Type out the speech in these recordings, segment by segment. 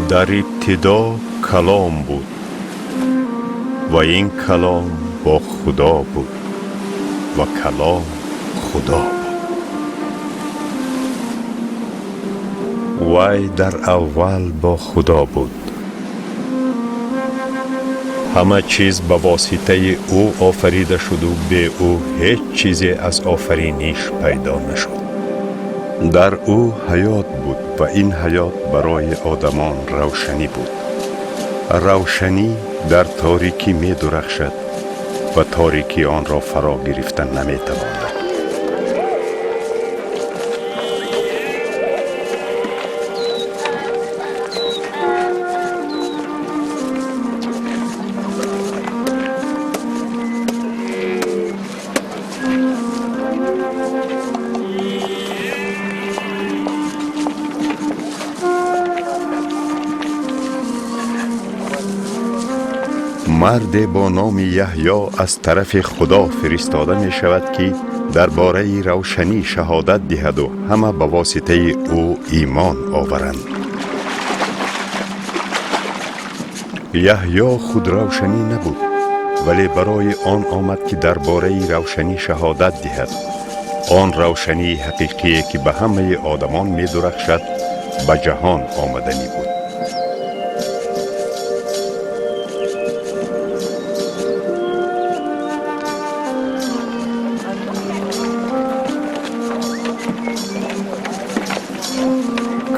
Дар ибтидо калом буд ва ин калом бо Худо буд ва калом Худо буд. Вай дар аввал бо Худо буд. Ҳама чиз ба воситаи ӯ офарида шуду бе ӯ ҳеҷ чизе аз офариниш пайдо нашуд. Дар ӯ ҳаёт буд ва ин ҳаёт барои одамон равшанӣ буд. Равшанӣ дар торикӣ медурахшад ва торикӣ онро фаро гирифта наметавонад. Марде бо номи Яҳё аз тарафи Худо фиристода мешавад, ки дар бораи равшанӣ шаҳодат диҳаду ҳама ба воситаи ӯ имон оваранд. Яҳё худ равшанӣ набуд, вале барои он омад, ки дар бораи равшанӣ шаҳодат диҳад. Он равшании ҳақиқие, ки ба ҳамаи одамон медурахшад, ба ҷаҳон омаданӣ буд.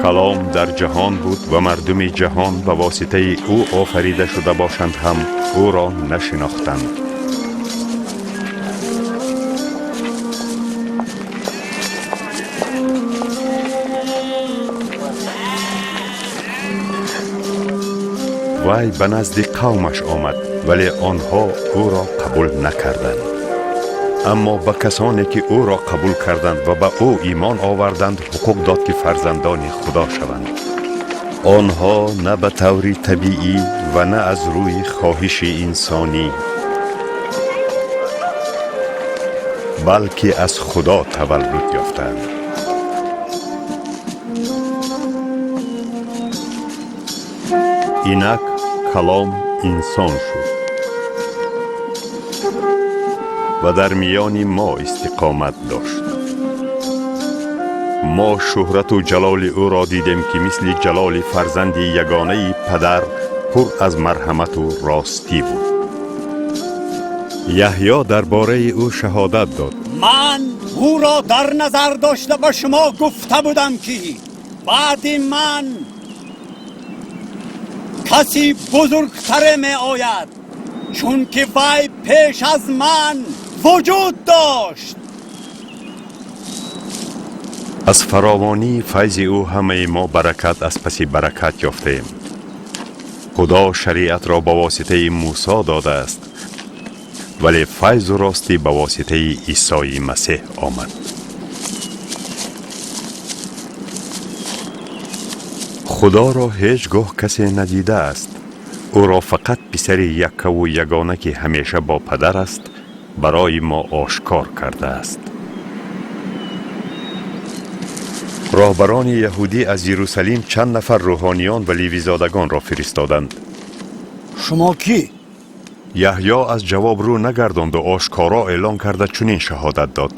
Калом дар ҷаҳон буд ва мардуми ҷаҳон ба воситаи ӯ офарида шуда бошанд ҳам ӯро нашинохтанд. Вай ба назди қавмаш омад, вале онҳо ӯро қабул накарданд. Аммо ба касоне, ки ӯро қабул карданд ва ба ӯ имон оварданд, ҳуқуқ дод, ки фарзандони Худо шаванд. Онҳо на ба таври табиӣ ва на аз рӯи хоҳиши инсонӣ, балки аз Худо таваллуд ёфтанд. Инак калом инсон шуд ва дар миёни мо истиқомат дошт. Мо шӯҳрату ҷалоли ӯро дидем, ки мисли ҷалоли фарзанди ягонаи падар пур аз марҳамату ростӣ буд. Яҳё дар бораи ӯ шаҳодат дод. Ман ӯро дар назар дошта ба шумо гуфта будам, ки баъди ман каси бузургтаре меояд, чунки вай пеш аз ман вуҷуд дошт. Аз фаровонии файзи ӯ ҳамаи мо баракат аз паси баракат ёфтаем. Худо шариатро ба воситаи Мусо додааст, вале файзу ростӣ ба воситаи Исои Масеҳ омад. Худоро ҳеҷ гоҳ касе надидааст. Ӯро фақат писари яккаву ягона, ки ҳамеша бо падар аст, барои мо ошкор кардааст. Роҳбарони яҳудӣ аз Иерусалим чанд нафар рӯҳониён ва ливизодагонро фиристоданд. Шумо кӣ? Яҳё аз ҷавоб рӯ нагардонду ошкоро эълон карда чунин шаҳодат дод: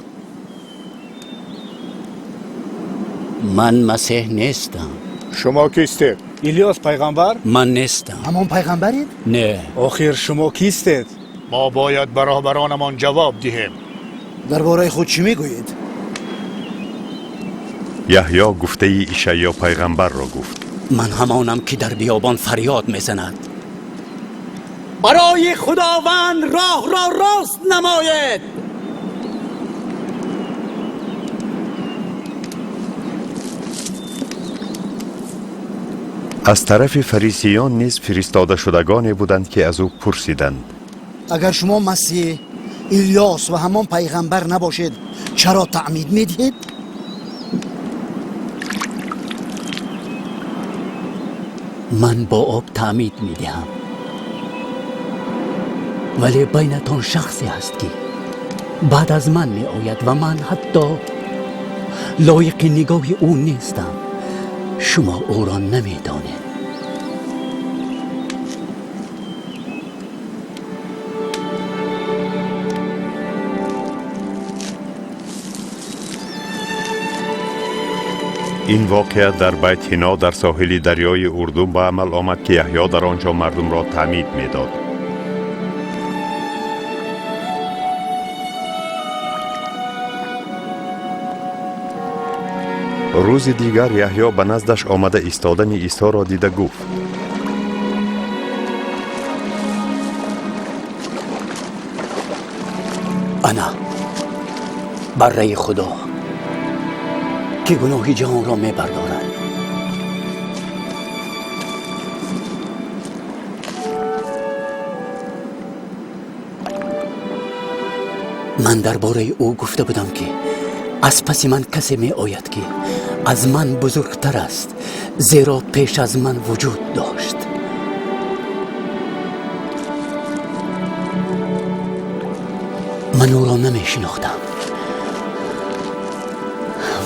Ман Масеҳ нестам. Шумо кистед? Илёс пайғамбар? Ман нестам. Ҳамон пайғамбаред? Не. Охир шумо кистед? Мо бояд ба роҳбаронамон ҷавоб диҳем. Дар бораи худ чӣ мегӯед? Яҳё гуфтаи Ишаъё пайғамбарро гуфт: Ман ҳамонам, ки дар биёбон фарёд мезанад: барои Худованд роҳро рост намоед. Аз тарафи фарисиён низ фиристодашудагоне буданд, ки аз ӯ пурсиданд: Агар шумо Масеҳ, Илёс ва ҳамон пайғамбар набошед, чаро таъмид медиҳед? Ман бо об таъмид медиҳам, вале байнатон шахсе ҳаст, ки баъд аз ман меояд ва ман ҳатто лоиқи нигоҳи ӯ нестам. Шумо ӯро намедонед. Ин воқеа дар Байт-Ҳино дар соҳили дарёи Урдун ба амал омад, ки Яҳё дар он ҷо мардумро таъмид медод. Рӯзи дигар Яҳё ба наздаш омада истодани Исоро дида гуфт: Ана барраи Худо, ки гуноҳи ҷаҳонро мебардорад. Ман дар бораи ӯ гуфта будам, ки аз паси ман касе меояд, ки аз ман бузургтар аст, зеро пеш аз ман вуҷуд дошт. Ман ӯро намешинохтам,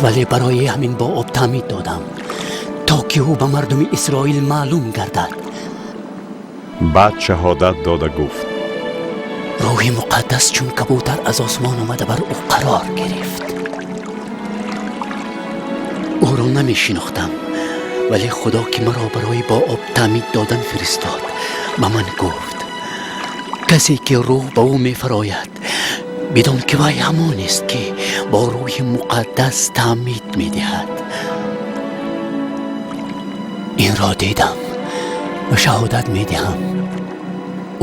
вале барои ҳамин бо об таъмид додам, то ки ӯ ба мардуми Исроил маълум гардад. Баъд шаҳодат дода гуфт: Рӯҳи Муқаддас чун кабутар аз осмон омада бар ӯ қарор гирифт. Ӯро намешинохтам, вале Худо, ки маро барои бо об таъмид додан фиристод, ба ман гуфт: касе ки рӯҳ ба ӯ мефарояд, бидон ки вай ҳамонест, ки бо Рӯҳи Муқаддас таъмид медиҳад. Инро дидам ва шаҳодат медиҳам: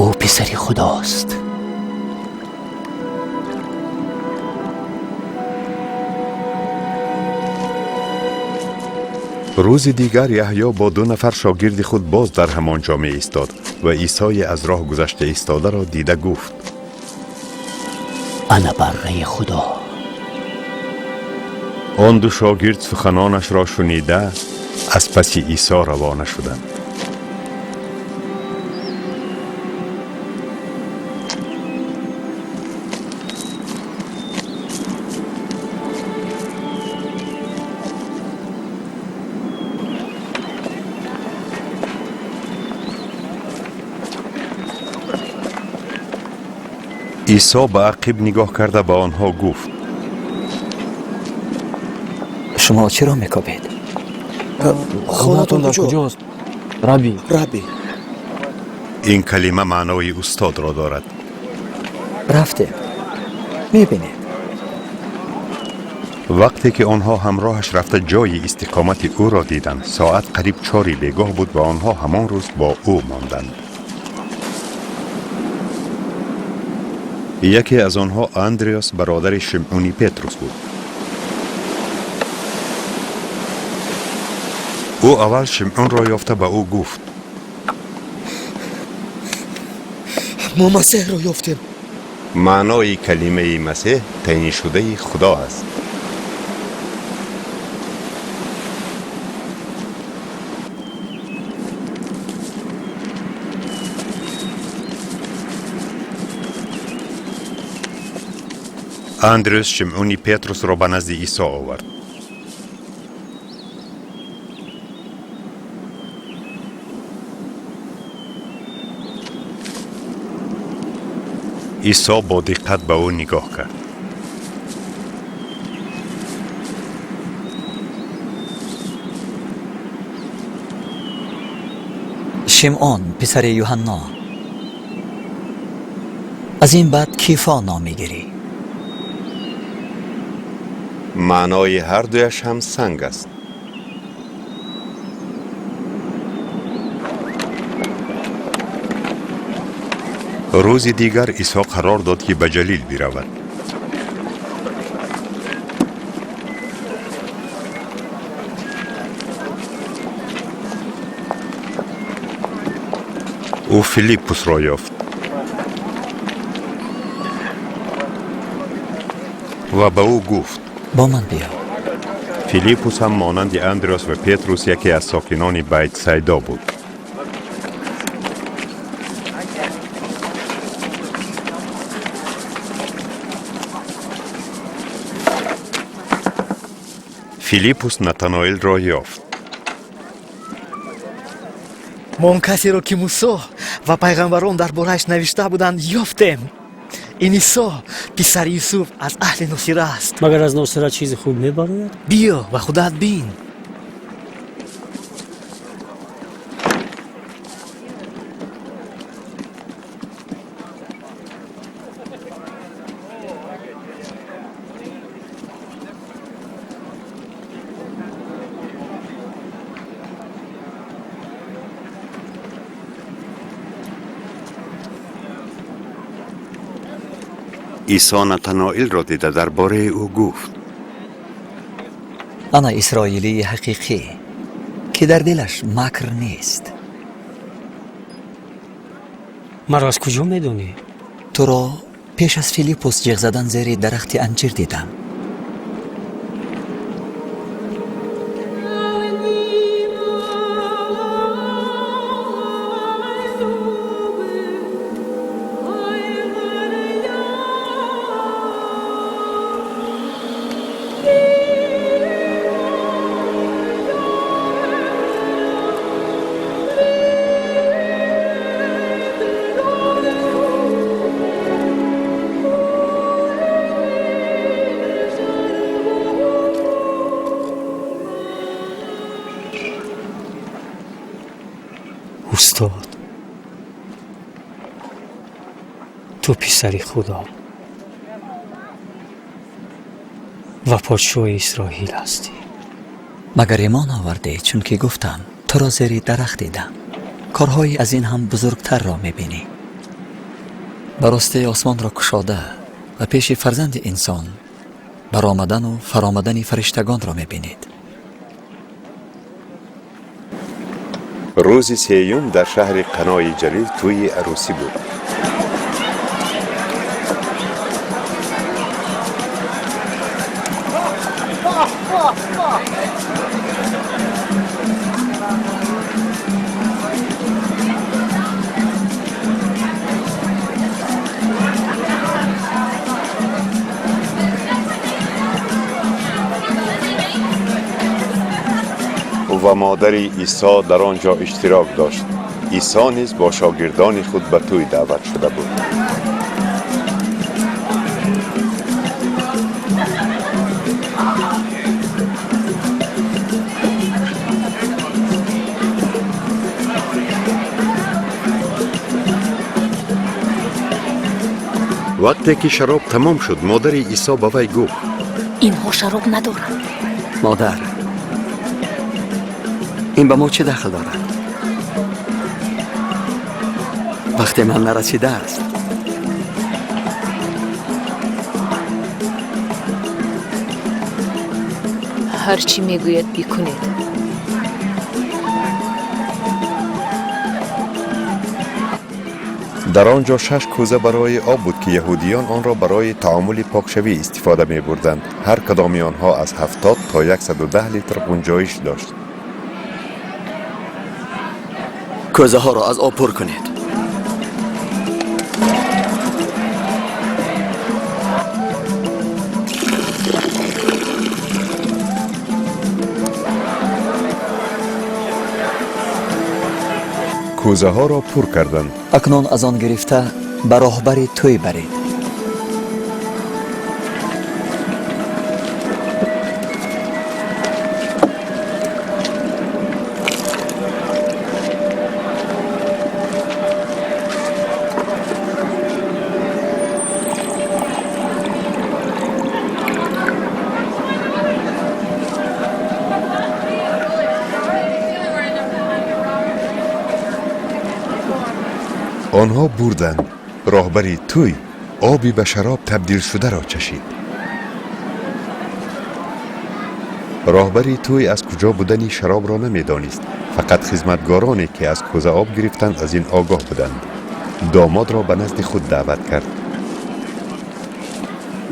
ӯ писари Худост. Рӯзи дигар Яҳё бо ду нафар шогирди худ боз дар ҳамон ҷо меистод ва Исое аз роҳ гузашта истодаро дида гуфт: Ана барраи Худо. Он ду шогирд суханонашро шунида аз паси Исо равона шуданд. Исо ба ақиб нигоҳ карда ба онҳо гуфт: Шумо чиро мекобед? Хонаатон дар куҷост, Раби? Раби. Ин калима маънои устодро дорад. Рафтем, мебинед. Вақте ки онҳо ҳамроҳаш рафта ҷойи истиқомати ӯро диданд, соат қариб 4 бегоҳ буд ва онҳо ҳамон рӯз бо ӯ монданд. Яке аз онҳо Андреас, бародари Шимъуни Петрус буд. Ӯ аввал Шимъунро ёфта ба ӯ гуфт: Мо Масеҳро ёфтем. Маънои калимаи Масеҳ таъйиншудаи Худо аст. Андреас Шимъуни Петрусро ба назди Исо овард. Исо бо диққат ба ӯ нигоҳ кард. Шимъон, писари Юҳанно, аз ин баъд Кифо ном мегирӣ. Маънои ҳар дуяш ҳам санг аст. Рӯзи дигар Исо қарор дод, ки ба Ҷалил биравад. Ӯ Филиппусро ёфт ва ба ӯ гуфт: Бо ман биё. Филиппус ҳам монанди Андреас ва Петрус яке аз сокинони Байтсайдо буд. Филиппус Натаноилро ёфт. Мо он касеро, ки Мусо ва пайғамбарон дар борааш навишта буданд, ёфтем. Ин Исо, писари Юсуф, аз аҳли Носира аст. Магар аз Носира чизи хуб мебарояд? Биё ва худат бин. Исо Натаноилро дида дар бораи ӯ гуфт: Ана исроилии ҳақиқӣ, ки дар дилаш макр нест. Маро аз куҷо медонӣ? Туро пеш аз Филиппус ҷиғ задан зери дарахти анҷир дидам. Устод, ту писари Худо ва подшоҳи Исроил ҳастӣ. Магар имон овардӣ, чунки гуфтам туро зери дарахт дидам? Корҳои аз ин ҳам бузургтарро мебинӣ. Ба ростӣ, осмонро кушода ва пеши фарзанди инсон баромадану фаромадани фариштагонро мебинед. Рӯзи сеюм дар шаҳри Қанои Ҷалил тӯйи арӯсӣ буд. Ва модари Исо дар он ҷо иштирок дошт. Исо низ бо шогирдони худ ба тӯй даъват шуда буд. Вақте ки шароб тамом шуд, модари Исо ба вай гуфт: Инҳо шароб надоранд. Модар, ин ба мо чӣ дахл дорад? Вақте ман нарасидааст. Ҳар чӣ мегӯяд, бикунед. Дар он ҷо шаш кӯза барои об буд, ки яҳудиён онро барои таомули покшавӣ истифода мебурданд. Ҳар кадоми онҳо аз 70 то 110 литр ғунҷоиш дошт. Кӯзаҳоро аз об пур кунед. Кӯзаҳоро пур карданд. Акнун аз он гирифта ба роҳбари тӯй баред. Онҳо бурданд. Роҳбари тӯй оби ба шароб табдилшударо чашид. Роҳбари тӯй аз куҷо будани шаробро намедонист. Фақат хизматгороне, ки аз кӯза об гирифтанд, аз ин огоҳ буданд. Домодро ба назди худ даъват кард.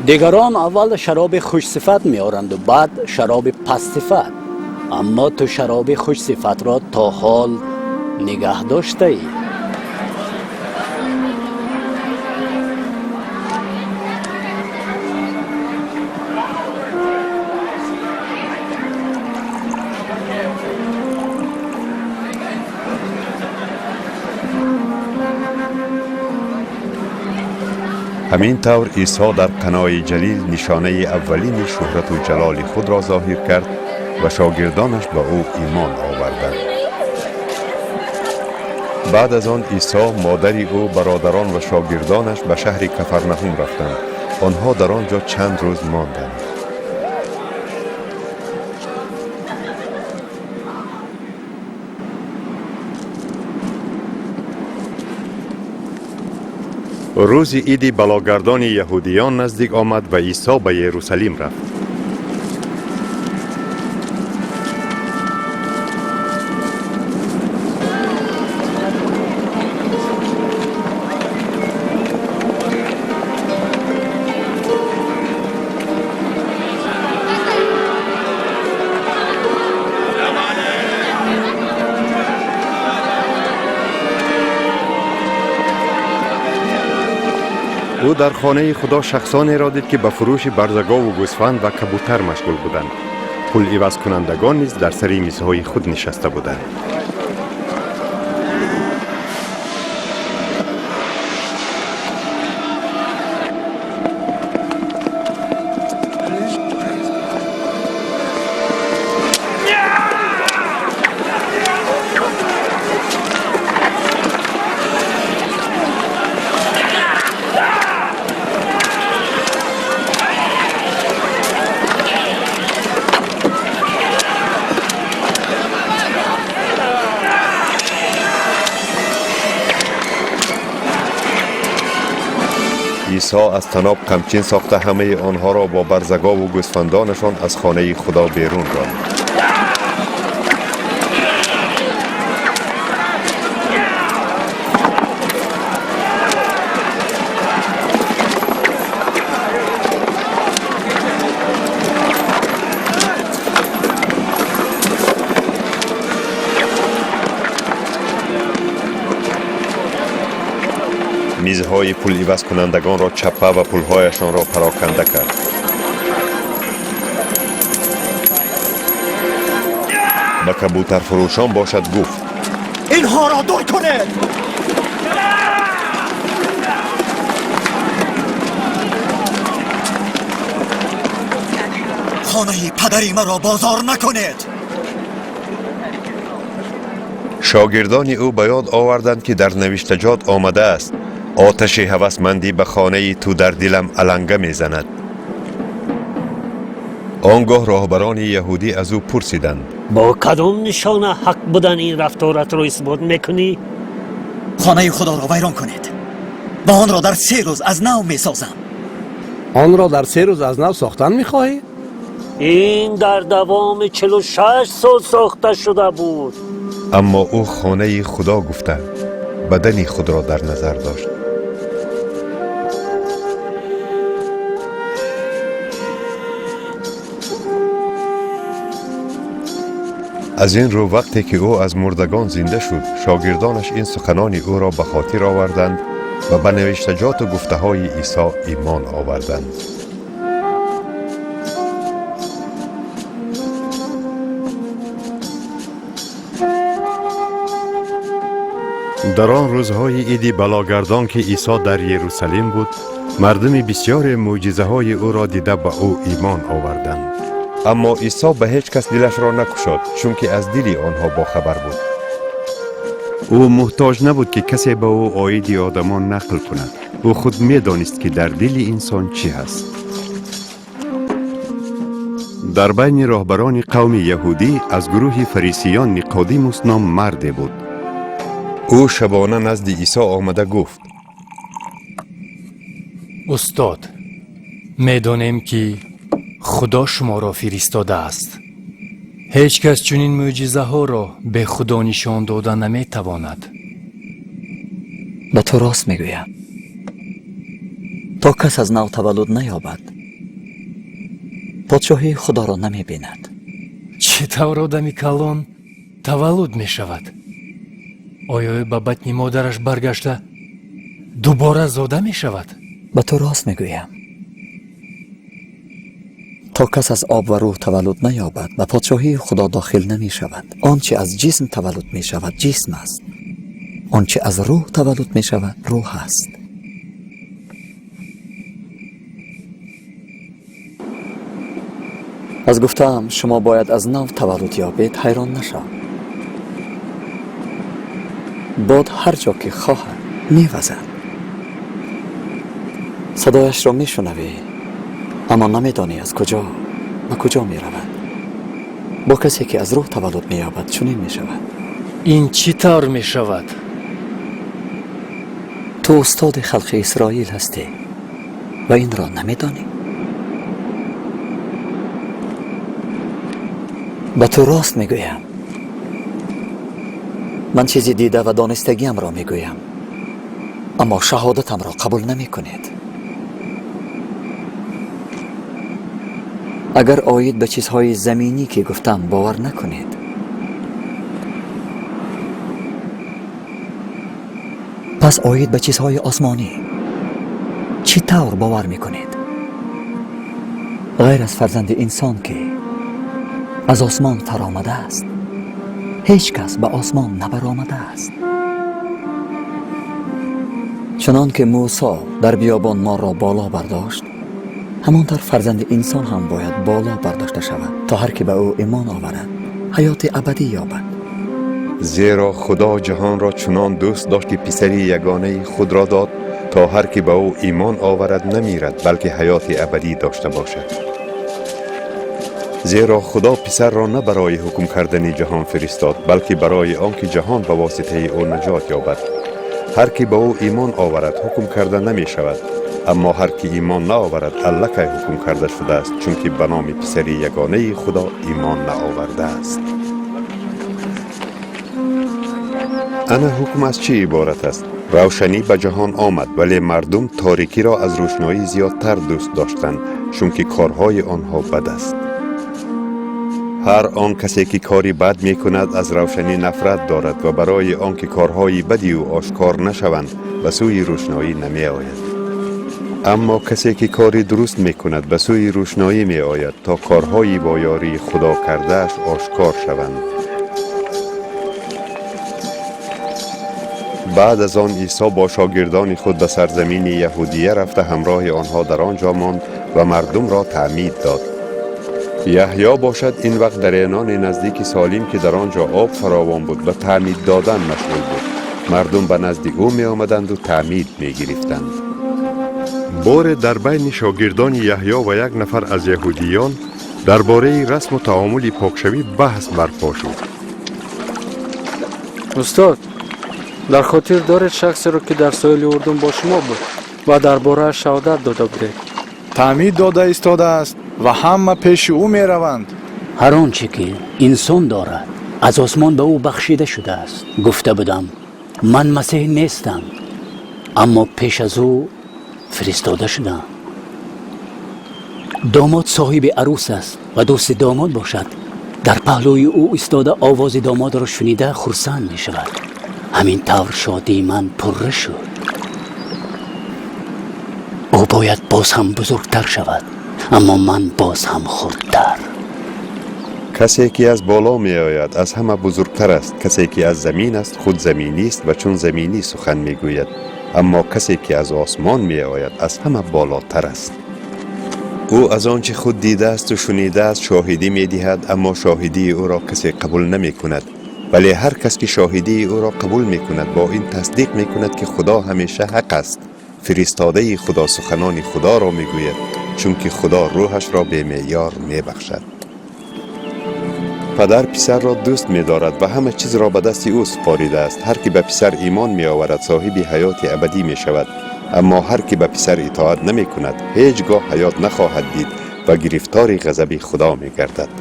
Дигарон аввал шароби хушсифат меоранду, баъд шароби пастсифат, аммо ту шароби хушсифатро то ҳол нигаҳ доштаӣ. Ҳамин тавр Исо дар Қанои Ҷалил нишонаи аввалини шӯҳрату ҷалоли худро зоҳир кард ва шогирдонаш ба ӯ имон оварданд. Баъд аз он Исо, модари ӯ, бародарон ва шогирдонаш ба шаҳри Кафарнаҳум рафтанд. Онҳо дар он ҷо чанд рӯз монданд. Рӯзи иди балогардони яҳудиён наздик омад ва Исо ба Ерусалим рафт. Ӯ дар хонаи Худо шахсонеро дид, ки ба фурӯши барзагову гӯсфанд ва кабутар машғул буданд. Пул ивазкунандагон низ дар сари мизҳои худ нишаста буданд. Исо аз таноб қамчин сохта, ҳамаи онҳоро бо барзагову гӯсфандонашон аз хонаи Худо берун ронд. Мизҳои пуливазкунандагонро чаппа ва пулҳояшонро пароканда кард. Ба кабутарфурӯшон бошад гуфт: Инҳоро дур кунед! Хонаи падари маро бозор накунед! Шогирдони ӯ ба ёд оварданд, ки дар навиштаҷот омадааст: «Оташи ҳавасмандӣ ба хонаи ту дар дилам аланга мезанад». Он гоҳ роҳбарони яҳудӣ аз ӯ пурсиданд: Бо кадом нишона ҳақ будан ин рафторатро исбот мекунӣ? Хонаи Худоро вайрон кунед ва онро дар 3 рӯз аз нав месозам. Онро дар 3 рӯз аз нав сохтан мехоҳӣ? Ин дар давоми 46 сол сохта шуда буд. Аммо ӯ хонаи Худо гуфта, бадани худро дар назар дошт. Аз ин рӯ, вақте ки ӯ аз мурдагон зинда шуд, шогирдонаш ин суханони ӯро ба хотир оварданд ва ба навиштаҷоту гуфтаҳои Исо имон оварданд. Дар он рӯзҳои иди балогардон, ки Исо дар Ерусалим буд, мардуми бисёре мӯъҷизаҳои ӯро дида, ба ӯ имон оварданд. Аммо Исо ба ҳеҷ кас дилашро накушод, чунки аз дили онҳо бохабар буд. Ӯ муҳтоҷ набуд, ки касе ба ӯ оиди одамон нақл кунад. Ӯ худ медонист, ки дар дили инсон чӣ ҳаст. Дар байни роҳбарони қавми яҳудӣ аз гурӯҳи фарисиён Никодимус ном марде буд. Ӯ шабона назди Исо омада гуфт: Устод, медонем, ки Худо шуморо фиристодааст. Ҳеҷ кас чунин мӯъҷизаҳоро бе Худо нишон дода наметавонад. Ба ту рост мегӯям, то кас аз нав таваллуд наёбад, подшоҳии Худоро намебинад. Чӣ тавр одами калон таваллуд мешавад? Оё ӯ ба батни модараш баргашта дубора зода мешавад? Ба ту рост мегӯям, то кас аз об ва рӯҳ таваллуд наёбад, ба подшоҳии Худо дохил намешавад. Он чи аз ҷисм таваллуд мешавад, ҷисм аст. Он чи аз рӯҳ таваллуд мешавад, рӯҳ аст. Аз гуфтаам шумо бояд аз нав таваллуд ёбед, ҳайрон нашав. Бод ҳар ҷо ки хоҳад мевазад. Садояшро мешунавӣ, аммо намедонӣ аз куҷо ба куҷо меравад. Бо касе ки аз рӯҳ таваллуд меёбад, чунин мешавад. Ин чӣ тавр мешавад? Ту устоди халқи Исроил ҳастӣ ва инро намедонӣ? Ба ту рост мегӯям, ман чизи дида ва донистагиамро мегӯям, аммо шаҳодатамро қабул намекунед. Агар оид ба чизҳои заминӣ ки гуфтам бовар накунед, пас оид ба чизҳои осмонӣ чӣ тавр бовар мекунед? Ғайр аз фарзанди инсон ки аз осмон фаромадааст, ҳеҷ кас ба осмон набаромадааст. Чунон ки Мусо дар биёбон морро боло бардошт, ҳамон тавр фарзанди инсон ҳам бояд боло бардошта шавад, то ҳар ки ба ӯ имон оварад ҳаёти абадӣ ёбад. Зеро Худо ҷаҳонро чунон дӯст дошт, ки писари ягонаи худро дод, то ҳар ки ба ӯ имон оварад намирад, балки ҳаёти абадӣ дошта бошад. Зеро Худо писарро на барои ҳукм кардани ҷаҳон фиристод, балки барои он ки ҷаҳон ба воситаи ӯ наҷот ёбад. Ҳар ки ба ӯ имон оварад ҳукм карда намешавад, аммо ҳар ки имон наоварад аллакай ҳукм карда шудааст, чунки ба номи писари ягонаи Худо имон наовардааст. Ана ҳукм аз чӣ иборат аст? Равшанӣ ба ҷаҳон омад, вале мардум торикиро аз рӯшноӣ зиёдтар дӯст доштанд, чунки корҳои онҳо бад аст. Ҳар он касе ки кори бад мекунад аз равшанӣ нафрат дорад ва барои он ки корҳои бади ӯ ошкор нашаванд ба сӯи рӯшноӣ намеояд. Аммо касе ки кори дуруст мекунад ба сӯи рӯшноӣ меояд, то корҳои бо ёрии Худо кардааш ошкор шаванд. Баъд аз он Исо бо шогирдони худ ба сарзамини Яҳудия рафта ҳамроҳи онҳо дар он ҷо монд ва мардумро таъмид дод. Яҳё бошад ин вақт дар эънони наздики Солим, ки дар он ҷо об фаровон буд, ба таъмид додан машғул буд. Мардум ба назди ӯ меомаданду таъмид мегирифтанд. Боре дар байни шогирдони Яҳё ва як нафар аз яҳудиён дар бораи расму таомули покшавӣ баҳс барпо шуд. Устод, дар хотир доред шахсеро, ки дар соҳили Урдун бо шумо буд ва дар борааш шаҳодат дода будед? Таъмид дода истодааст ва ҳама пеши ӯ мераванд. Ҳар он чӣ ки инсон дорад аз осмон ба ӯ бахшида шудааст. Гуфта будам, ман Масеҳ нестам, аммо пеш аз ӯ фиристода шудам. Домод соҳиби арӯс аст ва дӯсти домод бошад дар паҳлӯи ӯ истода овози домодро шунида хурсанд мешавад. Ҳамин тавр шодии ман пурра шуд. Ӯ бояд боз ҳам бузургтар шавад, аммо ман боз ҳам хурдтар. Касе ки аз боло меояд аз ҳама бузургтар аст. Касе ки аз замин аст худ заминист ва чун заминӣ сухан мегӯяд, аммо касе ки аз осмон меояд аз ҳама болотар аст. Ӯ аз он чӣ худ дидаасту шунидааст шоҳидӣ медиҳад, аммо шоҳидии ӯро касе қабул намекунад. Вале ҳар кас ки шоҳидии ӯро қабул мекунад бо ин тасдиқ мекунад, ки Худо ҳамеша ҳақ аст. Фиристодаи Худо суханони Худоро мегӯяд, чунки Худо рӯҳашро бемеъёр мебахшад. Падар писарро дӯст медорад ва ҳама чизро ба дасти ӯ супоридааст. Ҳар ки ба писар имон меоварад соҳиби ҳаёти абадӣ мешавад, аммо ҳар ки ба писар итоат намекунад ҳеҷ гоҳ ҳаёт нахоҳад дид ва гирифтори ғазаби Худо мегардад.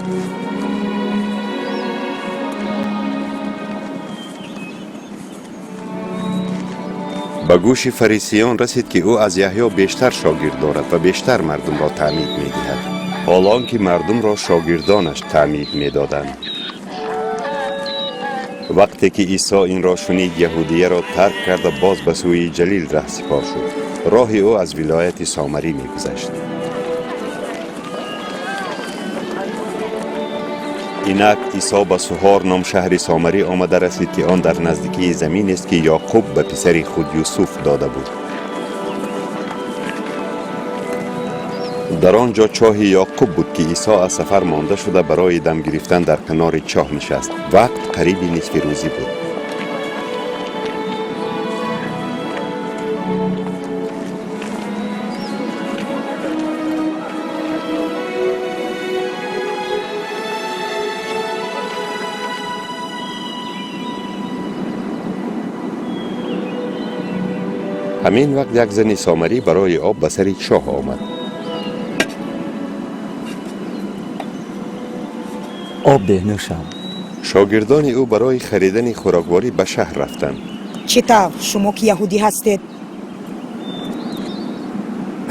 Ба гӯши фарисиён расид, ки ӯ аз Яҳё бештар шогирд дорад ва бештар мардумро таъмид медиҳад, ҳол он ки мардумро шогирдонаш таъмид медоданд. Вақте ки Исо инро шунид, Яҳудияро тарк карда боз ба сӯи Ҷалил раҳсипор шуд. Роҳи ӯ аз вилояти Сомарӣ мегузашт. Инак Исо ба Суҳор ном шаҳри Сомарӣ омада расид, ки он дар наздикии заминест, ки Ёқуб ба писари худ Юсуф дода буд. Дар он ҷо чоҳи Ёқуб буд, ки Исо аз сафар монда шуда барои дам гирифтан дар канори чоҳ нишаст. Вақт қариби нисфи рӯзӣ буд. Ҳамин вақт як зани сомарӣ барои об ба сари чоҳ омад. Об деҳ, нӯшам. Шогирдони ӯ барои харидани хӯрокворӣ ба шаҳр рафтанд. Чӣ тавр шумо, ки яҳудӣ ҳастед,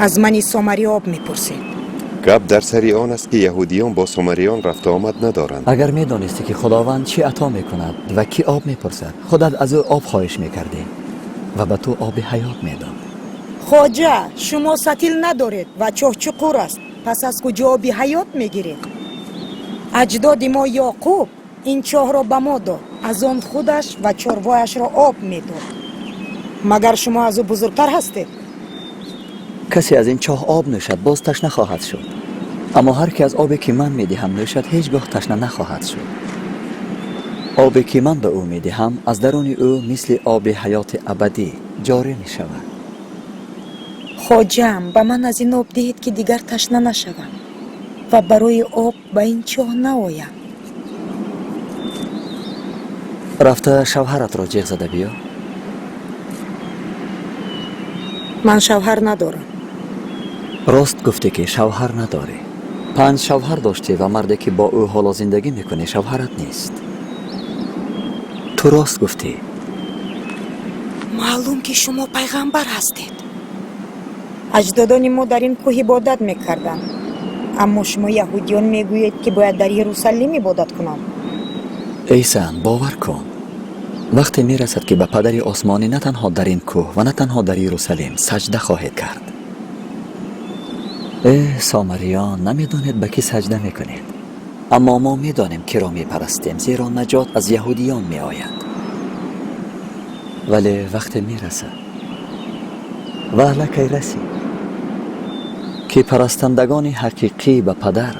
аз мани сомарӣ об мепурсед? Гап дар сари он аст, ки яҳудиён бо сомариён рафтуомад надоранд. Агар медонистӣ, ки Худованд чӣ ато мекунад ва кӣ об мепурсад, худат аз ӯ об хоҳиш мекардӣ ва ба ту оби ҳаёт медод. Хоҷа, шумо сатил надоред ва чоҳ чуқур аст, пас аз куҷо оби ҳаёт мегиред? Аҷдоди мо Ёқуб ин чоҳро ба мо дод, аз он худаш ва чорвояшро об медод. Магар шумо аз ӯ бузургтар ҳастед? Касе аз ин чоҳ об нӯшад, боз ташна хоҳад шуд, аммо ҳар ки аз обе, ки ман медиҳам, нӯшад, ҳеҷ гоҳ ташна нахоҳад шуд. Обе, ки ман ба ӯ медиҳам, аз даруни ӯ мисли оби ҳаёти абадӣ ҷорӣ мешавад. Хоҷаам, ба ман аз ин об диҳед, ки дигар ташна нашавам ва барои об ба ин чоҳ наоям. Рафта шавҳаратро ҷеғ зада биё. Ман шавҳар надорам. Рост гуфтӣ, ки шавҳар надорӣ. Панҷ шавҳар доштӣ ва марде, ки бо ӯ ҳоло зиндагӣ мекунӣ, шавҳарат нест. Ту рост гуфтӣ. Маълум, ки шумо пайғамбар ҳастед. Аҷдодони мо дар ин кӯҳ ибодат мекарданд, аммо шумо яҳудиён мегӯед, ки бояд дар Иерусалим ибодат кунанд. Эй зан, бовар кун, вақте мерасад, ки ба Падари осмонӣ на танҳо дар ин кӯҳ ва на танҳо дар Иерусалим саҷда хоҳед кард. Э сомариён, намедонед, ба кӣ саҷда мекунед, аммо мо медонем, киро мепарастем, зеро наҷот аз яҳудиён меояд. Вале вақте мерасад ва аллакай расид, ки парастандагони ҳақиқӣ ба Падар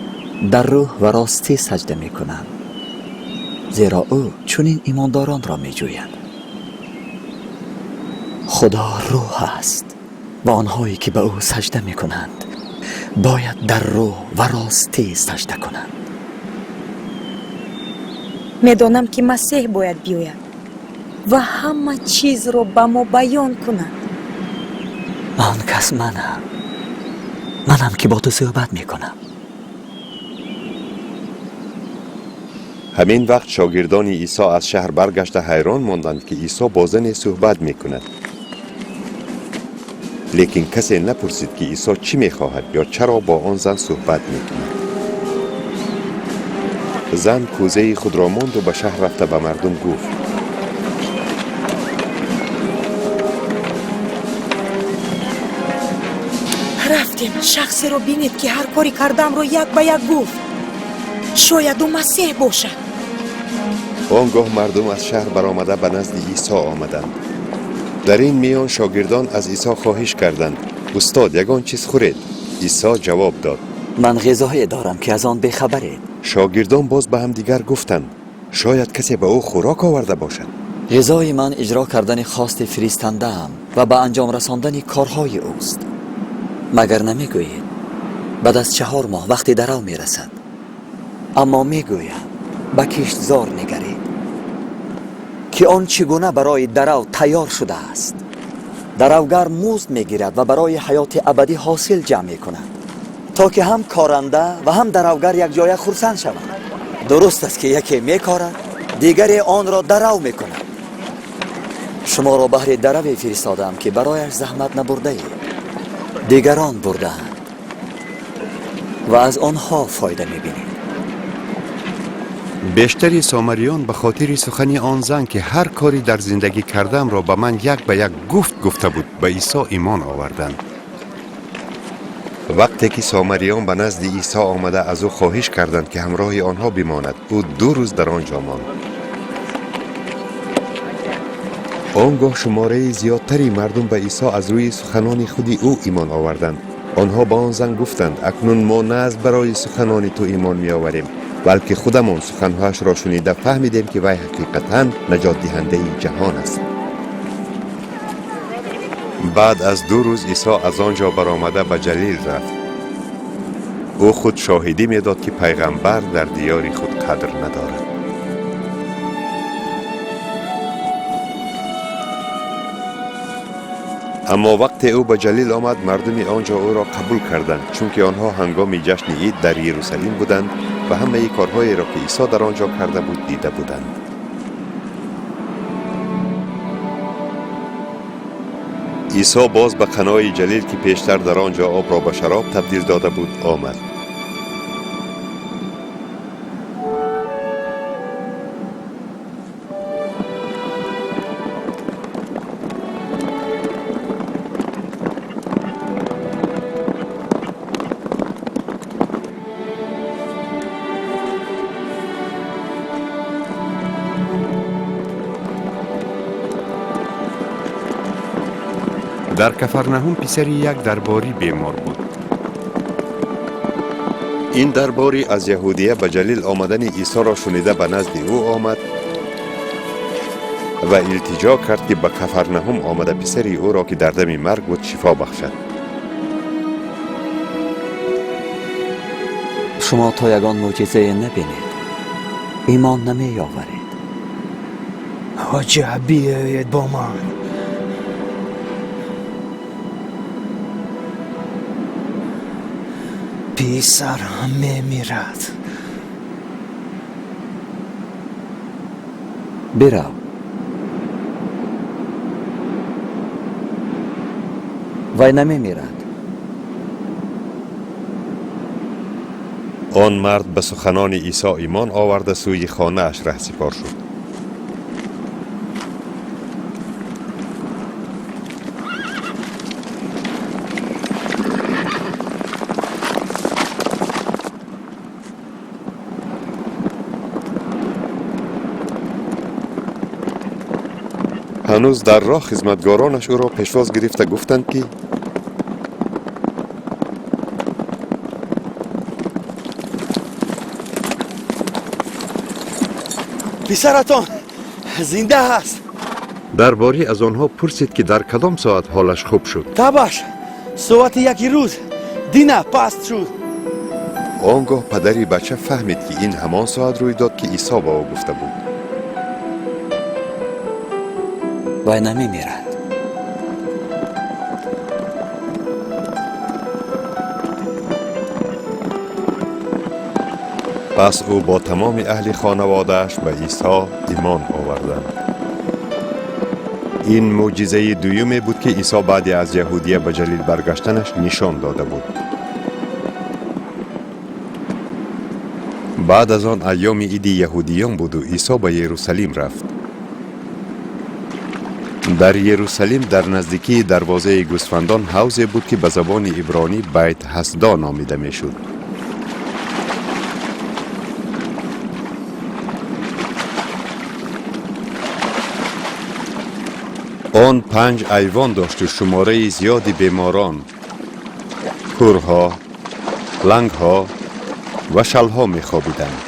дар рӯҳ ва ростӣ саҷда мекунанд, зеро ӯ чунин имондоронро меҷӯяд. Худо рӯҳ аст ва онҳое, ки ба ӯ саҷда мекунанд, бояд дар рӯҳ ва ростӣ саҷда кунанд. Медонам, ки Масеҳ бояд биёяд ва ҳама чизро ба мо баён кунад. Он кас манам, манам, ки бо ту суҳбат мекунам. Ҳамин вақт шогирдони Исо аз шаҳр баргашта, ҳайрон монданд, ки Исо бо зане суҳбат мекунад. Лекин касе напурсид, ки Исо чӣ мехоҳад ё чаро бо он зан суҳбат мекунад. Зан кӯзаи худро монду ба шаҳр рафта, ба мардум гуфт: Рафтем, шахсеро бинед, ки ҳар кори кардаамро як ба як гуфт. Шояд ӯ Масеҳ бошад. Он гоҳ мардум аз шаҳр баромада, ба назди Исо омаданд. Дар ин миён шогирдон аз Исо хоҳиш карданд: «Устод, ягон чиз хӯред». Исо ҷавоб дод: Ман ғизое дорам, ки аз он бехабаред. Шогирдон боз ба ҳамдигар гуфтанд: «Шояд касе ба ӯ хӯрок оварда бошад». Ғизои ман иҷро кардани хости фиристандаам ва ба анҷом расондани корҳои ӯст. Магар намегӯед, баъд аз 4 моҳ вақти дарав мерасад? Аммо мегӯям, ба киштзор нигаред, ки он чӣ гуна барои дарав тайёр шудааст. Даравгар музд мегирад ва барои ҳаёти абадӣ ҳосил ҷамъ мекунад, то ки ҳам коранда ва ҳам даравгар якҷоя хурсанд шаванд. Дуруст аст, ки яке мекорад, дигаре онро дарав мекунад. Шуморо баҳри дараве фиристодам, ки барояш заҳмат набурдаед. Дигарон бурдаанд ва аз онҳо фоида мебинед. Бештари сомариён ба хотири сухани он зан, ки ҳар кори дар зиндагӣ кардаамро ба ман як ба як гуфт, гуфта буд, ба Исо имон оварданд. Вақте ки сомариён ба назди Исо омада, аз ӯ хоҳиш карданд, ки ҳамроҳи онҳо бимонад, ӯ 2 рӯз дар он ҷо монд. Он гоҳ шумораи зиёдтари мардум ба Исо аз рӯи суханони худи ӯ имон оварданд. Онҳо ба он зан гуфтанд: «Акнун мо на аз барои суханони ту имон меоварем, балки худамон суханҳояшро шунида фаҳмидем, ки вай ҳақиқатан наҷотдиҳандаи ҷаҳон аст». Баъд аз 2 рӯз Исо аз он ҷо баромада, ба Ҷалил рафт. Ӯ худ шоҳидӣ медод, ки пайғамбар дар диёри худ қадр надорад. Аммо вақте ӯ ба Ҷалил омад, мардуми он ҷо ӯро қабул карданд, чунки онҳо ҳангоми ҷашни ид дар Иерусалим буданд ва ҳамаи корҳоеро, ки Исо дар он ҷо карда буд, дида буданд. Исо боз ба Қанои Ҷалил, ки пештар дар он ҷо обро ба шароб табдил дода буд, омад. Дар Кафарнаҳум писари як дарборӣ бемор буд. Ин дарборӣ аз Яҳудия ба Ҷалил омадани Исоро шунида ба назди ӯ омад ва илтиҷо кард, ки ба Кафарнаҳум омада писари ӯро, ки дар дами марг буд, шифо бахшад. Шумо то ягон мӯъҷизае набинед, имон намеёваред. Ҳоҷа, биёед бо ман. Писарам мемирад. Бирав. Вай намемирад. Он мард ба суханони Исо имон оварда, сӯи хонааш раҳсипор шуд. Ҳанӯз дар роҳ хизматгоронаш ӯро пешвоз гирифта гуфтанд, ки писаратон зинда ҳаст. Дарборӣ аз онҳо пурсид, ки дар кадом соат ҳолаш хуб шуд. Табаш соати 1 рӯз дина паст шуд. Он гоҳ падари бача фаҳмид, ки ин ҳамон соат рӯй дод, ки Исо ба ӯ гуфта буд. Вай намемирад. Пас ӯ бо тамоми аҳли хонаводааш ба Исо имон оварданд. Ин мӯъҷизаи дуюме буд, ки Исо баъди аз Яҳудия ба Ҷалил баргаштанаш нишон дода буд. Баъд аз он айёми иди яҳудиён буду Исо ба Ерусалим рафт. Дар Ерусалим дар наздикии дарвозаи гӯсфандон ҳавзе буд, ки ба забони ибронӣ Байт Ҳасдо номида мешуд. Он 5 айвон дошту шумораи зиёди беморон, кӯрҳо, лангҳо ва шалҳо мехобиданд.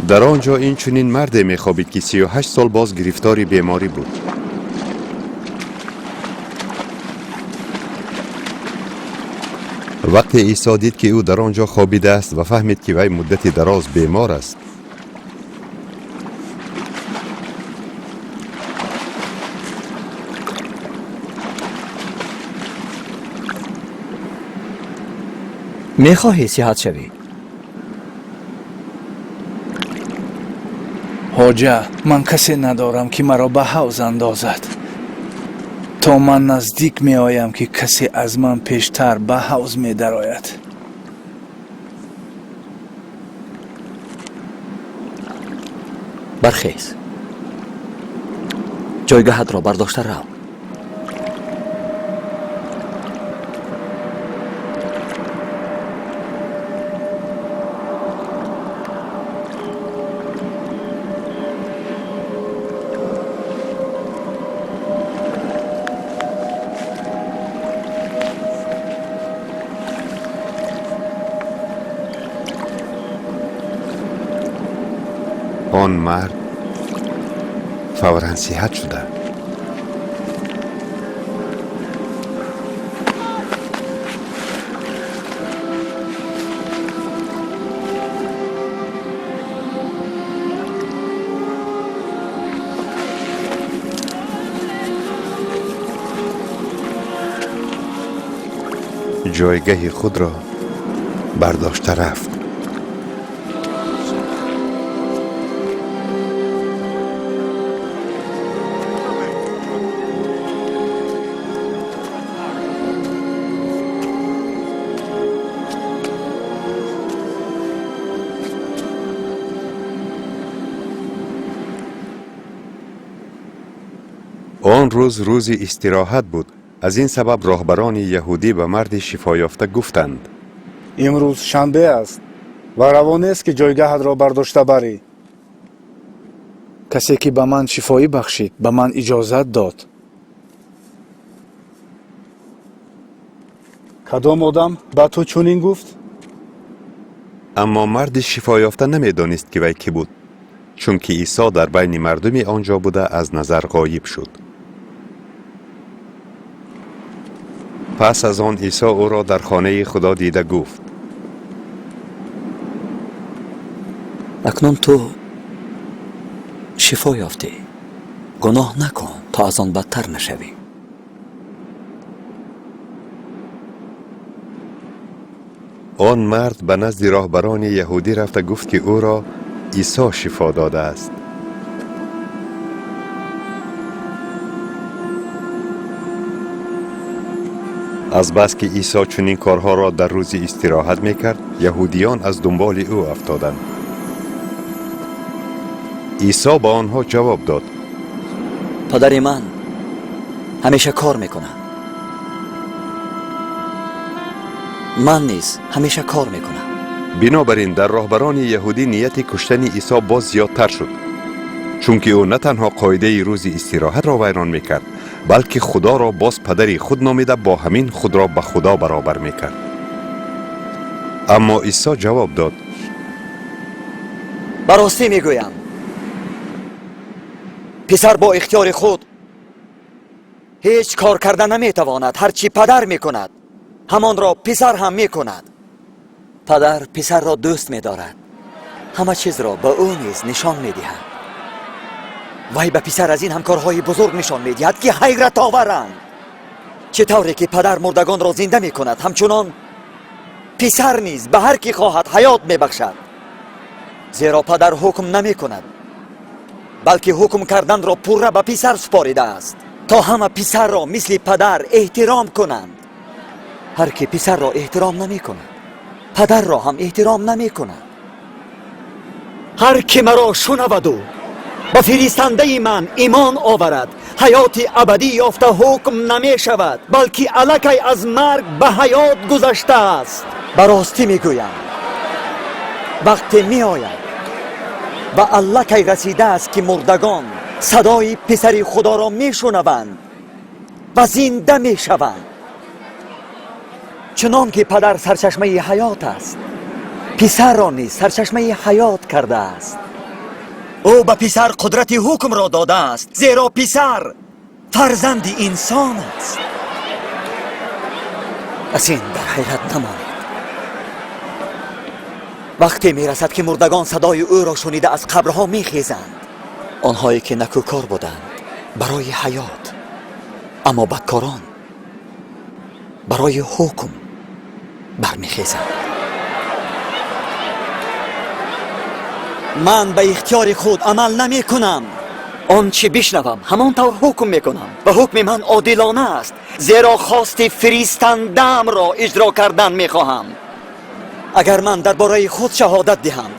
Дар он ҷо инчунин марде мехобид, ки 38 сол боз гирифтори беморӣ буд. Вақте Исо дид, ки ӯ дар он ҷо хобидааст ва фаҳмид, ки вай муддати дароз бемор аст, мехоҳӣ сиҳат шавӣ? Ҳоҷа, ман касе надорам, ки маро ба ҳавз андозад. То ман наздик меоям, ки касе аз ман пештар ба ҳавз медарояд. Бархез, ҷойгаҳатро бардошта рав. Он мард фавран сиҳат шуда. ҷойгаҳи худро бардошта рафт. Он рӯз рӯзи истироҳат буд. Аз ин сабаб роҳбарони яҳудӣ ба марди шифоёфта гуфтанд: Имрӯз шанбе аст ва раво нест, ки ҷойгаҳатро бардошта барӣ. Касе, ки ба ман шифоӣ бахшид, ба ман иҷозат дод. Кадом одам ба ту чунин гуфт? Аммо марди шифоёфта намедонист, ки вай кӣ буд, чунки Исо дар байни мардуми он ҷо буда аз назар ғоиб шуд. Пас аз он Исо ӯро дар хонаи Худо дида гуфт: Акнун ту шифо ёфтӣ, гуноҳ накун, то аз он бадтар нашавӣ. Он мард ба назди роҳбарони яҳудӣ рафта гуфт, ки ӯро Исо шифо додааст. Азбаски Исо чунин корҳоро дар рӯзи истироҳат мекард, яҳудиён аз дунболи ӯ афтоданд. Исо ба онҳо ҷавоб дод: Падари ман ҳамеша кор мекунад, ман низ ҳамеша кор мекунам. Бинобар ин дар роҳбарони яҳудӣ нияти куштани Исо боз зиёдтар шуд, чунки ӯ на танҳо қоидаи рӯзи истироҳатро вайрон мекард, балки Худоро боз падари худ номида, бо ҳамин худро ба Худо баробар мекард. Аммо Исо ҷавоб дод: Ба ростӣ мегӯям, писар бо ихтиёри худ ҳеҷ кор карда наметавонад. Ҳар чӣ падар мекунад, ҳамонро писар ҳам мекунад. Падар писарро дӯст медорад, ҳама чизро ба ӯ низ нишон медиҳад. Вай ба писар аз ин ҳам корҳои бузург нишон медиҳад, ки ҳайратоваранд. Чӣ тавре ки падар мурдагонро зинда мекунад, ҳамчунон писар низ ба ҳар кӣ хоҳад ҳаёт мебахшад. Зеро падар ҳукм намекунад, балки ҳукм карданро пурра ба писар супоридааст, то ҳама писарро мисли падар эҳтиром кунанд. Ҳар ки писарро эҳтиром намекунад, падарро ҳам эҳтиром намекунад. Ҳар ки маро шунаваду ба фиристандаи ман имон оварад, ҳаёти абадӣ ёфта ҳукм намешавад, балки аллакай аз марг ба ҳаёт гузаштааст. Ба ростӣ мегӯям, вақте меояд ва аллакай расидааст, ки мурдагон садои писари Худоро мешунаванд ва зинда мешаванд. Чунон ки падар сарчашмаи ҳаёт аст, писарро низ сарчашмаи ҳаёт кардааст. Ӯ ба писар қудрати ҳукмро додааст, зеро писар фарзанди инсон аст. Аз ин дар ҳайрат намонед. Вақте мерасад, ки мурдагон садои ӯро шунида аз қабрҳо мехезанд. Онҳое ки накӯкор буданд барои ҳаёт, аммо бадкорон барои ҳукм бармехезанд. Ман ба ихтиёри худ амал намекунам. Он чӣ бишнавам, ҳамон тавр ҳукм мекунам ва ҳукми ман одилона аст, зеро хости фиристандаамро иҷро кардан мехоҳам. Агар ман дар бораи худ шаҳодат диҳам,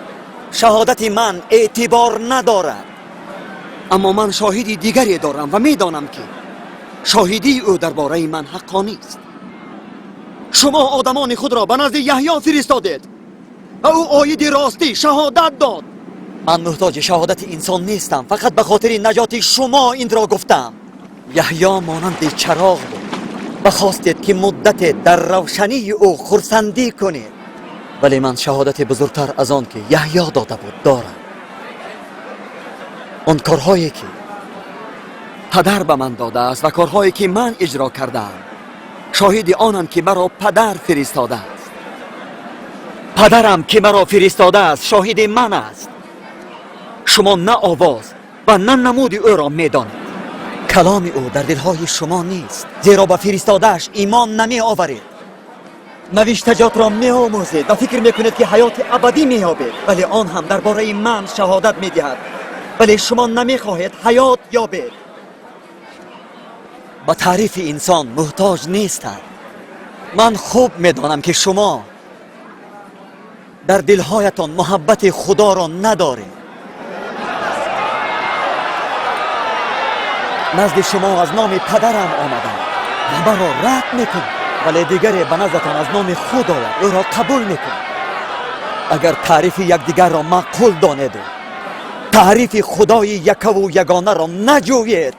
шаҳодати ман эътибор надорад. Аммо ман шоҳиди дигаре дорам ва медонам, ки шоҳидии ӯ дар бораи ман ҳаққонист. Шумо одамони худро ба назди Яҳьё фиристодед ва ӯ оиди ростӣ шаҳодат дод. Ман муҳтоҷи шаҳодати инсон нестам, фақат ба хотири наҷоти шумо инро гуфтам. Яҳьё монанди чароғ буд ва хостед, ки муддате дар равшании ӯ хурсандӣ кунед, вале ман шаҳодати бузургтар аз он ки Яҳьё дода буд дорам. Он корҳое ки падар ба ман додааст ва корҳое ки ман иҷро кардаам, шоҳиди онанд, ки маро падар фиристодааст. Падарам, ки маро фиристодааст, шоҳиди ман аст. Шумо на овоз ва на намуди ӯро медонед. Каломи ӯ дар дилҳои шумо нест, зеро ба фиристодааш имон намеоваред. Навиштаҷотро меомӯзед ва фикр мекунед, ки ҳаёти абадӣ меёбед, вале он ҳам дар бораи ман шаҳодат медиҳад. Вале шумо намехоҳед ҳаёт ёбед. Ба таърифи инсон муҳтоҷ нестам. Ман хуб медонам, ки шумо дар дилҳоятон муҳаббати Худоро надоред. Назди шумо аз номи падарам омадам ва маро рад мекунед, вале дигаре ба наздатон аз номи худ ояд, ӯро қабул мекунед. Агар таърифи якдигарро маъқул донеду таърифи Худои якаву ягонаро наҷӯед,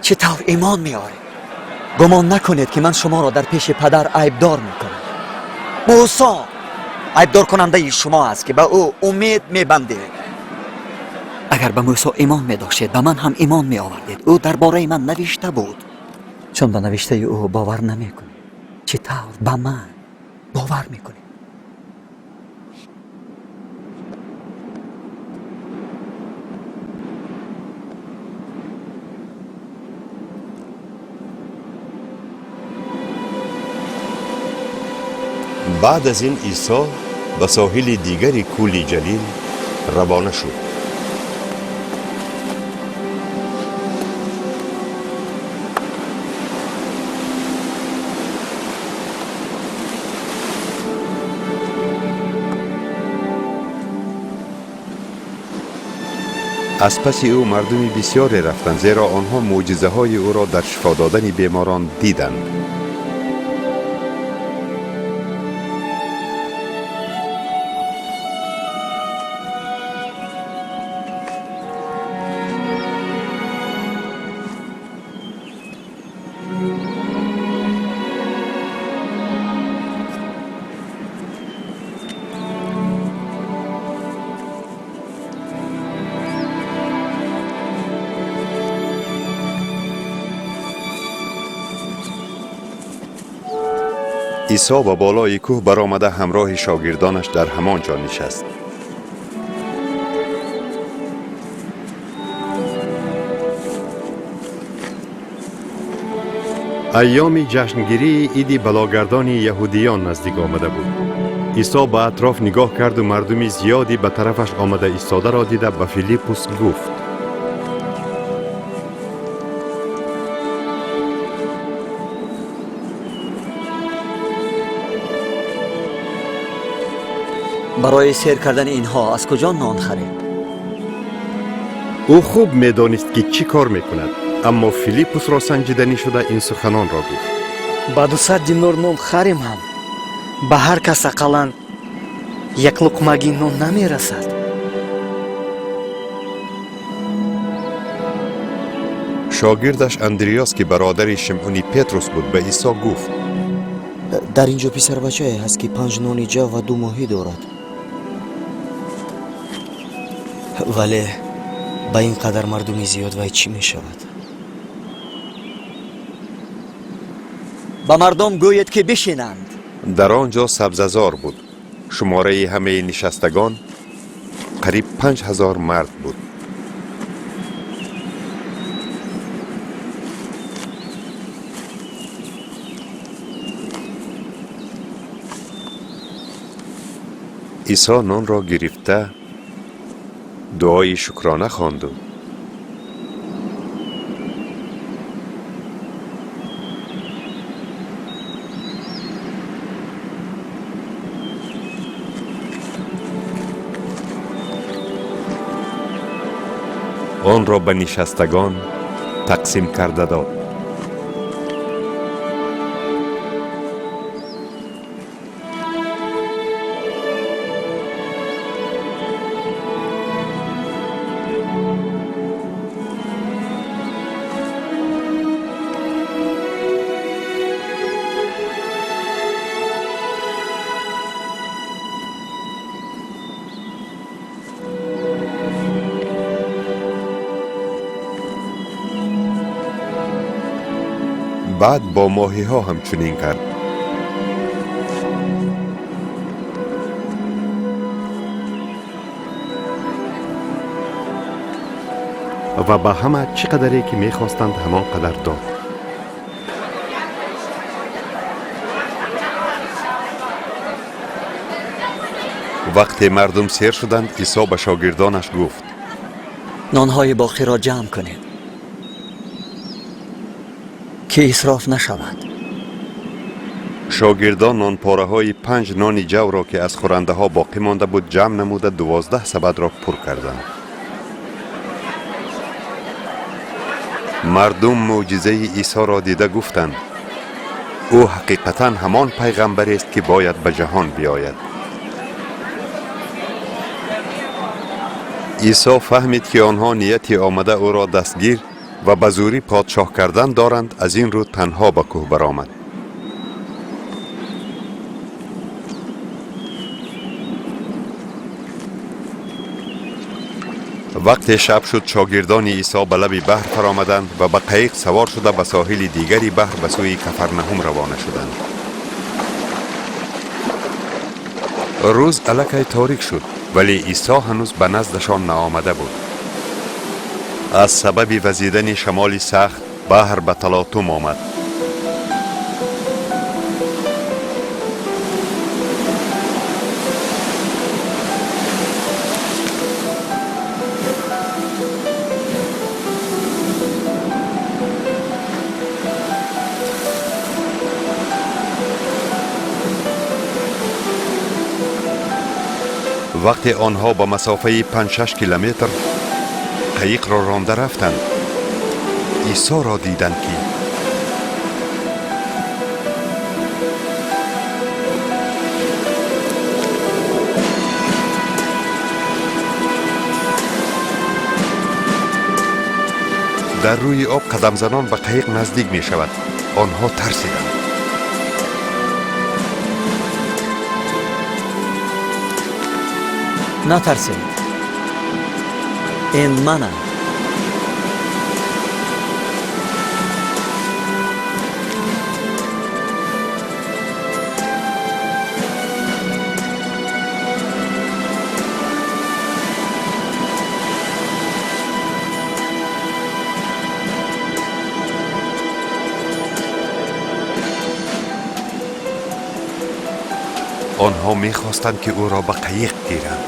чӣ тавр имон меоред? Гумон накунед, ки ман шуморо дар пеши падар айбдор мекунам. Мусо айбдоркунандаи шумо аст, ки ба ӯ умед мебандед. Агар ба Мусо имон медоштед, ба ман ҳам имон меовардед. Ӯ дар бораи ман навишта буд. Чун ба навиштаи ӯ бовар намекунед, чӣ тавр ба ман бовар мекунед? Баъд аз ин Исо ба соҳили дигари кӯли Ҷалил равона шуд. Аз паси ӯ мардуми бисёре рафтанд, зеро онҳо мӯъҷизаҳои ӯро дар шифо додани беморон диданд. Исо ба болои кӯҳ баромада, ҳамроҳи шогирдонаш дар ҳамон ҷо нишаст. Айёми ҷашнгирии иди балогардони яҳудиён наздик омада буд. Исо ба атроф нигоҳ карду мардуми зиёдӣ ба тарафаш омада истодаро дида, ба Филиппус гуфт: Барои сер кардани инҳо аз куҷо нон харем? Ӯ хуб медонист, ки чӣ кор мекунад, аммо Филиппусро санҷиданӣ шуда ин суханонро гуфт. Ба 200 динор нон харем ҳам, ба ҳар кас ақаллан як луқмаги нон намерасад. Шогирдаш Андриёс, ки бародари Шимъуни Петрус буд, ба Исо гуфт: Дар ин ҷо писарбачае ҳаст, ки панҷ нони ҷав ва ду моҳӣ дорад, вале ба ин қадар мардуми зиёд вай чӣ мешавад? Ба мардум гӯед, ки бишинанд. Дар он ҷо сабзазор буд. Шумораи ҳамаи нишастагон қариб 5000 мард буд. Исо нонро гирифта, дуои шукрона хонду онро ба нишастагон тақсим карда дод. Баъд бо моҳиҳо ҳамчунин кард. Ва ба ҳама чӣ қадаре ки мехостанд, ҳамон қадар дод. Вақте мардум сер шуданд, Исо ба шогирдонаш гуфт: Нонҳои боқиро ҷамъ кунед, ки исроф нашавад. Шогирдон нонпораҳои панҷ нони ҷавро, ки аз хӯрандаҳо боқӣ монда буд, ҷамъ намуда 12 сабадро пур карданд. Мардум мӯъҷизаи Исоро дида гуфтанд: ӯ ҳақиқатан ҳамон пайғамбарест, ки бояд ба ҷаҳон биёяд. Исо фаҳмид, ки онҳо нияти омада ӯро дастгир ва ба зӯрӣ подшоҳ кардан доранд. Аз ин рӯ танҳо ба кӯҳ баромад. Вақте шаб шуд, шогирдони Исо ба лаби баҳр фаромаданд ва ба қаиқ савор шуда ба соҳили дигари баҳр ба сӯи Кафарнаҳум равона шуданд. Рӯз аллакай торик шуд, вале Исо ҳанӯз ба наздашон наомада буд. Аз сабаби вазидани шамоли сахт баҳр ба талотум омад. Вақте онҳо ба масофаи 5-6 километр қаиқро ронда рафтанд, Исоро диданд, ки дар рӯи об қадамзанон ба қаиқ наздик мешавад. Онҳо тарсиданд. Натарсед, ин манам. Онҳо мехостанд, ки ӯро ба қаиқ гиранд.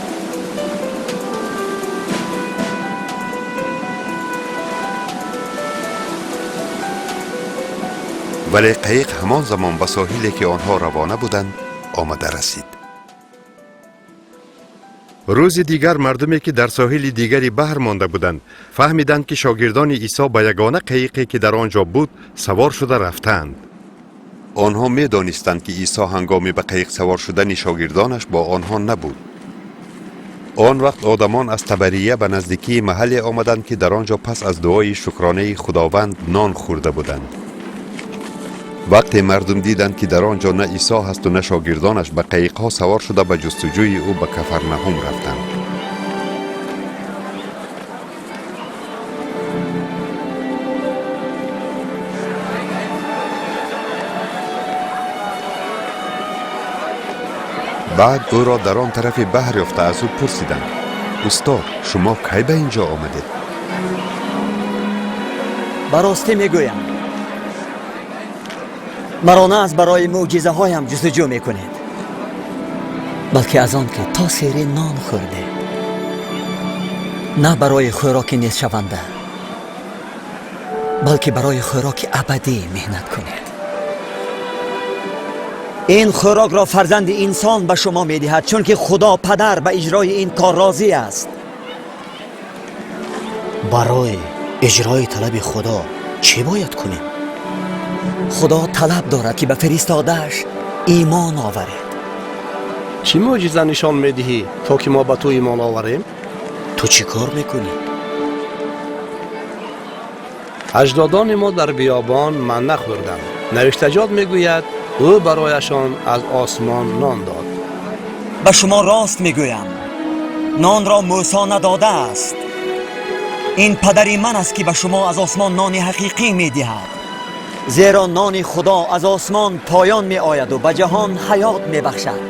Вале қаиқ ҳамон замон ба соҳиле, ки онҳо равона буданд, омада расид. Рӯзи дигар мардуме, ки дар соҳили дигари баҳр монда буданд, фаҳмиданд, ки шогирдони Исо ба ягона қаиқе, ки дар он ҷо буд, савор шуда рафтаанд. Онҳо медонистанд, ки Исо ҳангоми ба қаиқ савор шудани шогирдонаш бо онҳо набуд. Он вақт одамон аз Табария ба наздикии маҳалле омаданд, ки дар он ҷо пас аз дуои шукронаи Худованд нон хӯрда буданд. Вақте мардум диданд, ки дар он ҷо на Исо ҳасту на шогирдонаш, ба қаиқҳо савор шуда ба ҷустуҷӯи ӯ ба Кафарнаҳум рафтанд. Баъд ӯро дар он тарафи баҳр ёфта аз ӯ пурсиданд: устод, шумо кай ба ин ҷо омадед? Ба ростӣ мегӯям, маро на аз барои мӯъҷизаҳоям ҷустуҷӯ мекунед, балки аз он ки то сери нон хӯрдед, на барои хӯроки нестшаванда, балки барои хӯроки абадӣ меҳнат кунед. Ин хӯрокро фарзанди инсон ба шумо медиҳад, чунки Худо падар ба иҷрои ин кор розӣ аст. Барои иҷрои талаби Худо чӣ бояд кунем? Худо талаб дорад, ки ба фиристодааш имон оваред. Чӣ мӯъҷиза нишон медиҳӣ, то ки мо ба ту имон оварем? Ту чӣ кор мекунӣ? Аҷдодони мо дар биёбон манна хӯрданд. Навиштаҷот мегӯяд, ӯ барояшон аз осмон нон дод. Ба шумо рост мегӯям, нонро Мӯсо надодааст. Ин падари ман аст, ки ба шумо аз осмон нони ҳақиқӣ медиҳад. Зеро нони Худо аз осмон поён меояду ба ҷаҳон ҳаёт мебахшад.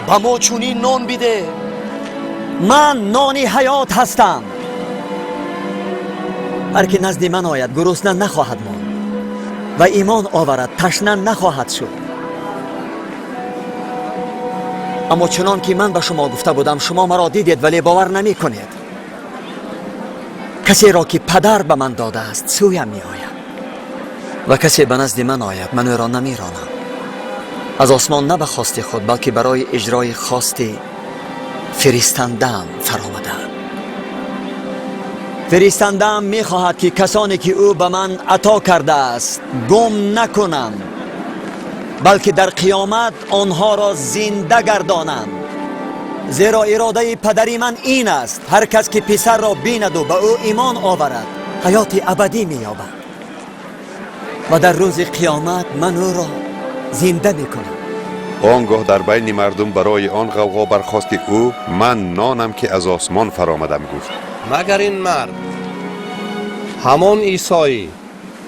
Ба мо чунин нон бидеҳ. Ман нони ҳаёт ҳастам. Ҳар ки назди ман ояд, гурусна нахоҳад монд ва имон оварад, ташна нахоҳад шуд. Аммо чунон ки ман ба шумо гуфта будам, шумо маро дидед, вале бовар намекунед. Касеро ки падар ба ман додааст, сӯям меояд, ва касе ба назди ман ояд, ман ӯро намеронам. Аз осмон на ба хости худ, балки барои иҷрои хости фиристандаам фаромадаам. Фиристандаам мехоҳад, ки касоне ки ӯ ба ман ато кардааст, гум накунам, балки дар қиёмат онҳоро зинда гардонам. Зеро иродаи падари ман ин аст: ҳар кас ки писарро бинаду ба ӯ имон оварад, ҳаёти абадӣ меёбад, ва дар рӯзи қиёмат ман ӯро зинда мекунам. Он гоҳ дар байни мардум барои он ғавғо бархост, ки ӯ «Ман нонам, ки аз осмон фаромадам» гуфт. Магар ин мард ҳамон Исоӣ,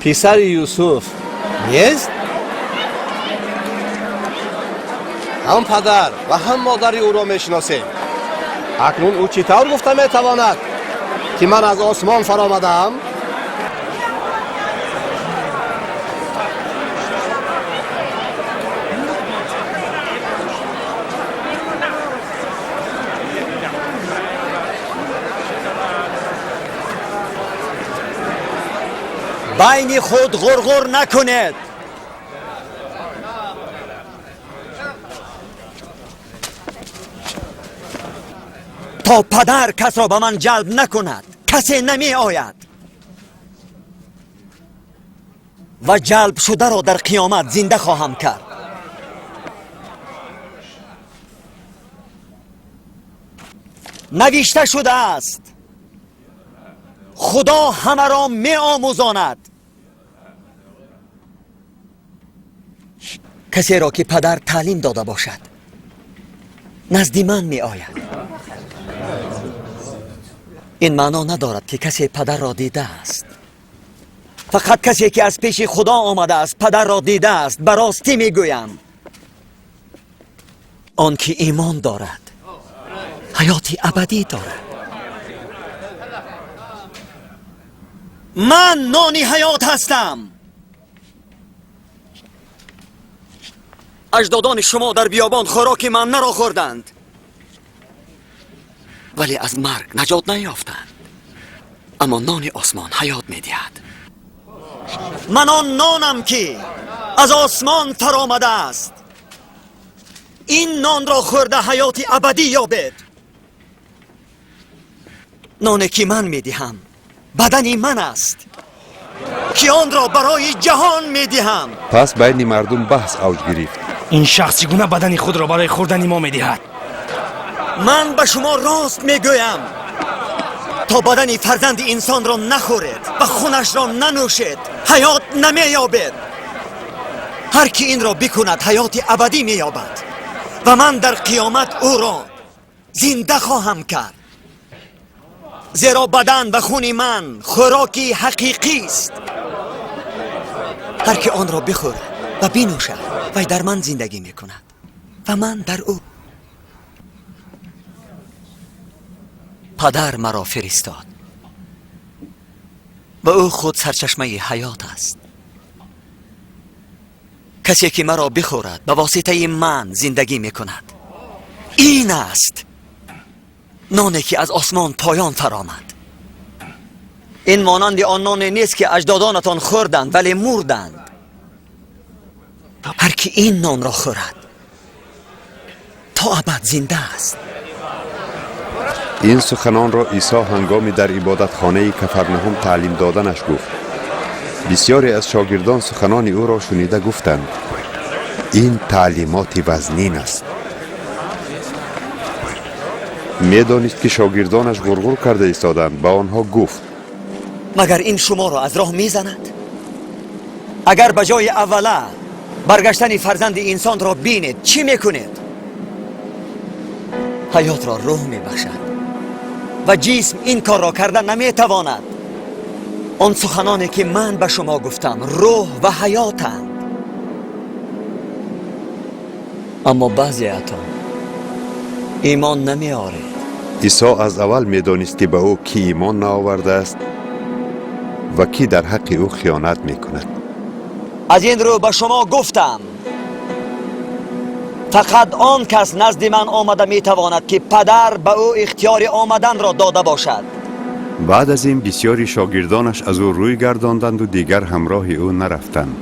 писари Юсуф нест? Ҳам падар ва ҳам модари ӯро мешиносем. Акнун ӯ чӣ тавр гуфта метавонад, ки ман аз осмон фаромадаам? Байни худ ғурғур накунед. То падар касро ба ман ҷалб накунад, касе намеояд, ва ҷалб шударо дар қиёмат зинда хоҳам кард. Навишта шудааст: Худо ҳамаро меомӯзонад. Касеро ки падар таълим дода бошад, назди ман меояд. Ин маъно надорад, ки касе падарро дидааст. Фақат касе ки аз пеши Худо омадааст, падарро дидааст. Ба ростӣ мегӯям, он ки имон дорад, ҳаёти абадӣ дорад. Ман нони ҳаёт ҳастам. Аҷдодони шумо дар биёбон хӯроки маннаро хӯрданд, вале аз марг наҷот наёфтанд. Аммо нони осмон ҳаёт медиҳад. Ман он нонам, ки аз осмон фаромадааст. Ин нонро хӯрда, ҳаёти абадӣ ёбед. Ноне ки ман медиҳам, бадани ман аст, ки онро барои ҷаҳон медиҳам. Пас байни мардум баҳс авҷ гирифт. Ин шахс чӣ гуна бадани худро барои хӯрдани мо медиҳад? Ман ба шумо рост мегӯям: то бадани фарзанди инсонро нахӯред ва хунашро нанӯшед, ҳаёт намеёбед. Ҳар ки инро бикунад, ҳаёти абадӣ меёбад, ва ман дар қиёмат ӯро зинда хоҳам кард. Зеро бадан ва хуни ман хӯроки ҳақиқист. Ҳар ки онро бихӯрад ва бинӯшад, вай дар ман зиндагӣ мекунад ва ман дар ӯ. Падар маро фиристод ва ӯ худ сарчашмаи ҳаёт аст. Касе ки маро бихӯрад, ба воситаи ман зиндагӣ мекунад. Ин аст ноне, ки аз осмон поён фаромад. Ин монанди он ноне нест, ки аҷдодонатон хӯрданд, вале мурданд. Ҳар ки ин нонро хӯрад, то абад зинда аст. Ин суханонро Исо ҳангоми дар ибодатхонаи Кафарнаҳум таълим доданаш гуфт. Бисёре аз шогирдон суханони ӯро шунида гуфтанд: «Ин таълимоти вазнин аст». Медонист, ки шогирдонаш ғурғур карда истоданд, ба онҳо гуфт: Магар ин шуморо аз роҳ мезанад? Агар ба ҷои аввала баргаштани фарзанди инсонро бинед, чӣ мекунед? Ҳаётро рӯҳ мебахшад ва ҷисм ин корро карда наметавонад. Он суханоне, ки ман ба шумо гуфтам, рӯҳ ва ҳаётанд. Аммо баъзеатон имон намеоред. Исо аз аввал медонист, ки ба ӯ кӣ имон наовардааст ва кӣ дар ҳаққи ӯ хиёнат мекунад. Аз ин рӯ ба шумо гуфтам. Фақат он кас назди ман омада метавонад, ки падар ба ӯ ихтиёри омаданро дода бошад. Баъд аз ин бисёри шогирдонаш аз ӯ рӯй гардонданду дигар ҳамроҳи ӯ нарафтанд.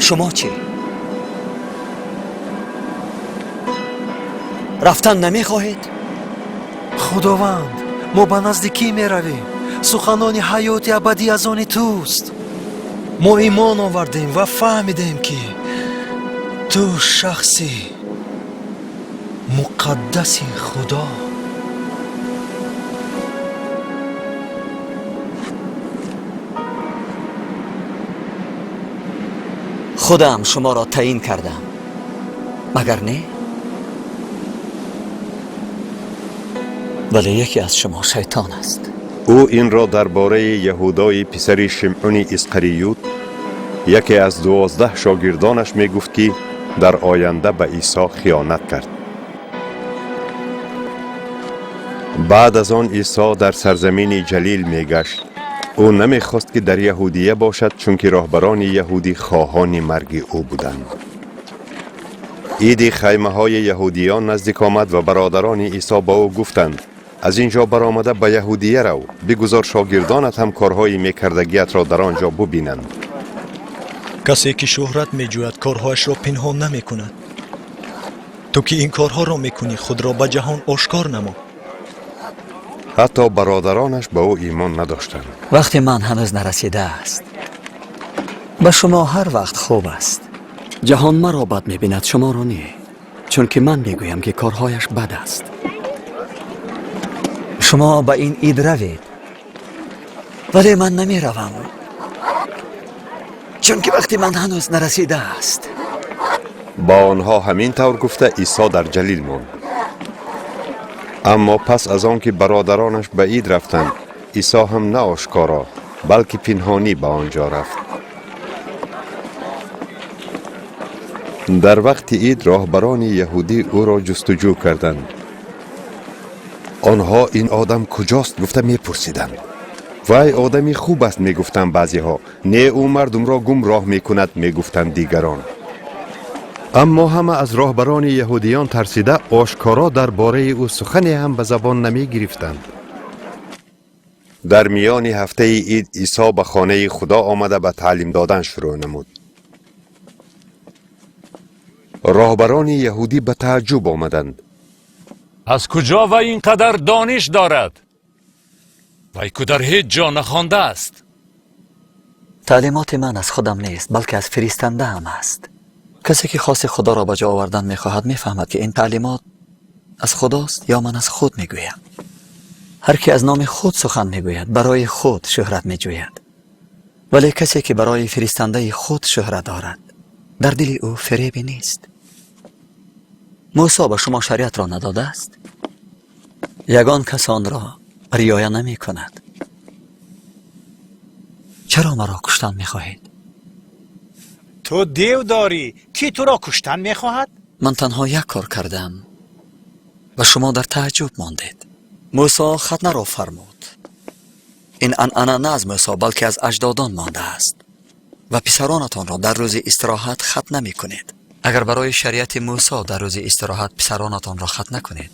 Шумо чӣ? Рафтан намехоҳед? Худованд, мо ба назди кӣ меравем? Суханони ҳаёти абадӣ аз они туст. Мо имон овардем ва фаҳмидем, ки ту шахси муқаддаси Худо. Худам шуморо таъин кардам, магар не? Вале яке аз шумо шайтон аст. Ӯ инро дар бораи Яҳудои писари Шимъуни Исқариют, яке аз 12 шогирдонаш, мегуфт, ки дар оянда ба Исо хиёнат кард. Баъд аз он Исо дар сарзамини Ҷалил мегашт. Ӯ намехост, ки дар Яҳудия бошад, чунки роҳбарони яҳудӣ хоҳони марги ӯ буданд. Иди хаймаҳои яҳудиён наздик омад ва бародарони Исо ба ӯ гуфтанд: аз ин ҷо баромада ба Яҳудия рав, бигузор шогирдонат ҳам корҳои мекардагиатро дар он ҷо бубинанд. Касе ки шӯҳрат меҷӯяд, корҳояшро пинҳон намекунад. Ту ки ин корҳоро мекунӣ, худро ба ҷаҳон ошкор намо. Ҳатто бародаронаш ба ӯ имон надоштанд. Вақти ман ҳанӯз нарасидааст. Ба шумо ҳар вақт хуб аст. Ҷаҳон маро бад мебинад, шуморо не, чунки ман мегӯям, ки корҳояш бад аст. Шумо ба ин ид равед, вале ман намеравам, чунки вақти ман ҳанӯз нарасидааст. Ба онҳо ҳамин тавр гуфта, Исо дар Ҷалил монд. Аммо пас аз он ки бародаронаш ба ид рафтанд, Исо ҳам на ошкоро, балки пинҳонӣ ба он ҷо рафт. Дар вақти ид роҳбарони яҳудӣ ӯро ҷустуҷӯ карданд. Онҳо ин одам куҷост гуфта мепурсиданд. Вай одами хуб аст, мегуфтанд баъзеҳо. Не, ӯ мардумро гумроҳ мекунад, мегуфтанд дигарон. Аммо ҳама аз роҳбарони яҳудиён тарсида, ошкоро дар бораи ӯ сухане ҳам ба забон намегирифтанд. Дар миёни ҳафтаи ид Исо ба хонаи Худо омада, ба таълим додан шурӯъ намуд. Роҳбарони яҳудӣ ба тааҷҷуб омаданд. Аз куҷо вай ин қадар дониш дорад? Вай ку дар ҳеҷ ҷо нахондааст. Таълимоти ман аз худам нест, балки аз фиристандаам аст. Касе ки хости Худоро ба ҷо овардан мехоҳад, мефаҳмад, ки ин таълимот аз Худост ё ман аз худ мегӯям. Ҳар ки аз номи худ сухан мегӯяд, барои худ шӯҳрат меҷӯяд, вале касе ки барои фиристандаи худ шӯҳрат дорад, дар дили ӯ фиребе нест. Мусо ба шумо шариатро надодааст? Ягон кас онро риоя намекунад. Чаро маро куштан мехоҳед? Ту дев дорӣ, кӣ туро куштан мехоҳад? Ман танҳо як кор кардам ва шумо дар тааҷҷуб мондед. Мусо хатнаро фармуд. Ин анъана на аз Мусо, балки аз аҷдодон мондааст ва писаронатонро дар рӯзи истироҳат хатна мекунед. Агар барои шариати Мусо дар рӯзи истироҳат писаронатонро хатна кунед,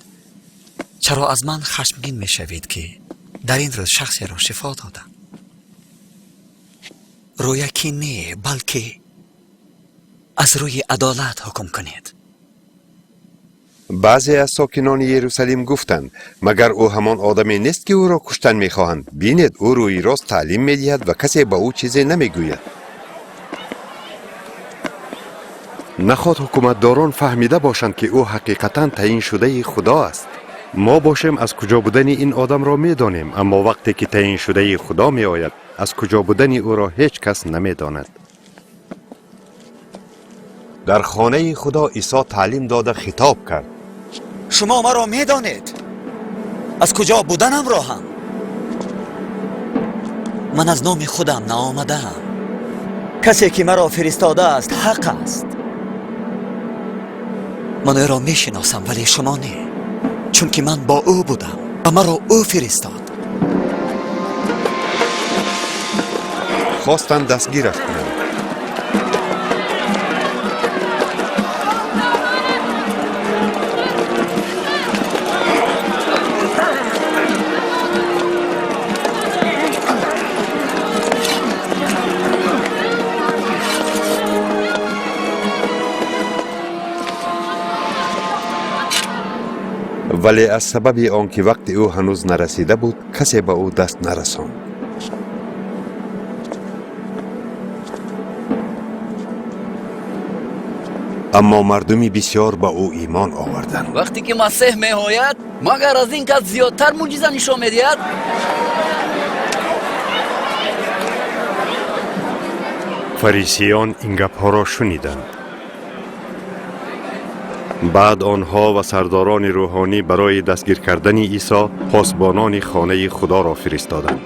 чаро аз ман хашмгин мешавед, ки дар ин рӯз шахсеро шифо додам? Рӯякӣ не, балки аз рӯи адолат ҳукм кунед. Баъзе аз сокинони Ерусалим гуфтанд: магар ӯ ҳамон одаме нест, ки ӯро куштан мехоҳанд? Бинед, ӯ рӯи рост таълим медиҳад ва касе ба ӯ чизе намегӯяд. Наход ҳукуматдорон фаҳмида бошанд, ки ӯ ҳақиқатан таъиншудаи Худо аст. Мо бошем, аз куҷо будани ин одамро медонем, аммо вақте ки таъиншудаи Худо меояд, аз куҷо будани ӯро ҳеҷ кас намедонад. Дар хонаи Худо Исо таълим дода хитоб кард: Шумо маро медонед, аз куҷо буданамро ҳам. Ман аз номи худам наомадаам. Касе ки маро фиристодааст, ҳақ аст. Ман ӯро мешиносам, вале шумо не, чунки ман бо ӯ будам ва маро ӯ фиристод. Хостанд дастгираш кунанд. Вале аз сабаби он ки вақти ӯ ҳанӯз нарасида буд, касе ба ӯ даст нарасонд. Аммо мардуми бисёр ба ӯ имон оварданд. Вақте ки Масеҳ меояд, магар аз ин кас зиёдтар мӯъҷиза нишон медиҳад? Фарисиён ин гапҳоро шуниданд. Баъд онҳо ва сардорони рӯҳонӣ барои дастгир кардани Исо посбонони хонаи Худоро фиристоданд.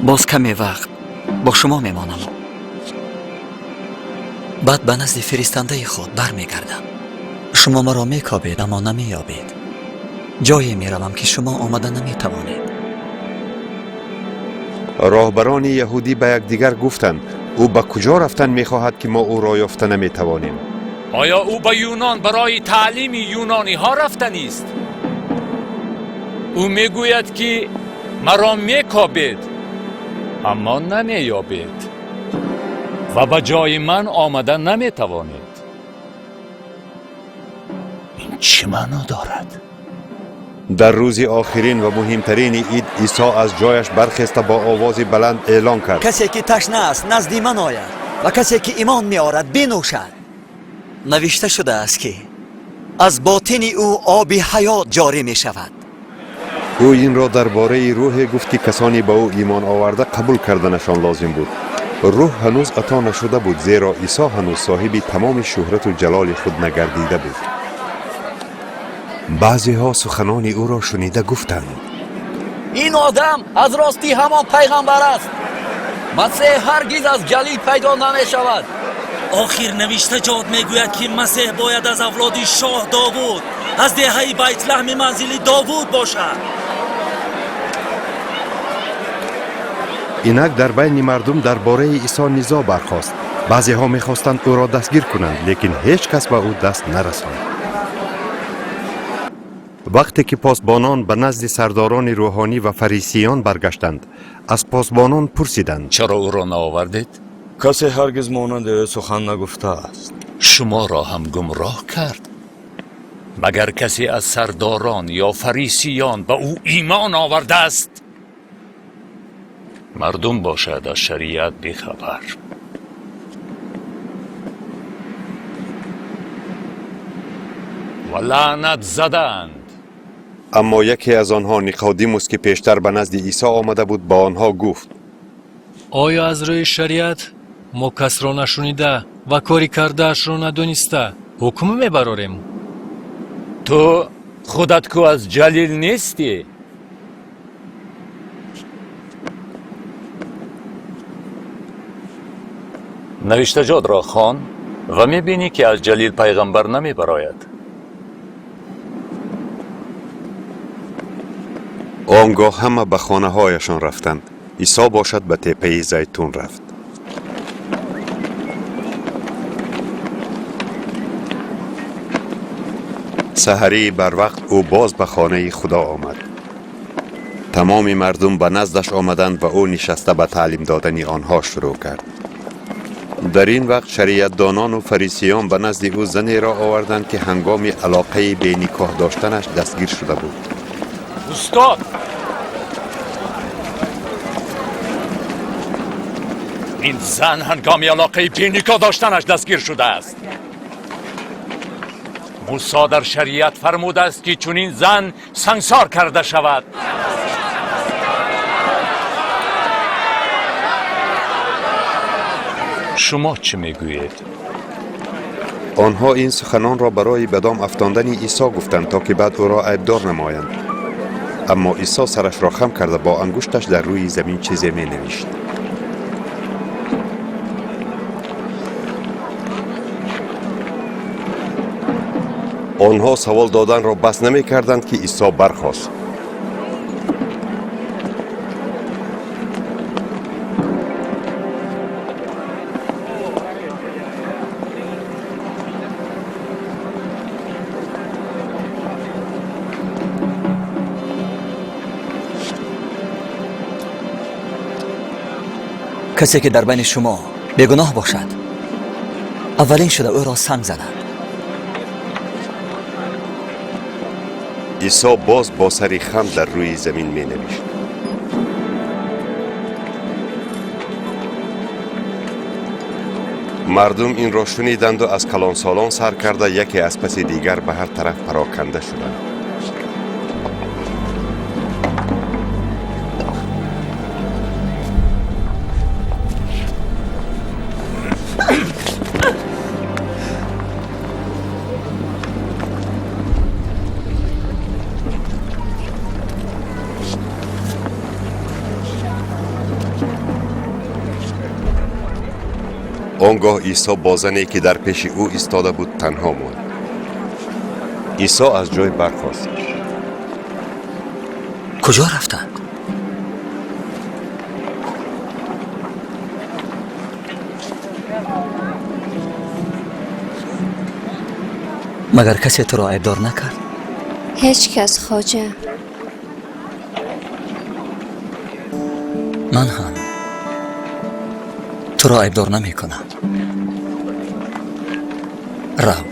Боз каме вақт бо шумо мемонам. Баъд ба назди фиристандаи худ бармегардам. Шумо маро мекобед, аммо намеёбед. Ҷое меравам, ки шумо омада наметавонед. Роҳбарони яҳудӣ ба якдигар гуфтанд: ӯ ба куҷо рафтан мехоҳад, ки мо ӯро ёфта наметавонем? Оё ӯ ба Юнон барои таълими юнониҳо рафтанист? Ӯ мегӯяд, ки маро мекобед, аммо намеёбед ва ба ҷои ман омада наметавонед. Ин чӣ маъно дорад? Дар рӯзи охирин ва муҳимтарини ид Исо аз ҷояш бархеста бо овози баланд эълон кард: касе ки ташна аст, назди ман ояд ва касе ки имон меорад, бинӯшад. Навишта шудааст, ки аз ботини ӯ оби ҳаёт ҷорӣ мешавад. Ӯ инро дар бораи рӯҳе гуфт, ки касоне ба ӯ имон оварда қабул карданашон лозим буд. Рӯҳ ҳанӯз ато нашуда буд, зеро Исо ҳанӯз соҳиби тамоми шӯҳрату ҷалоли худ нагардида буд. Баъзеҳо суханони ӯро шунида гуфтанд: ин одам аз ростӣ ҳамон пайғамбар аст. Масеҳ ҳаргиз аз Ҷалил пайдо намешавад. Охир навиштаҷот мегӯяд, ки Масеҳ бояд аз авлоди шоҳ Довуд, аз деҳаи Байтлаҳми манзили Довуд бошад. Инак дар байни мардум дар бораи Исо низоъ бархост. Баъзеҳо мехостанд ӯро дастгир кунанд, лекин ҳеҷ кас ба ӯ даст нарасонд. Вақте ки посбонон ба назди сардорони рӯҳонӣ ва фарисиён баргаштанд, аз посбонон пурсиданд: чаро ӯро наовардед? Касе ҳаргиз монанди ӯ сухан нагуфтааст. Шуморо ҳам гумроҳ кард? Магар касе аз сардорон ё фарисиён ба ӯ имон овардааст? Мардум бошад аз шариат бехабар. Ва лаънат задаанд. Аммо яке аз онҳо, Никодимус, ки пештар ба назди Исо омада буд, ба онҳо гуфт: оё аз рӯи шариат мо касро нашунида ва кори кардаашро надониста ҳукм мебарорем? Ту худат ку аз Ҷалил нестӣ? Навиштаҷотро хон ва мебинӣ, ки аз Ҷалил пайғамбар намебарояд. Он гоҳ ҳама ба хонаҳояшон рафтанд. Исо бошад ба теппаи Зайтун рафт. Саҳарии барвақт ӯ боз ба хонаи Худо омад. Тамоми мардум ба наздаш омаданд ва ӯ нишаста ба таълим додани онҳо шурӯъ кард. Дар ин вақт шариатдонону фарисиён ба назди ӯ занеро оварданд, ки ҳангоми алоқаи беникоҳ доштанаш дастгир шуда буд. Устод, ин зан ҳангоми алоқаи беникоҳ доштанаш дастгир шудааст. Мусо дар шариат фармудааст, ки чунин зан сангсор карда шавад. Шумо чӣ мегӯед? Онҳо ин суханонро барои ба дом афтондани Исо гуфтанд, то ки баъд ӯро айбдор намоянд. Аммо Исо сарашро хам карда бо ангушташ дар рӯи замин чизе менавишт. Онҳо савол доданро бас намекарданд, ки Исо бархост. Касе ки дар байни шумо бегуноҳ бошад, аввалин шуда ӯро санг занад. Исо боз бо сари хам дар рӯи замин менавишт. Мардум инро шуниданду аз калонсолон сар карда яке аз паси дигар ба ҳар тараф пароканда шуданд. Он гоҳ Исо бо зане, ки дар пеши ӯ истода буд, танҳо монд. Исо аз ҷой бархост. Куҷо рафтанд? Магар касе туро айбдор накард? Ҳеҷ кас, хоҷа. Ман ҳам туро айбдор намекунам. Рав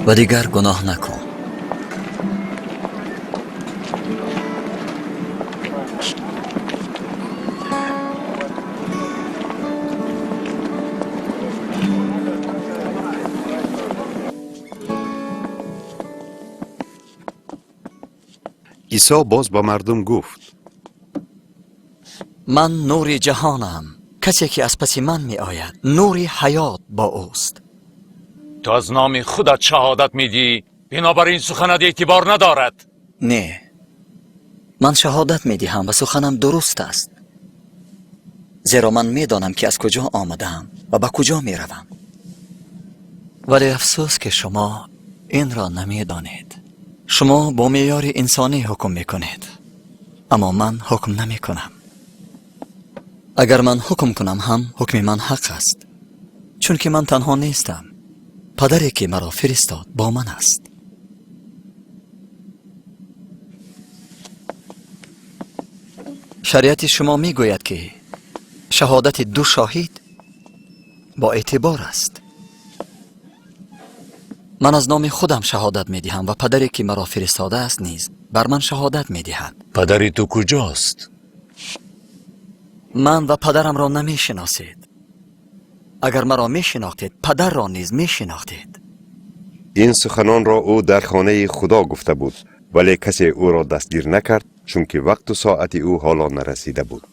ва дигар гуноҳ накун. Исо боз ба мардум гуфт: Ман нури ҷаҳонам. Касе ки аз паси ман меояд, нури ҳаёт бо ӯст. Ту аз номи худат шаҳодат медиҳӣ, бинобар ин суханат эътибор надорад. Не, ман шаҳодат медиҳам ва суханам дуруст аст, зеро ман медонам ки аз куҷо омадаам ва ба куҷо меравам. Вале афсӯс, ки шумо инро намедонед. Шумо бо меъёри инсонӣ ҳукм мекунед, аммо ман ҳукм намекунам. Агар ман ҳукм кунам ҳам, ҳукми ман ҳақ аст, чунки ман танҳо нестам. Падаре ки маро фиристод бо ман аст. Шариати шумо мегӯяд, ки шаҳодати ду шоҳид бо эътибор аст. Ман аз номи худам шаҳодат медиҳам ва падаре ки маро фиристодааст низ бар ман шаҳодат медиҳад. Падари ту куҷост? Ман ва падарамро намешиносед. Агар маро мешинохтед, падарро низ мешинохтед. Ин суханонро ӯ дар хонаи Худо гуфта буд, вале касе ӯро дастгир накард, чунки вақту соати ӯ ҳоло нарасида буд.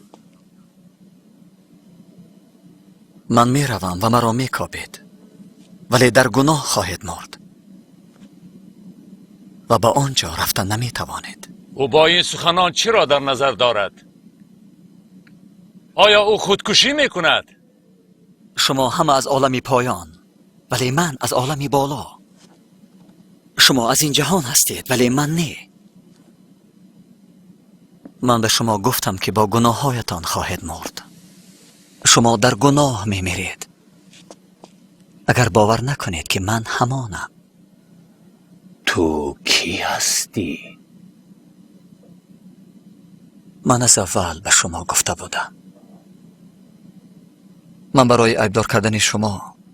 Ман меравам ва маро мекобед, вале дар гуноҳ хоҳед мурд ва ба он ҷо рафта наметавонед. Ӯ бо ин суханон чиро дар назар дорад? Оё ӯ худкушӣ мекунад? Шумо ҳама аз олами поён, вале ман аз олами боло. Шумо аз ин ҷаҳон ҳастед, вале ман не. Ман ба шумо гуфтам, ки бо гуноҳҳоятон хоҳед мурд. Шумо дар гуноҳ мемиред агар бовар накунед, ки ман ҳамонам. Ту кӣ ҳастӣ? Ман аз аввал ба шумо гуфта будам. Ман барои айбдор кардани шумо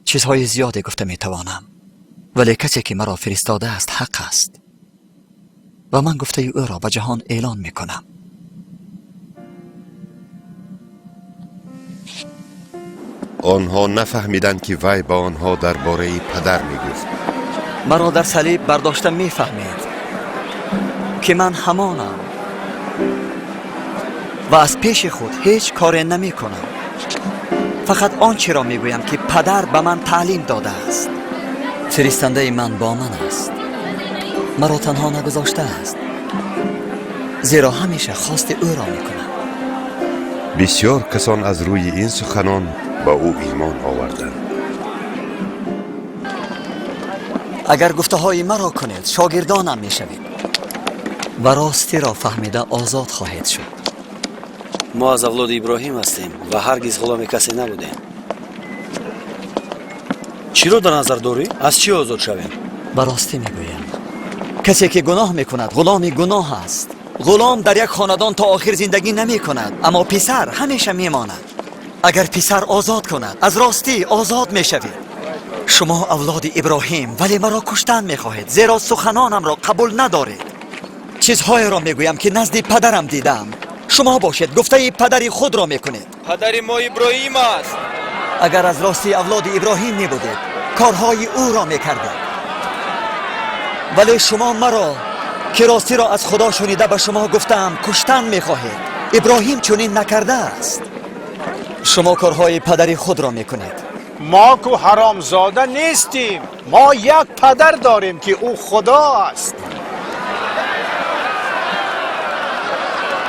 чизҳои зиёде гуфта метавонам, вале касе ки маро фиристодааст ҳақ аст ва ман гуфтаи ӯро ба ҷаҳон эълон мекунам. Онҳо нафаҳмиданд, ки вай ба онҳо дар бораи падар мегуфт. Маро дар салиб бардошта мефаҳмед, ки ман ҳамонам ва аз пеши худ ҳеҷ коре намекунам. Фақат он чиро мегӯям, ки падар ба ман таълим додааст. Фиристандаи ман бо ман аст, маро танҳо нагузоштааст, зеро ҳамеша хости ӯро мекунам. Бисёр касон аз рӯи ин суханон ба ӯ имон оварданд. Агар гуфтаҳои маро кунед, шогирдонам мешавед ва ростиро фаҳмида озод хоҳед шуд. Мо аз авлоди Иброҳим ҳастем ва ҳаргиз ғуломи касе набудем. Чиро дар назар дорӣ? Аз чӣ озод шавем? Ба ростӣ мегӯям, касе ки гуноҳ мекунад, ғуломи гуноҳ аст. Ғулом дар як хонадон то охир зиндагӣ намекунад, аммо писар ҳамеша мемонад. Агар писар озод кунад, аз ростӣ озод мешавед. Шумо авлоди Иброҳим, вале маро куштан мехоҳед, зеро суханонамро қабул надоред. Чизҳоеро мегӯям, ки назди падарам дидам. Шумо бошед, гуфтаи падари худро мекунед. Падари мо Иброҳим аст. Агар аз ростӣ авлоди Иброҳим мебудед, корҳои ӯро мекардед. Вале шумо маро, ки ростиро аз Худо шунида ба шумо гуфтаам, куштан мехоҳед. Иброҳим чунин накардааст. Шумо корҳои падари худро мекунед. Мо ку ҳаромзода нестем. Мо як падар дорем, ки ӯ Худо аст.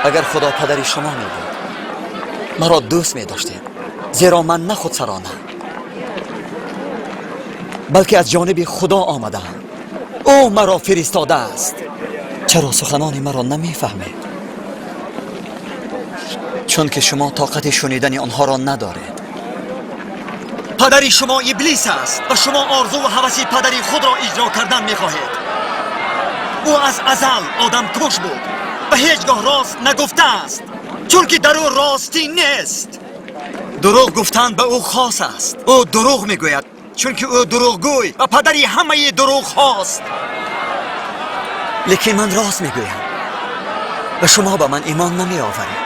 Агар Худо падари шумо мебуд, маро дӯст медоштед, зеро ман на худсарона, балки аз ҷониби Худо омадаам. Ӯ маро фиристодааст. Чаро суханони маро намефаҳмед? Чунки шумо тоқати шунидани онҳоро надоред. Падари шумо Иблис аст ва шумо орзуву ҳаваси падари худро иҷро кардан мехоҳед. Ӯ аз азал одамкуш буд ва ҳеҷ гоҳ рост нагуфтааст, чунки дар ӯ ростӣ нест. Дурӯғ гуфтан ба ӯ хос аст. Ӯ дурӯғ мегӯяд, чунки ӯ дурӯғгӯй ва падари ҳамаи дурӯғҳост. Лекин ман рост мегӯям ва шумо ба ман имон намеоваред.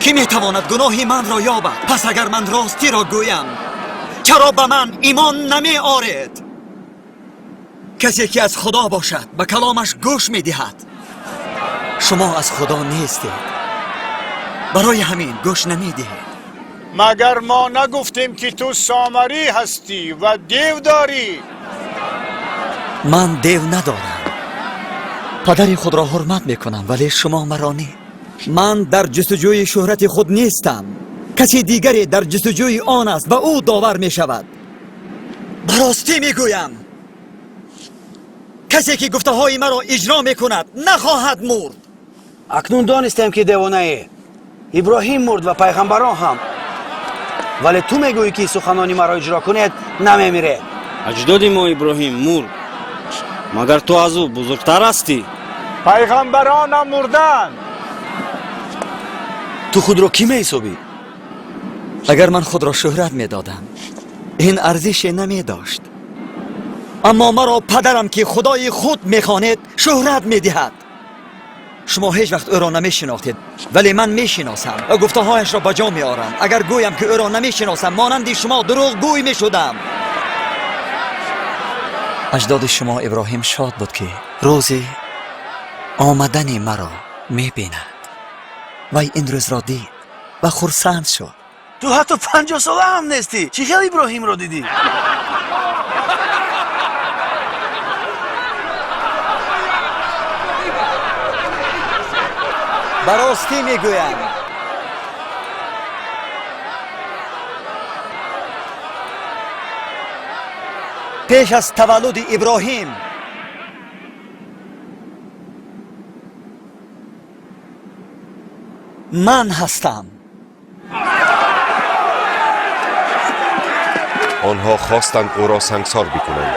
Кӣ метавонад гуноҳи манро ёбад? Пас агар ман ростиро гӯям, чаро ба ман имон намеоред? Касе ки аз Худо бошад, ба каломаш гӯш медиҳад. Шумо аз Худо нестед, барои ҳамин гӯш намедиҳед. Магар мо нагуфтем, ки ту сомарӣ ҳастӣ ва дев дорӣ? Ман дев надорам. Падари худро ҳурмат мекунам, вале шумо маро не. Ман дар ҷустуҷӯи шӯҳрати худ нестам. Каси дигаре дар ҷустуҷӯи он аст ва ӯ довар мешавад. Ба ростӣ мегӯям, касе ки гуфтаҳои маро иҷро мекунад, нахоҳад мурд. Акнун донистем, ки девонаӣ. Иброҳим мурд ва пайғамбарон ҳам, вале ту мегӯӣ, ки суханони маро иҷро кунед, намемиред. Аҷдоди мо Иброҳим мурд, магар ту аз ӯ бузургтар ҳастӣ? Пайғамбаронам мурданд. Ту худро кӣ меҳисобӣ? Агар ман худро шӯҳрат медодам, ин арзише намедошт. Аммо маро падарам, ки Худои худ мехонед, шӯҳрат медиҳад. Шумо ҳеҷ вақт ӯро намешинохтед, вале ман мешиносам ва гуфтаҳояшро ба ҷо меорам. Агар гӯям, ки ӯро намешиносам, монанди шумо дурӯғгӯй мешудам. Аҷдоди шумо Иброҳим шод буд, ки рӯзи омадани маро мебинад. Вай ин рӯзро дид ва хурсанд шуд. Ту ҳатто 50-сола ҳам нестӣ. Чӣ хел Иброҳимро дидӣ? Ба ростӣ мегӯям, пеш аз таваллуди Иброҳим ман ҳастам. Онҳо хостанд ӯро сангсор бикунанд.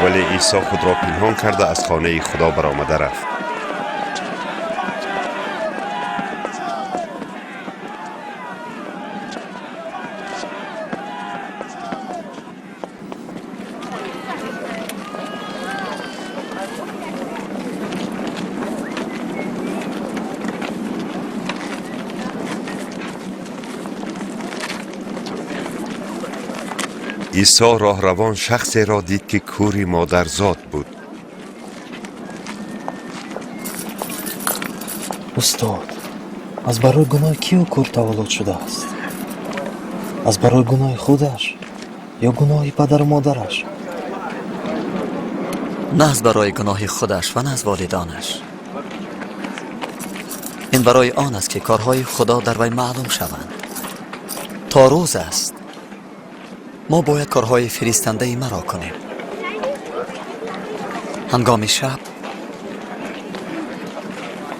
Вале Исо худро пинҳон карда, аз хонаи Худо баромада рафт. Исо роҳравон шахсеро дид, ки кӯри модарзод буд. Устод, аз барои гуноҳи кӣ ӯ кӯр таваллуд шудааст? Аз барои гуноҳи худаш ё гуноҳи падару модараш? На аз барои гуноҳи худаш ва на аз волидонаш. Ин барои он аст, ки корҳои Худо дар вай маълум шаванд. То рӯз аст, мо бояд корҳои фиристандаи маро кунем. Ҳангоми шаб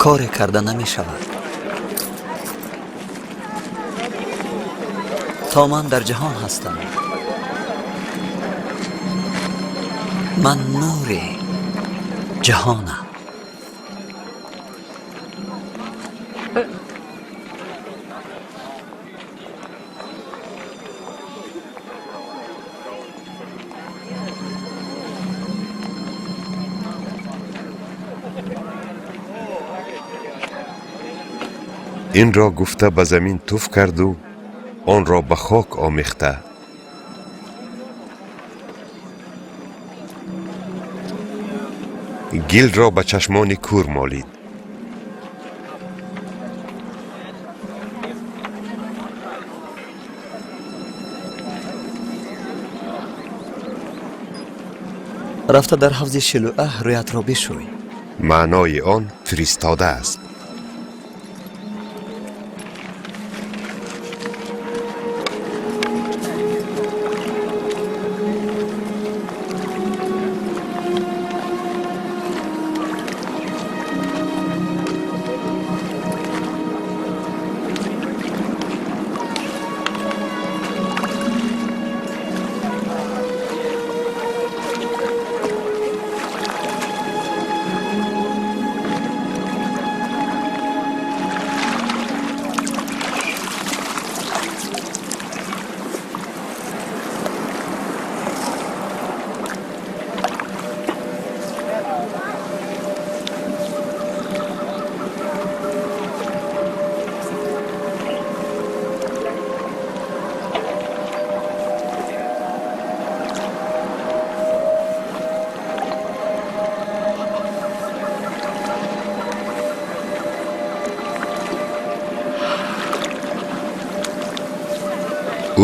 коре карда намешавад. То ман дар ҷаҳон ҳастам, ман нури ҷаҳонам. Инро гуфта, ба замин туф карду онро ба хок омехта, гилро ба чашмони кур молид. Рафта дар ҳавзи Шилӯаҳ рӯятро бишӯй. Маънои он фиристода аст.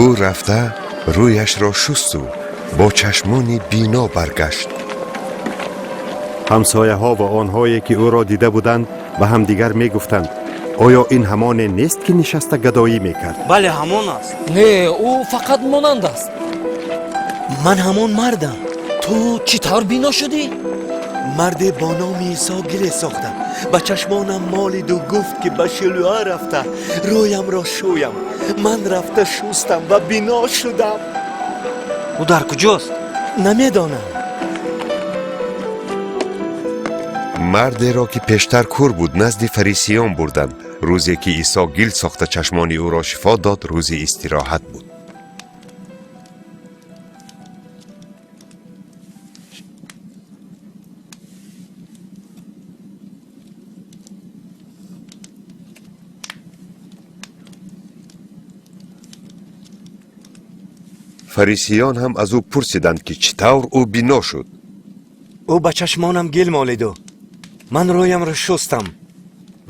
Ӯ рафта рӯяшро шусту бо чашмони бино баргашт. Ҳамсояҳо ва онҳое, ки ӯро дида буданд, ба ҳамдигар мегуфтанд: оё ин ҳамоне нест, ки нишаста гадоӣ мекард? Бале, ҳамон аст. Не, ӯ фақат монанд аст. Ман ҳамон мардам. Ту чӣ тавр бино шудӣ? Марде бо номи Исо гиле сохта, ба чашмонам молиду гуфт, ки ба Шилӯа рафта рӯямро шӯям. Ман рафта шустам ва бино шудам. Ӯ дар куҷост? Намедонам. Мардеро, ки пештар кур буд, назди фарисиён бурданд. Рӯзе, ки Исо гил сохта чашмони ӯро шифо дод, рӯзи истироҳат буд. Фарисиён ҳам аз ӯ пурсиданд, ки чӣ тавр ӯ бино шуд. Ӯ ба чашмонам гил молиду ман рӯямро шустам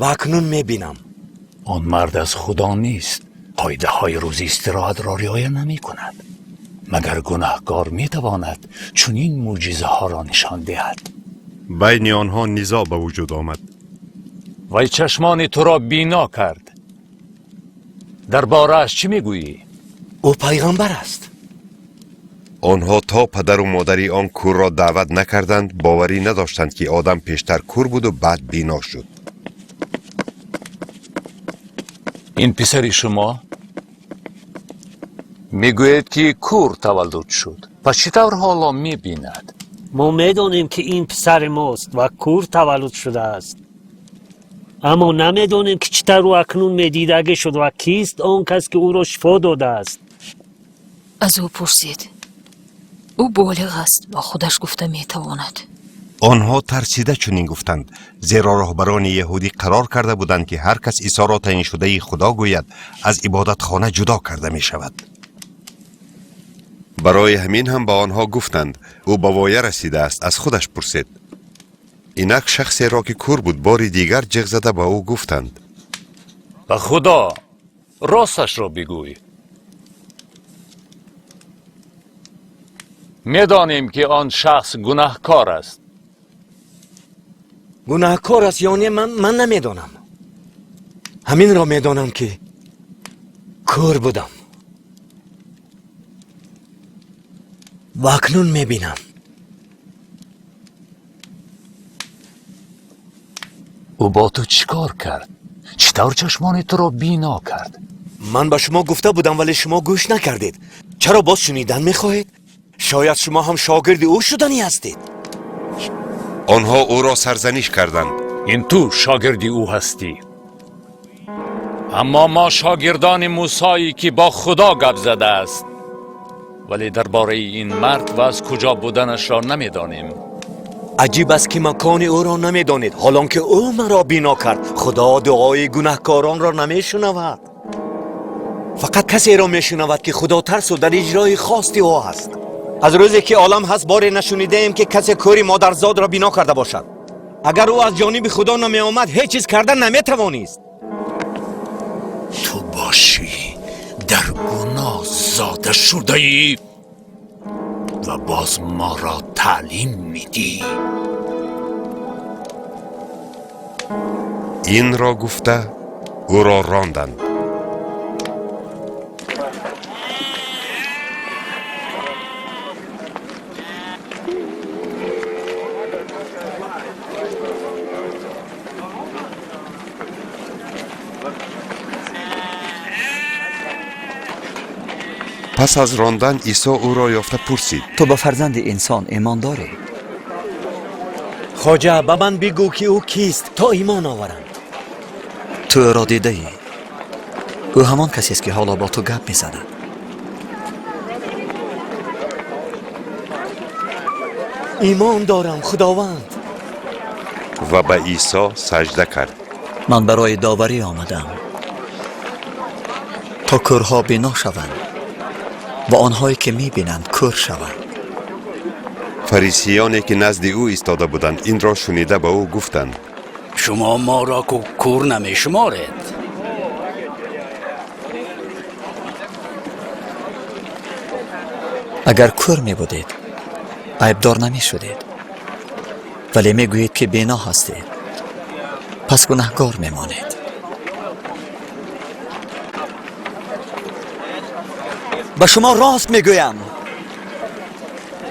ва акнун мебинам. Он мард аз Худо нест, қоидаҳои рӯзи истироҳатро риоя намекунад. Магар гунаҳкор метавонад чунин мӯъҷизаҳоро нишон диҳад? Байни онҳо низоъ ба вуҷуд омад. Вай чашмони туро бино кард, дар борааш чӣ мегӯӣ? Ӯ пайғамбар аст. Онҳо то падару модари он курро даъват накарданд, боварӣ надоштанд, ки одам пештар кур буду баъд бино шуд. Ин писари шумо мегӯед, ки кур таваллуд шуд, пас чӣ тавр ҳоло мебинад? Мо медонем, ки ин писари мост ва кур таваллуд шудааст, аммо намедонем, ки чӣ тавр ӯ акнун медидагӣ шуд ва кист он кас, ки ӯро шифо додааст. Аз ӯ пурсед, ӯ болиғ аст ва худаш гуфта метавонад. Онҳо тарсида чунин гуфтанд, зеро роҳбарони яҳудӣ қарор карда буданд, ки ҳар кас Исоро таъйиншудаи Худо гӯяд, аз ибодатхона ҷудо карда мешавад. Барои ҳамин ҳам ба онҳо гуфтанд: ӯ ба воя расидааст, аз худаш пурсед. Инак шахсеро, ки кур буд, бори дигар ҷиғ зада ба ӯ гуфтанд: Ба Худо, росташро бигӯй. Медонем, ки он шахс гунаҳкор аст. Гунаҳкор аст ё не, ман намедонам. Ҳаминро медонам, ки кӯр будам ва акнун мебинам. Ӯ бо ту чӣ кор кард? Чӣ тавр чашмони туро бино кард? Ман ба шумо гуфта будам, вале шумо гӯш накардед. Чаро боз шунидан мехоҳед? Шояд шумо ҳам шогирди ӯ шуданӣ ҳастед. Онҳо ӯро сарзаниш карданд. Ин ту шогирди ӯ ҳастӣ, аммо мо шогирдони Мусое, ки бо Худо гап задааст, вале дар бораи ин мард ва аз куҷо буданашро намедонем. Аҷиб аст, ки макони ӯро намедонед, ҳолон ки ӯ маро бино кард. Худо дуои гунаҳкоронро намешунавад, фақат касеро мешунавад, ки худотарсу дар иҷрои хости ӯ аст. Аз рӯзе ки олам ҳаст, боре нашунидаем, ки касе кӯри модарзодро бино карда бошад. Агар ӯ аз ҷониби Худо намеомад, ҳеҷ чиз карда наметавонист. Ту бошӣ дар гуноҳ зода шудаӣ ва боз моро таълим медиҳӣ. Инро гуфта, ӯро ронданд. Пас аз рондан Исо ӯро ёфта пурсид: Ту ба фарзанди инсон имон дорӣ? Хоҷа, ба ман бигӯ, ки ӯ кист, то имон оварам. Ту ӯро дидаӣ. Ӯ ҳамон касест, ки ҳоло бо ту гап мезанад. Имон дорам, Худованд. Ва ба Исо саҷда кард. Ман барои доварӣ омадам, то кӯрҳо бино шаванд ва онҳое ки мебинанд, кӯр шаванд. Фарисиёне, ки назди ӯ истода буданд, инро шунида, ба ӯ гуфтанд: Шумо моро кӯр намешуморед. Агар кӯр мебудед, айбдор намешудед, вале мегӯед, ки бино ҳастед, пас гунаҳгор мемонед. Ба шумо рост мегӯям,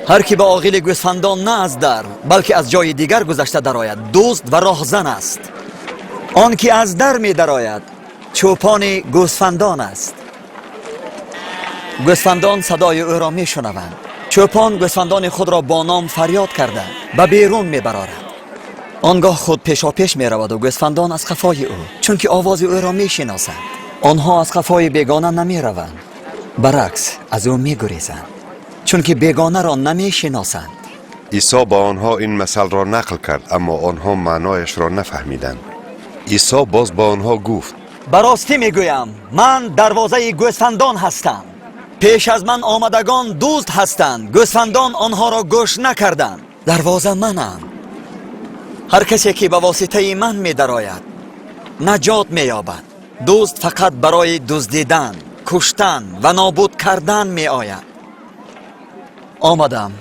ҳар ки ба оғили гӯсфандон на аз дар, балки аз ҷои дигар гузашта дарояд, дузд ва роҳзан аст. Он ки аз дар медарояд, чӯпони гӯсфандон аст. Гӯсфандон садои ӯро мешунаванд. Чӯпон гӯсфандони худро бо ном фарёд карда, ба берун мебарорад. Он гоҳ худ пешопеш мераваду гӯсфандон аз қафои ӯ, чунки овози ӯро мешиносанд. Онҳо аз қафои бегона намераванд, баръакс, аз ӯ мегурезанд, чунки бегонаро намешиносанд. Исо ба онҳо ин масалро нақл кард, аммо онҳо маънояшро нафаҳмиданд. Исо боз ба онҳо гуфт: Ба ростӣ мегӯям, ман дарвозаи гӯсфандон ҳастам. Пеш аз ман омадагон дузд ҳастанд, гӯсфандон онҳоро гӯш накарданд. Дарвоза манам. Ҳар касе ки ба воситаи ман медарояд, наҷот меёбад. Дузд фақат барои дуздидан, куштан ва нобуд кардан меояд. Омадам,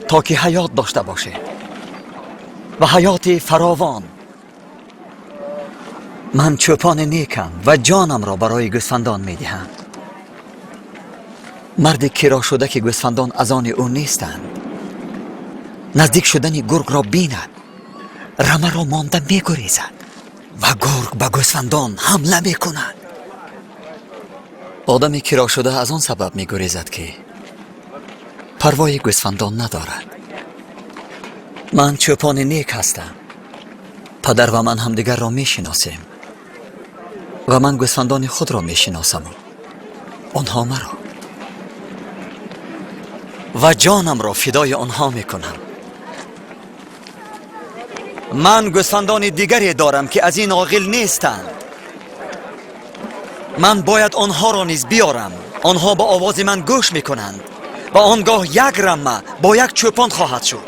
то ки ҳаёт дошта бошед ва ҳаёти фаровон. Ман чӯпони некам ва ҷонамро барои гӯсфандон медиҳам. Марди кирошуда, ки гӯсфандон аз они ӯ нестанд, наздик шудани гургро бинад, рамаро монда мегурезад ва гург ба гӯсфандон ҳамла мекунад. Одами кирошуда аз он сабаб мегурезад, ки парвои гӯсфандон надорад. Ман чӯпони нек ҳастам. Падар ва ман ҳамдигарро мешиносем ва ман гӯсфандони худро мешиносаму онҳо маро, ва ҷонамро фидои онҳо мекунам. Ман гӯсфандони дигаре дорам, ки аз ин оғил нестанд. Ман бояд онҳоро низ биёрам. Онҳо ба овози ман гӯш мекунанд ва он гоҳ як рамма бо як чӯпон хоҳад шуд.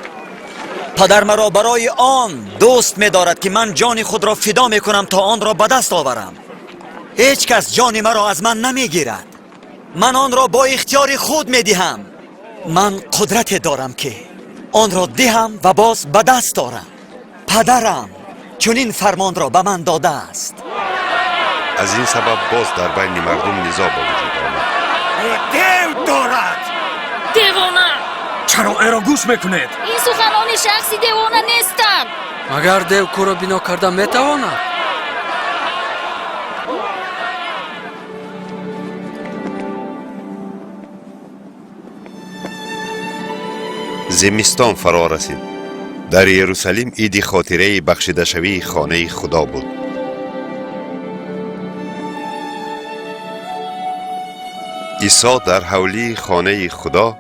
Падар маро барои он дӯст медорад, ки ман ҷони худро фидо мекунам, то онро ба даст оварам. Ҳеҷ кас ҷони маро аз ман намегирад. Ман онро бо ихтиёри худ медиҳам. Ман қудрате дорам, ки онро диҳам ва боз ба даст орам. Падарам чунин фармонро ба ман додааст. Аз ин сабаб боз дар байни мардум низоъ ба вуҷуд омад. Дев дорад! Девона! Чаро ӯро гӯш мекунед? Ин суханони шахси девона нестанд. Магар дев кӯрро бино карда метавонад? Зимистон фаро расид. Дар Иерусалим иди хотираи бахшидашавии хонаи Худо буд. Исо дар ҳавлии хонаи Худо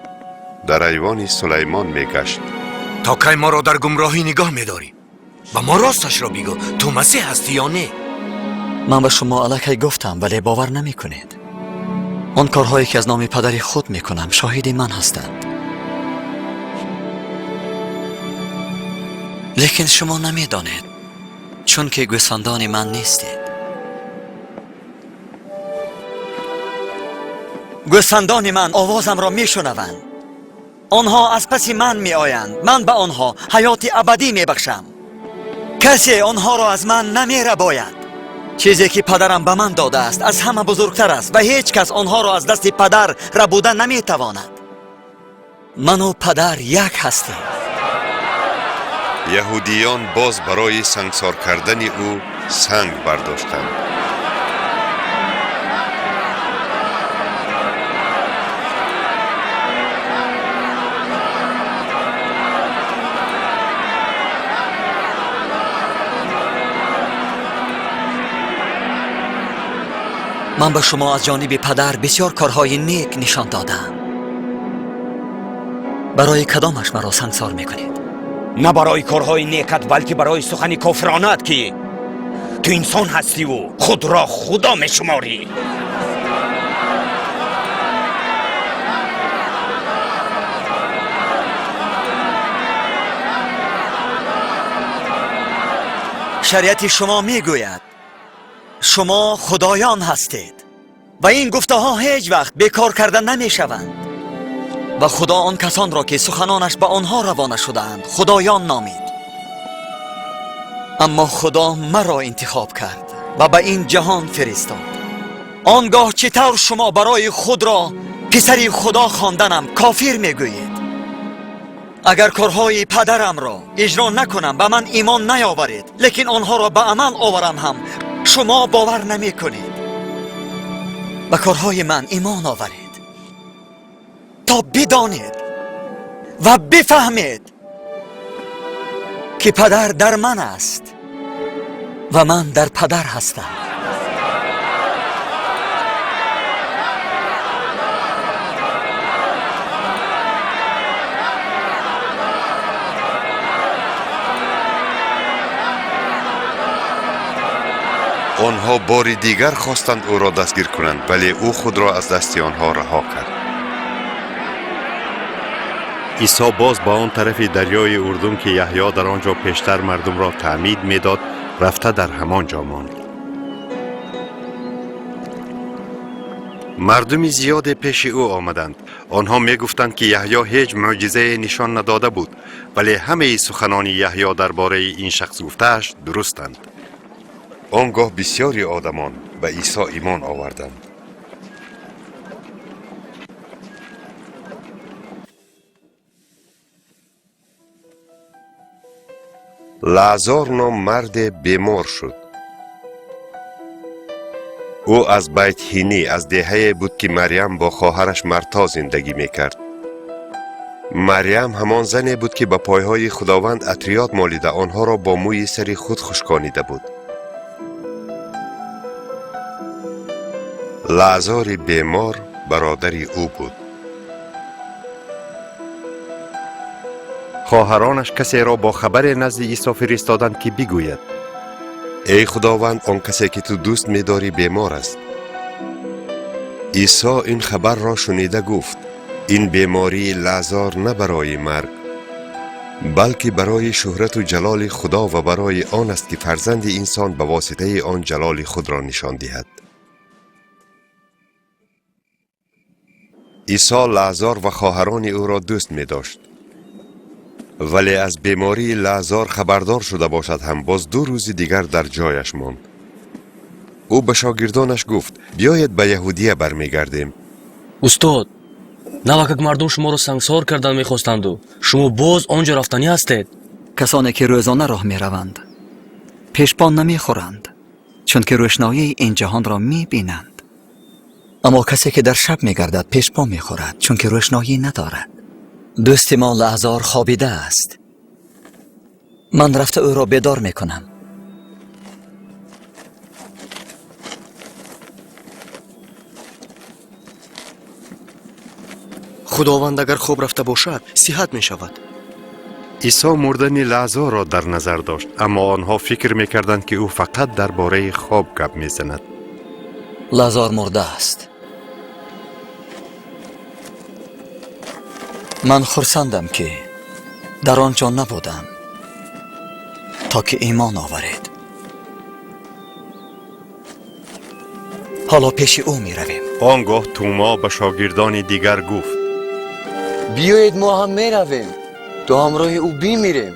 дар айвони Сулаймон мегашт. То кай моро дар гумроҳӣ нигоҳ медорӣ? Ба мо росташро бигӯ, ту Масеҳ ҳастӣ ё не? Ман ба шумо аллакай гуфтам, вале бовар намекунед. Он корҳое ки аз номи падари худ мекунам, шоҳиди ман ҳастанд. Лекин шумо намедонед, чунки гӯсфандони ман нестед. Гӯсфандони ман овозамро мешунаванд. Онҳо аз паси ман меоянд. Ман ба онҳо ҳаёти абадӣ мебахшам. Касе онҳоро аз ман намерабояд. Чизе ки падарам ба ман додааст аз ҳама бузургтар аст ва ҳеҷ кас онҳоро аз дасти падар рабуда наметавонад. Ману падар як ҳастем. Яҳудиён боз барои сангсор кардани ӯ санг бардоштанд. Ман ба шумо аз ҷониби падар бисёр корҳои нек нишон додаам. Барои кадомаш маро сангсор мекунед? На барои корҳои некат, балки барои сухани кофиронаат, ки ту инсон ҳастиву худро худо мешуморӣ. Шариати шумо мегӯяд шумо худоён ҳастед ва ин гуфтаҳо ҳеҷ вақт бекор карда намешаванд. Ва Худо он касонро ки суханонаш ба онҳо равона шудаанд худоён номид. Аммо Худо маро интихоб кард ва ба ин ҷаҳон фиристод. Он гоҳ чӣ тавр шумо барои худро писари Худо хонданам кофир мегӯед? Агар корҳои падарамро иҷро накунам, ба ман имон наёваред, лекин онҳоро ба амал оварам ҳам шумо бовар намекунед. Ба корҳои ман имон оваред то бидонед ва бифаҳмед ки падар дар ман аст ва ман дар падар ҳастам. Онҳо бори дигар хостанд ӯро дастгир кунанд, вале ӯ худро аз дасти онҳо раҳо кард. Исо боз ба он тарафи дарёи Урдун, ки Яҳё дар он ҷо пештар мардумро таъмид медод, рафта дар ҳамон ҷо монд. Мардуми зиёде пеши ӯ омаданд. Онҳо мегуфтанд, ки Яҳё ҳеҷ мӯъҷизае нишон надода буд, вале ҳамаи суханони Яҳё дар бораи ин шахс гуфтааш дурустанд. Он гоҳ бисёри одамон ба Исо имон оварданд. Лаъзор ном марде бемор шуд. Ӯ аз Байтҳинӣ, аз деҳае буд, ки Марьям бо хоҳараш Марто зиндагӣ мекард. Марьям ҳамон зане буд, ки ба пойҳои Худованд атриёт молида онҳоро бо мӯи сари худ хушконида буд. Лаъзори бемор бародари ӯ буд. Хоҳаронаш касеро бо хабаре назди Исо фиристоданд, ки бигӯяд: эй Худованд, он касе ки ту дӯст медорӣ бемор аст. Исо ин хабарро шунида гуфт: ин бемории Лаъзор на барои марг, балки барои шӯҳрату ҷалоли Худо ва барои он аст, ки фарзанди инсон ба воситаи он ҷалоли худро нишон диҳад. Исо Лаъзор ва хоҳарони ӯро дӯст медошт, вале аз бемории Лаъзор хабардор шуда бошад ҳам боз 2 рӯзи дигар дар ҷояш монд. Ӯ ба шогирдонаш гуфт: биёед ба Яҳудия бармегардем. Устод, навакак мардум шуморо сангсор кардан мехостанду шумо боз он ҷо рафтанӣ ҳастед. Касоне ки рӯзона роҳ мераванд, пешпо намехӯранд, чунки рӯшноии ин ҷаҳонро мебинанд. Аммо касе ки дар шаб мегардад, пешпо мехӯрад, чунки рӯшноӣ надорад. Дӯсти мо Лаъзор хобидааст. Ман рафта ӯро бедор мекунам. Худованд, агар хоб рафта бошад, сиҳат мешавад. Исо мурдани Лаъзорро дар назар дошт, аммо онҳо фикр мекарданд, ки ӯ фақат дар бораи хоб гап мезанад. Лаъзор мурдааст. Ман хурсандам, ки дар он ҷо набудам, то ки имон оваред. Ҳоло пеши ӯ меравем. Он гоҳ Тӯмо ба шогирдони дигар гуфт: Биёед, мо ҳам меравем, то ҳамроҳи ӯ бимирем.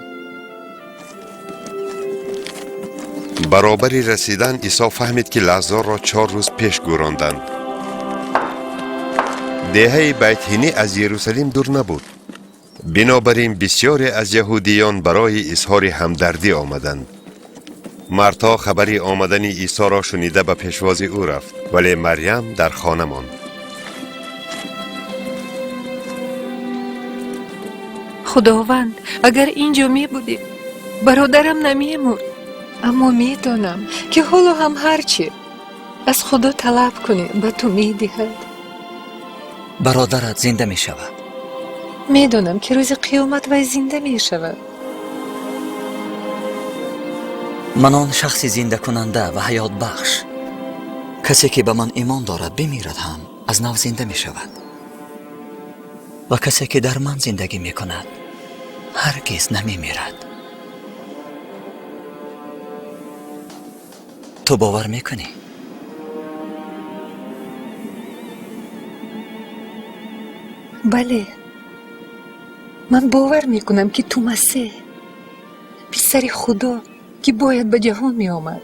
Баробари расидан Исо фаҳмид, ки Лаъзорро 4 рӯз пеш гӯронданд. Деҳаи Байтҳинӣ аз Ерусалим дур набуд, бинобар ин бисёре аз яҳудиён барои изҳори ҳамдардӣ омаданд. Марто хабари омадани Исоро шунида ба пешвози ӯ рафт, вале Марьям дар хона монд. Худованд, агар ин ҷо мебудӣ, бародарам намемурд. Аммо медонам, ки ҳоло ҳам ҳар чӣ аз Худо талаб кунӣ, ба ту медиҳад. Бародарат зинда мешавад. Медонам, ки рӯзи қиёмат вай зинда мешавад. Ман он шахси зиндакунанда ва ҳаётбахш. Касе ки ба ман имон дорад, бимирад ҳам, аз нав зинда мешавад, ва касе ки дар ман зиндагӣ мекунад, ҳаргиз намемирад. Ту бовар мекунӣ? Бале, ман бовар мекунам, ки ту Масеҳ, писари Худо, ки бояд ба ҷаҳон меомад.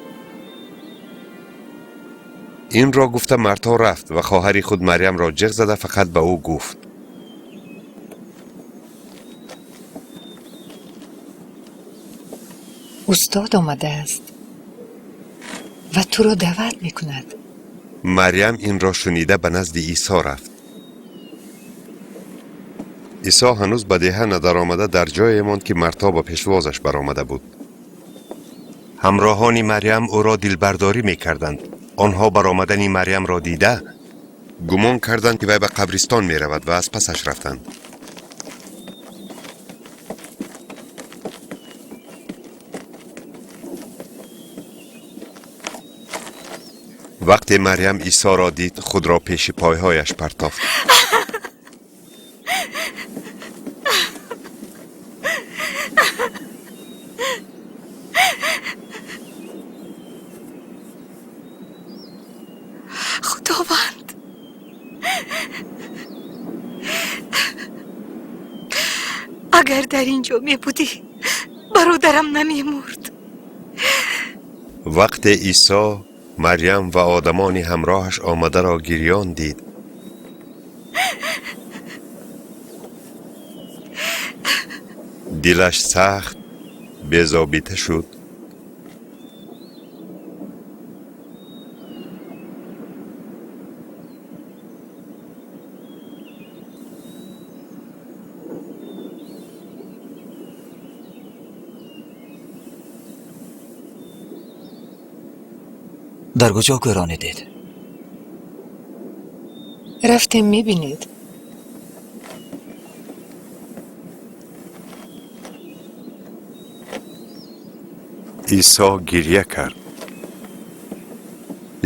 Инро гуфта, Марто рафт ва хоҳари худ Марьямро ҷиғ зада фақат ба ӯ гуфт: Устод омадааст ва туро даъват мекунад. Марьям инро шунида ба назди Исо рафт. Исо ҳанӯз ба деҳа надаромада дар ҷое монд, ки Марто ба пешвозаш баромада буд. Ҳамроҳони Марьям ӯро дилбардорӣ мекарданд. Онҳо баромадани Марьямро дида, гумон карданд, ки вай ба қабристон меравад, ва аз пасаш рафтанд. Вақте Марьям Исоро дид, худро пеши пойҳояш партофт. Худованд, агар дар ин ҷо мебудӣ, бародарам намемурд. Вақте Исо Марьям ва одамони ҳамроҳаш омадаро гирён дид, дилаш сахт безобита шуд. Дар куҷо гӯронидед? Рафтем, мебинед. Исо гирья кард.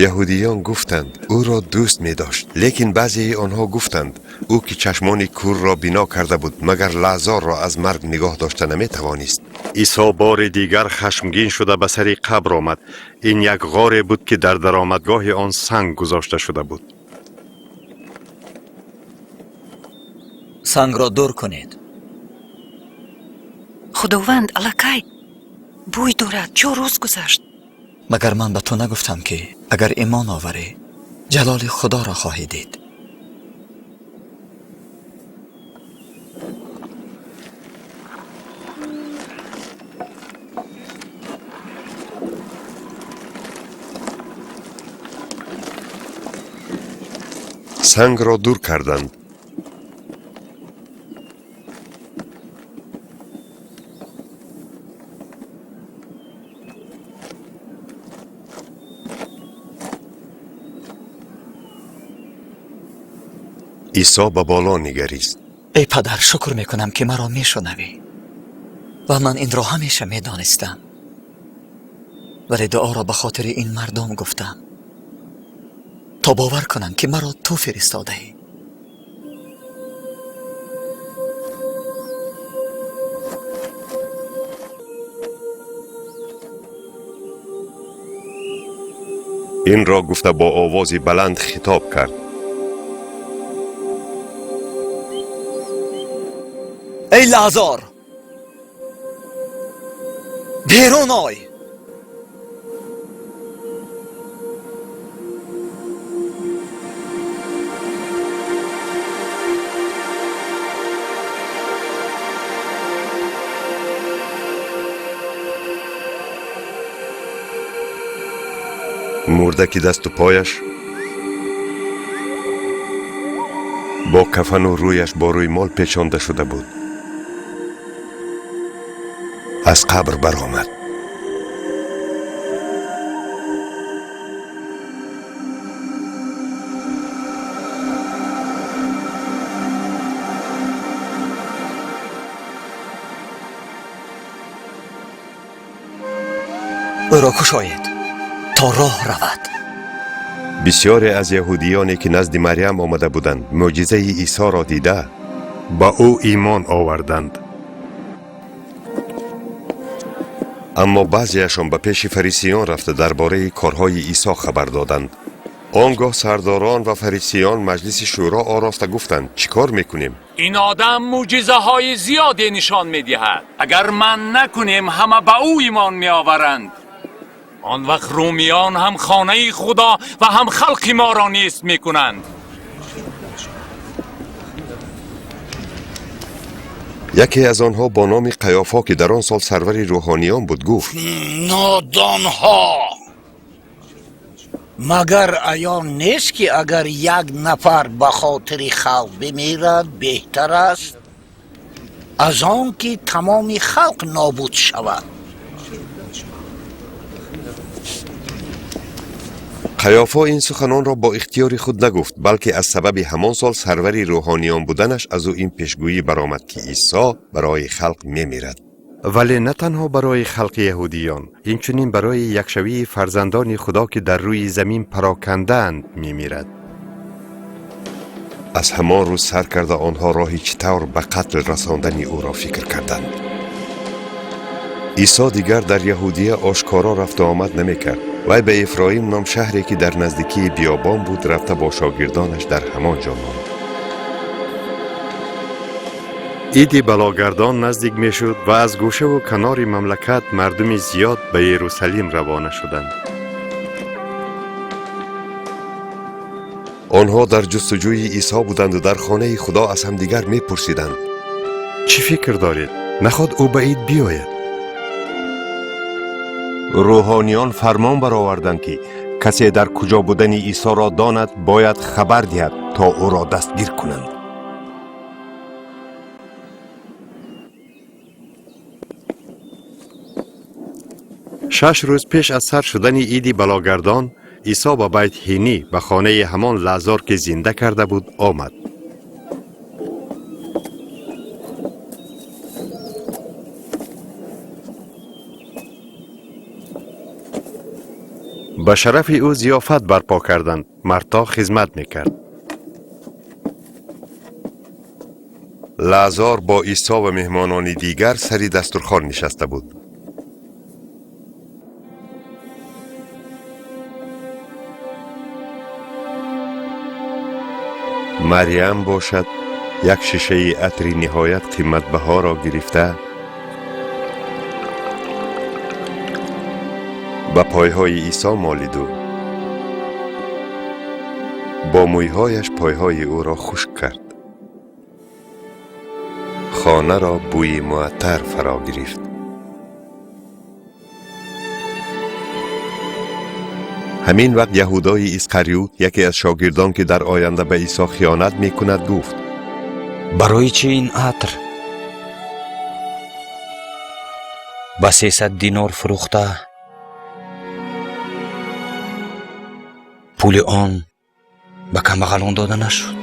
Яҳудиён гуфтанд: ӯро дӯст медошт. Лекин баъзеи онҳо гуфтанд: ӯ ки чашмони кӯрро бино карда буд, магар Лаъзорро аз марг нигоҳ дошта наметавонист? Исо бори дигар хашмгин шуда ба сари қабр омад. Ин як ғоре буд, ки дар даромадгоҳи он санг гузошта шуда буд. Сангро дур кунед. Худованд, аллакай бӯй дорад, 4 рӯз гузашт. Магар ман ба ту нагуфтам, ки Агар имон оварӣ, ҷалоли Худоро хоҳӣ дид. Сангро дур карданд. Исо ба боло нигарист. Эй падар, шукр мекунам, ки маро мешунавӣ, ва ман инро ҳамеша медонистам, вале дуоро ба хотири ин мардум гуфтам, то бовар кунанд, ки маро ту фиристодаӣ. Инро гуфта, бо овози баланд хитоб кард: Эй Лаъзор, берун ой! Мурда, ки дасту пояш бо кафану рӯяш бо рӯймол печонда шуда буд, аз қабр баромад. Ӯро кушоед, то роҳ равад. Бисёре аз яҳудиёне, ки назди Марьям омада буданд, мӯъҷизаи Исоро дида, ба ӯ имон оварданд. Аммо баъзеашон ба пеши фарисиён рафта, дар бораи корҳои Исо хабар доданд. Он гоҳ сардорон ва фарисиён маҷлиси шӯро ороста гуфтанд: «Чӣ кор мекунем? Ин одам мӯъҷизаҳои зиёде нишон медиҳад. Агар манъ накунем, ҳама ба ӯ имон меоваранд. Он вақт румиён ҳам хонаи Худо ва ҳам халқи моро нест мекунанд». Яке аз онҳо бо номи Қаёфо, ки дар он сол сарвари рӯҳониён буд, гуфт: Нодонҳо, магар аён нест, ки агар як нафар ба хотири халқ бимирад, беҳтар аст аз он ки тамоми халқ нобуд шавад? Қаёфо ин суханонро бо ихтиёри худ нагуфт, балки аз сабаби ҳамон сол сарвари рӯҳониён буданаш аз ӯ ин пешгӯӣ баромад, ки Исо барои халқ мемирад. Вале на танҳо барои халқи яҳудиён, инчунин барои якшавии фарзандони Худо, ки дар рӯи замин парокандаанд, мемирад. Аз ҳамон рӯз сар карда, онҳо роҳи чӣ тавр ба қатл расондани ӯро фикр карданд. Исо дигар дар Яҳудия ошкоро рафту омад намекард. Вай ба Эфроим ном шаҳре, ки дар наздикии биёбон буд, рафта, бо шогирдонаш дар ҳамон ҷо монд. Иди Балогардон наздик мешуд ва аз гӯшаву канори мамлакат мардуми зиёд ба Ерусалим равона шуданд. Онҳо дар ҷустуҷӯи Исо буданду дар хонаи Худо аз ҳамдигар мепурсиданд: «Чӣ фикр доред? Наход ӯ ба ид биёяд?» Рӯҳониён фармон бароварданд, ки касе дар куҷо будани Исоро донад, бояд хабар диҳад, то ӯро дастгир кунанд. 6 рӯз пеш аз сар шудани иди Балогардон, Исо ба Байтҳинӣ, ба хонаи ҳамон Лаъзор, ки зинда карда буд, омад. Ба шарафи ӯ зиёфат барпо карданд. Марто хизмат мекард. Лаъзор бо Исо ва меҳмонони дигар сари дастурхон нишаста буд. Марьям бошад, як шишаи атри ниҳоят қиматбаҳоро гирифта, ба пойҳои Исо молиду Мӯйҳояш пойҳои ӯро хушк кард. Хонаро бӯи муаттар фаро гирифт. Ҳамин вақт Яҳудои Исқариют, яке аз шогирдон, ки дар оянда ба Исо хиёнат мекунад, гуфт: Барои чӣ ин атр ба 300 динор фурӯхта, пули он ба камбағалон дода нашуд?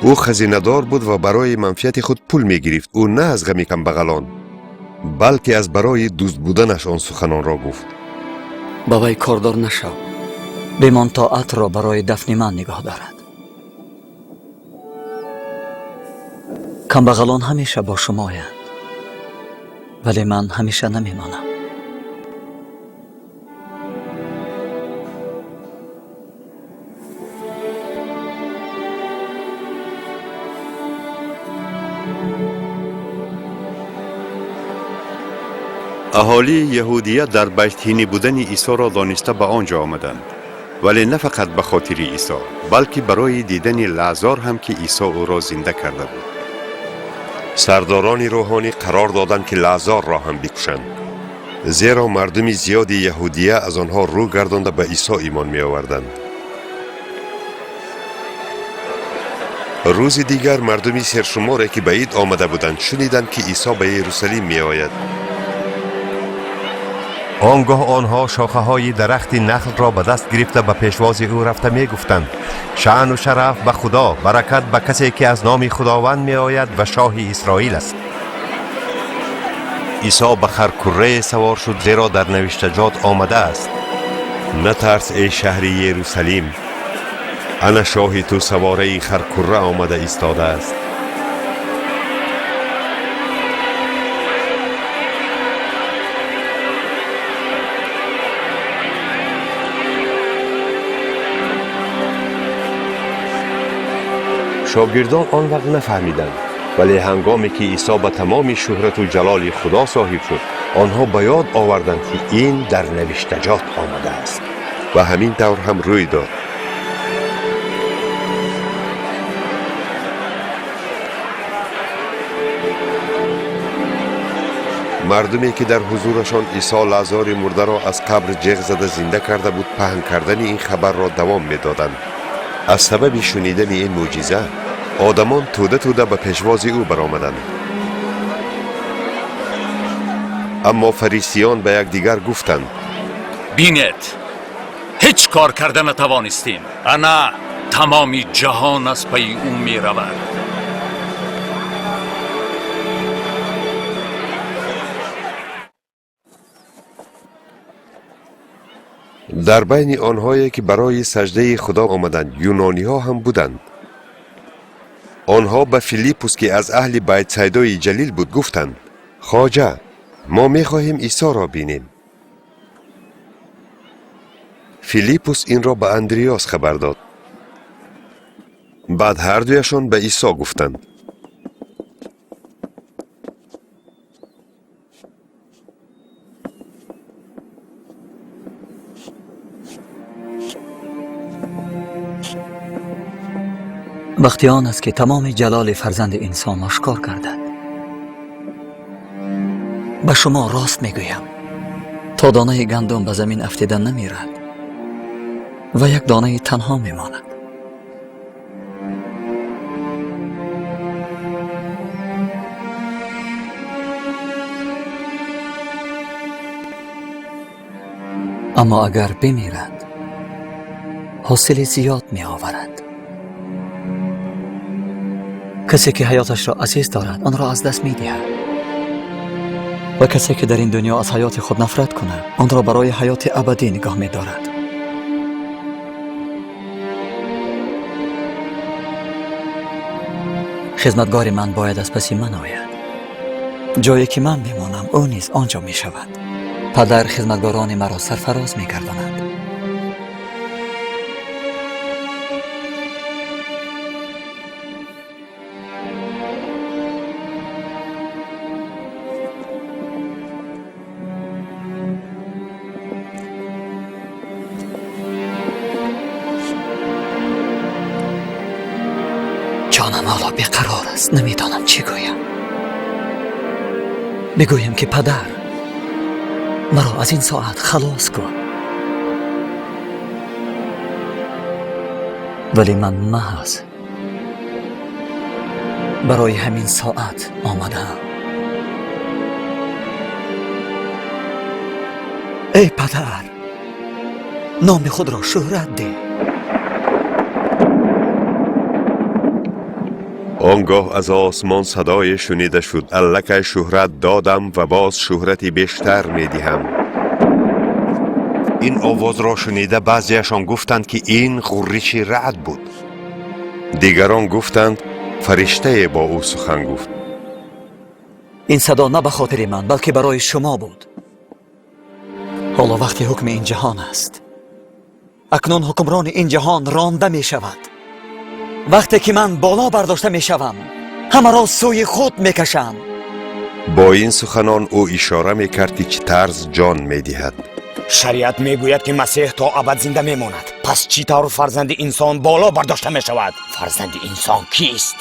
Ӯ хазинадор буд ва барои манфиати худ пул мегирифт. Ӯ на аз ғами камбағалон, балки аз барои дузд буданаш он суханонро гуфт. Ба вай кордор нашав, бимон то атрро барои дафни ман нигоҳ дорад. Камбағалон ҳамеша бо шумоянд, вале ман ҳамеша намемонам. Аҳолии яҳудия дар Байтҳинӣ будани Исоро дониста ба он ҷо омаданд, вале на фақат ба хотири Исо, балки барои дидани Лаъзор ҳам, ки Исо ӯро зинда карда буд. Сардорони рӯҳонӣ қарор доданд, ки Лаъзорро ҳам бикушанд, зеро мардуми зиёди яҳудия аз онҳо рӯ гардонда ба Исо имон меоварданд. Рӯзи дигар мардуми сершуморе, ки ба ид омада буданд, шуниданд, ки Исо ба Иерусалим меояд. Он гоҳ онҳо шохаҳои дарахти нахлро ба даст гирифта ба пешвози ӯ рафта мегуфтанд: шаъну шараф ба Худо, баракат ба касе, ки аз номи Худованд меояд ва шоҳи Исроил аст. Исо ба харкуррае савор шуд, зеро дар навиштаҷот омадааст: натарс, эй шаҳри Иерусалим, ана шоҳи ту савораи харкурра омада истодааст. Шогирдон он вақт нафаҳмиданд, вале ҳангоме ки Исо ба тамоми шӯҳрату ҷалоли Худо соҳиб шуд, онҳо ба ёд оварданд, ки ин дар навиштаҷот омадааст ва ҳамин тавр ҳам рӯй дод. Мардуме, ки дар ҳузурашон Исо Лаъзори мурдаро аз қабр ҷеғ зада зинда карда буд, паҳн кардани ин хабарро давом медоданд. Аз сабаби шунидани ин мӯъҷиза одамон тӯда-тӯда ба пешвози ӯ баромаданд. Аммо фарисиён ба якдигар гуфтанд: бинед, ҳеҷ кор карда натавонистем, ана тамоми ҷаҳон аз пайи ӯ меравад. Дар байни онҳое, ки барои саждаи Худо омаданд, юнониҳо ҳам буданд. Онҳо ба Филиппус, ки аз аҳли Байтсайдои Ҷалил буд, гуфтанд: хоҷа, мо мехоҳем Исоро бинем. Филиппус инро ба Андреос хабар дод. Баъд ҳардуяшон ба Исо гуфтанд. Вақти он аст, ки тамоми ҷалоли фарзанди инсон ошкор гардад. Ба шумо рост мегӯям, то донаи гандум ба замин афтида намирад ва як донаи танҳо мемонад. Аммо агар бимирад, ҳосили зиёд меоварад. Касе ки ҳаёташро азиз дорад, онро аз даст медиҳад, ва касе ки дар ин дунё аз ҳаёти худ нафрат кунад, онро барои ҳаёти абадӣ нигоҳ медорад. Хизматгори ман бояд аз паси ман ояд. Ҷое ки ман мемонам, ӯ низ он ҷо мешавад. Падар хизматгорони маро сарфароз мегардонад. Ҳоло беқарор аст, намедонам чӣ гӯям. Бигӯям ки падар, маро аз ин соат халос кун, вале ман маҳз барои ҳамин соат омадаам. Эй падар, номи худро шӯҳрат деҳ. Он гоҳ аз осмон садое шунида шуд: аллакай шӯҳрат додам ва боз шӯҳрати бештар медиҳам. Ин овозро шунида баъзеашон гуфтанд, ки ин ғурриши раъд буд. Дигарон гуфтанд, фариштае бо ӯ сухан гуфт. Ин садо на ба хотири ман, балки барои шумо буд. Ҳоло вақти ҳукми ин ҷаҳон аст. Акнун ҳукмрони ин ҷаҳон ронда мешавад. Вақте ки ман боло бардошта мешавам, ҳамаро сӯи худ мекашам. Бо ин суханон ӯ ишора мекард, ки чӣ тарз ҷон медиҳад. Шариат мегӯяд, ки Масеҳ то абад зинда мемонад. Пас чӣ тавр фарзанди инсон боло бардошта мешавад? Фарзанди инсон кист?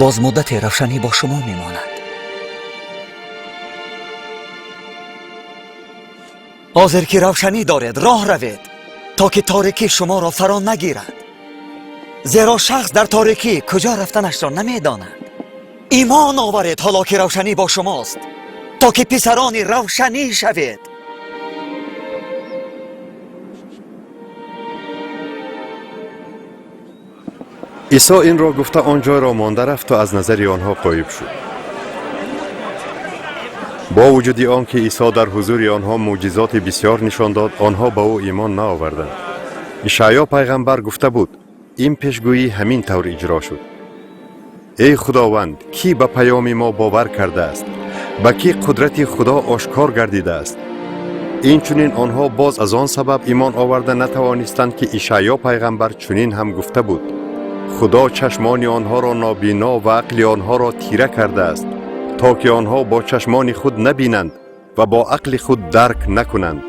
Боз муддате равшанӣ бо шумо мемонад. Ҳозир ки равшанӣ доред, роҳ равед, то ки торикӣ шуморо фаро нагирад. Зеро шахс дар торикӣ куҷо рафтанашро намедонад. Имон оваред ҳоло ки равшанӣ бо шумост, то ки писарони равшанӣ шавед. Исо инро гуфта он ҷойро монда рафту аз назари онҳо ғоиб шуд. Бо вуҷуди он ки Исо дар ҳузури онҳо мӯъҷизоти бисёр нишон дод, онҳо ба ӯ имон наоварданд. Ишаъё пайғамбар гуфта буд, ин пешгӯӣ ҳамин тавр иҷро шуд: эй Худованд, кӣ ба паёми мо бовар кардааст? Ба кӣ қудрати Худо ошкор гардидааст? Инчунин онҳо боз аз он сабаб имон оварда натавонистанд, ки Ишаъё пайғамбар чунин ҳам гуфта буд: Худо чашмони онҳоро нобино ва ақли онҳоро тира кардааст, то ки онҳо бо чашмони худ набинанд ва бо ақли худ дарк накунанд.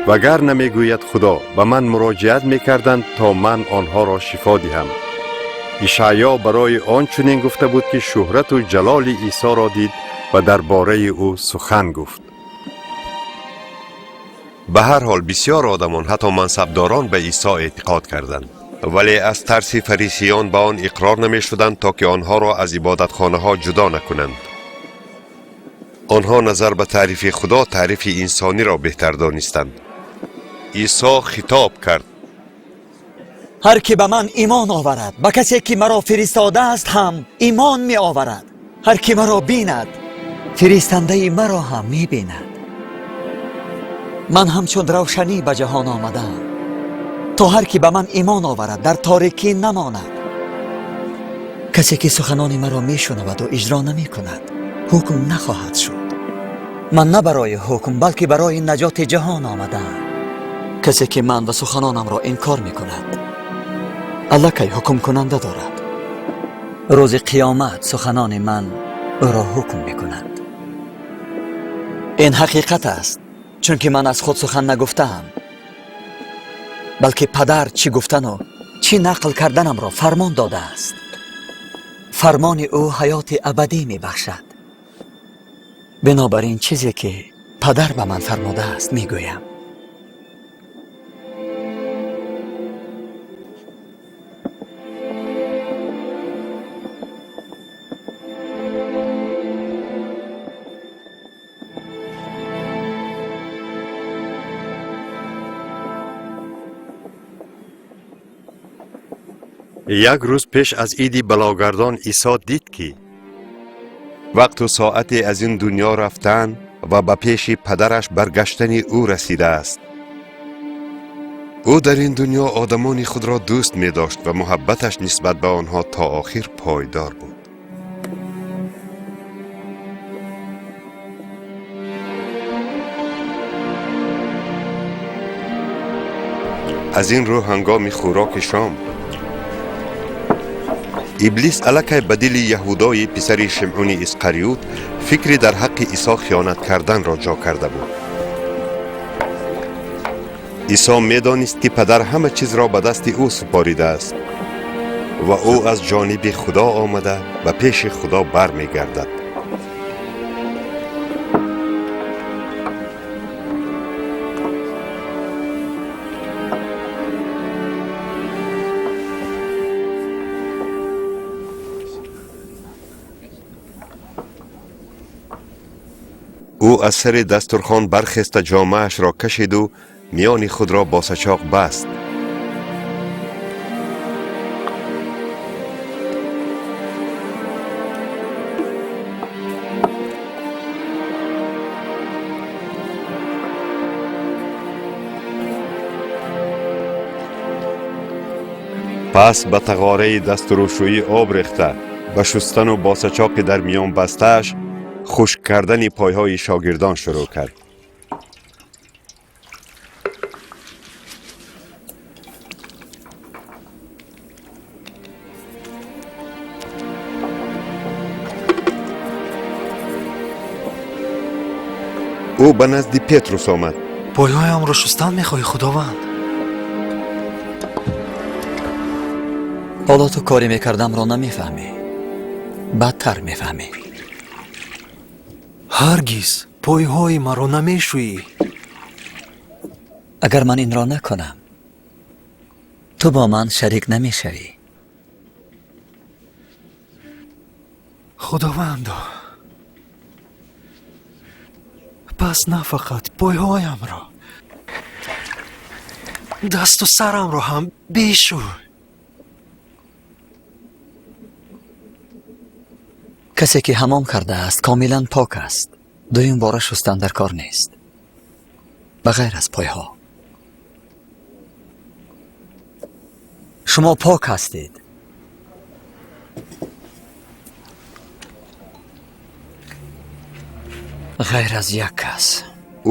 Вагарна, мегӯяд Худо, ба ман муроҷиат мекарданд, то ман онҳоро шифо диҳам. Ишаъё барои он чунин гуфта буд, ки шӯҳрату ҷалоли Исоро дид ва дар бораи ӯ сухан гуфт. Ба ҳар ҳол бисёр одамон, ҳатто мансабдорон, ба Исо эътиқод карданд, вале аз тарси фарисиён ба он иқрор намешуданд, то ки онҳоро аз ибодатхонаҳо ҷудо накунанд. Онҳо назар ба таърифи Худо таърифи инсониро беҳтар донистанд. Исо хитоб кард: ҳар ки ба ман имон оварад, ба касе ки маро фиристодааст ҳам имон меоварад. Ҳар ки маро бинад, фиристандаи маро ҳам мебинад. Ман ҳамчун равшанӣ ба ҷаҳон омадаам, то ҳар ки ба ман имон оварад дар торикӣ намонад. Касе ки суханони маро мешунаваду иҷро намекунад, ҳукм нахоҳад шуд. Ман на барои ҳукм, балки барои наҷоти ҷаҳон омадаам. Касе ки ман ва суханонамро инкор мекунад, аллакай ҳукмкунанда дорад. Рӯзи қиёмат суханони ман ӯро ҳукм мекунанд. Ин ҳақиқат аст, чунки ман аз худ сухан нагуфтаам, балки падар чӣ гуфтану чӣ нақл карданамро фармон додааст. Фармони ӯ ҳаёти абадӣ мебахшад. Бинобар ин чизе ки падар ба ман фармудааст мегӯям. Як рӯз пеш аз иди балогардон Исо дид, ки вақту соате аз ин дунё рафтан ва ба пеши падараш баргаштани ӯ расидааст. Ӯ дар ин дунё одамони худро дӯст медошт ва муҳаббаташ нисбат ба онҳо то охир пойдор буд. Аз ин рӯ ҳангоми хӯроки шом Иблис аллакай ба дили Яҳудои писари Шимъуни Исқариют фикри дар ҳаққи Исо хиёнат карданро ҷо карда буд. Исо медонист, ки падар ҳама чизро ба дасти ӯ супоридааст ва ӯ аз ҷониби Худо омада ба пеши Худо бармегардад. Ӯ аз сари дастурхон бархеста, ҷомаашро кашиду миёни худро бо сачоқ баст. Пас ба тағораи дастурӯшӯӣ об рехта, ба шустану бо сачоқи дар миён бастааш хушк кардани пойҳои шогирдон шурӯъ кард. Ӯ ба назди Петрус омад. Пойҳоямро шустан мехоҳӣ, Худованд? Ҳоло ту коре мекардамро намефаҳмӣ, бадтар мефаҳмӣ. Ҳаргиз пойҳои маро намешӯӣ. Агар ман инро накунам, ту бо ман шарик намешавӣ. Худовандо, пас на фақат пойҳоямро, дасту сарамро ҳам бишӯй. Касе ки ҳамом кардааст, комилан пок аст. Дуюм бора шустан дар кор нест, ба ғайр аз пойҳо. Шумо пок ҳастед, ғайр аз як кас.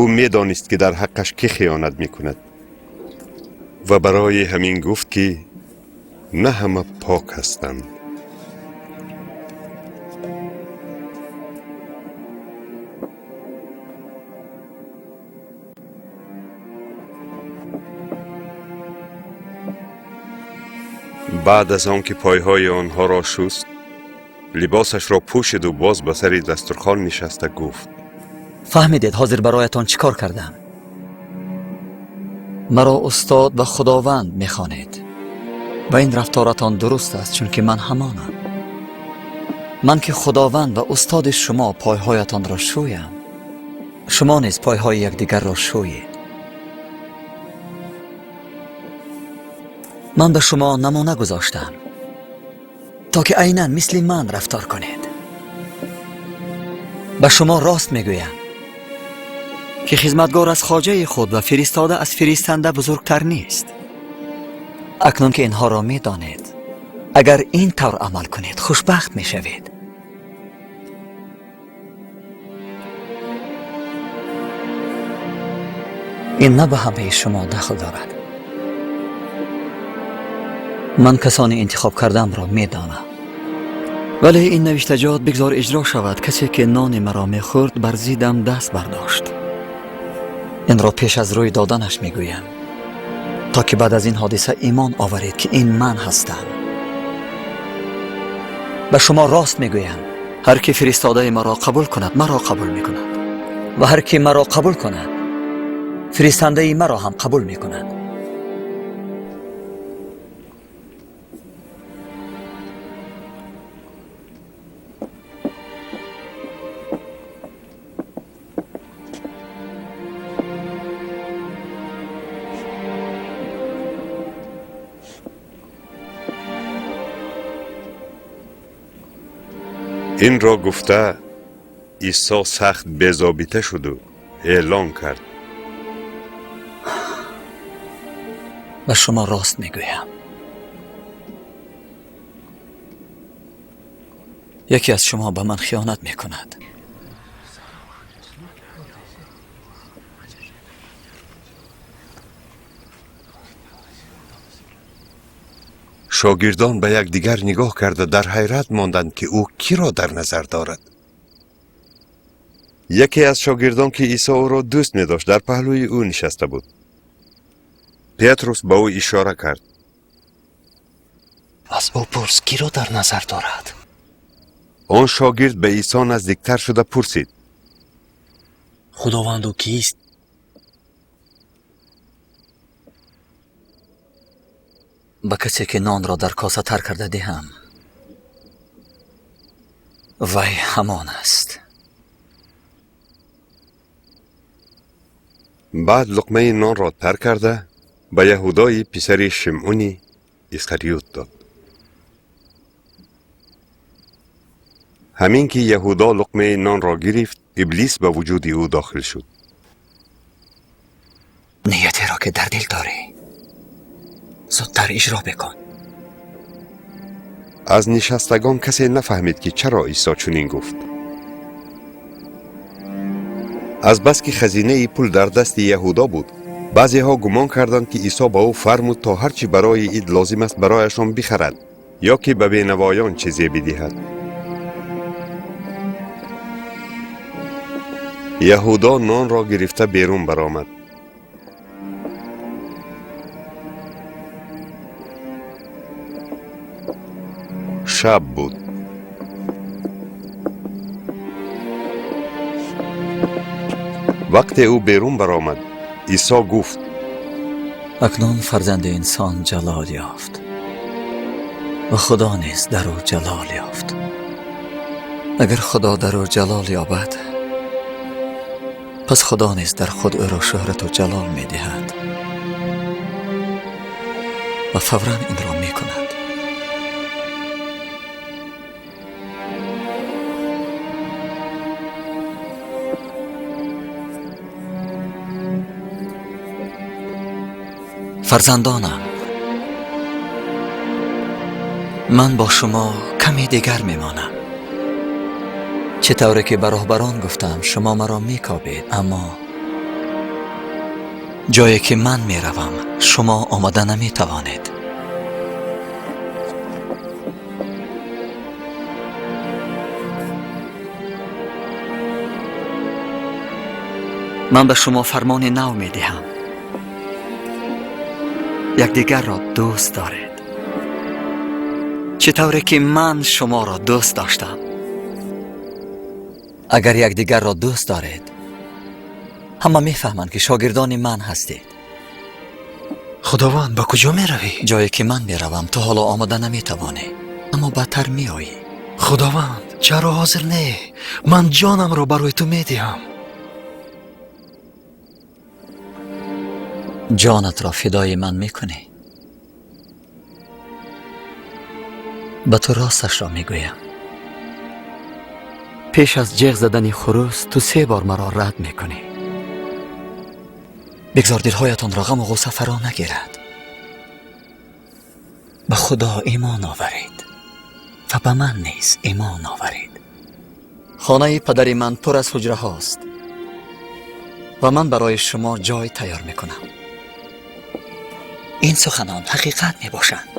Ӯ медонист, ки дар ҳаққаш кӣ хиёнат мекунад, ва барои ҳамин гуфт, ки на ҳама пок ҳастанд. Баъд аз он ки пойҳои онҳоро шуст, либосашро пӯшиду боз ба сари дастурхон нишаста гуфт: Фаҳмидед ҳозир бароятон чӣ кор кардам? Маро устод ва Худованд мехонед ва ин рафторатон дуруст аст, чунки ман ҳамонам. Ман ки Худованд ва устоди шумо пойҳоятонро шӯям, шумо низ пойҳои якдигарро шӯед. Ман ба шумо намуна гузоштам, то ки айнан мисли ман рафтор кунед. Ба шумо рост мегӯям, ки хизматгор аз хоҷаи худ ва фиристода аз фиристанда бузургтар нест. Акнун ки инҳоро медонед, агар ин тавр амал кунед, хушбахт мешавед. Ин на ба ҳамаи шумо дахл дорад. Ман касони интихоб кардамро медонам, вале ин навиштаҷот бигзор иҷро шавад: касе ки нони маро мехӯрд, бар зиддам даст бардошт. Инро пеш аз рӯй доданаш мегӯям, то ки баъд аз ин ҳодиса имон оваред, ки ин ман ҳастам. Ба шумо рост мегӯям, ҳар ки фиристодаи маро қабул кунад, маро қабул мекунад, ва ҳар ки маро қабул кунад, фиристандаи маро ҳам қабул мекунад. Инро гуфта, Исо сахт безобита шуду эълон кард: Ба шумо рост мегӯям, яке аз шумо ба ман хиёнат мекунад. Шогирдон ба якдигар нигоҳ карда дар ҳайрат монданд, ки ӯ киро дар назар дорад. Яке аз шогирдон, ки Исо ӯро дӯст медошт, дар паҳлӯи ӯ нишаста буд. Петрус ба ӯ ишора кард. Аз ӯ пурс, киро дар назар дорад. Он шогирд ба Исо наздиктар шуда пурсид: Худованд, ӯ кист? Ба касе ки нонро дар коса тар карда диҳам, вай ҳамон аст. Баъд луқмаи нонро тар карда ба Яҳудои писари Шимъуни Исқариют дод. Ҳамин ки Яҳудо луқмаи нонро гирифт, Иблис ба вуҷуди ӯ дохил шуд. Ниятеро ки дар дил дорӣ, зудтар иҷро бикун. Аз нишастагон касе нафаҳмид, ки чаро Исо чунин гуфт. Азбаски хазинаи пул дар дасти Яҳудо буд, баъзеҳо гумон карданд, ки Исо ба ӯ фармуд, то ҳар чӣ барои ид лозим аст, барояшон бихарад ё ки ба бенавоён чизе бидиҳад. Яҳудо нонро гирифта берун баромад. Шаб буд. Вақте ӯ берун баромад, Исо гуфт: Акнун фарзанди инсон ҷалол ёфт ва Худо низ дар ӯ ҷалол ёфт. Агар Худо дар ӯ ҷалол ёбад, пас Худо низ дар худ ӯро шӯҳрату ҷалол медиҳад ва фавран инро мекунад. Фарзандонам, ман бо шумо каме дигар мемонам. Чӣ тавре ки ба роҳбарон гуфтам, шумо маро мекобед, аммо ҷое ки ман меравам, шумо омада наметавонед. Ман ба шумо фармони нав медиҳам: якдигарро дӯст доред, чӣ тавре ки ман шуморо дӯст доштам. Агар якдигарро дӯст доред, ҳама мефаҳманд, ки шогирдони ман ҳастед. Худованд, ба куҷо меравӣ? Ҷое ки ман меравам, ту ҳоло омода наметавонӣ, аммо баъдтар меоӣ. Худованд, чаро ҳозир не? Ман ҷонамро барои ту медиҳам. Ҷонатро фидои ман мекунӣ? Ба ту росташро мегӯям, пеш аз ҷеғ задани хурӯс ту се бор маро рад мекунӣ. Бигзор дилҳоятонро ғаму ғусса фаро нагирад. Ба Худо имон оваред ва ба ман низ имон оваред. Хонаи падари ман пур аз ҳуҷраҳост ва ман барои шумо ҷой тайёр мекунам. Ин суханон ҳақиқат мебошанд.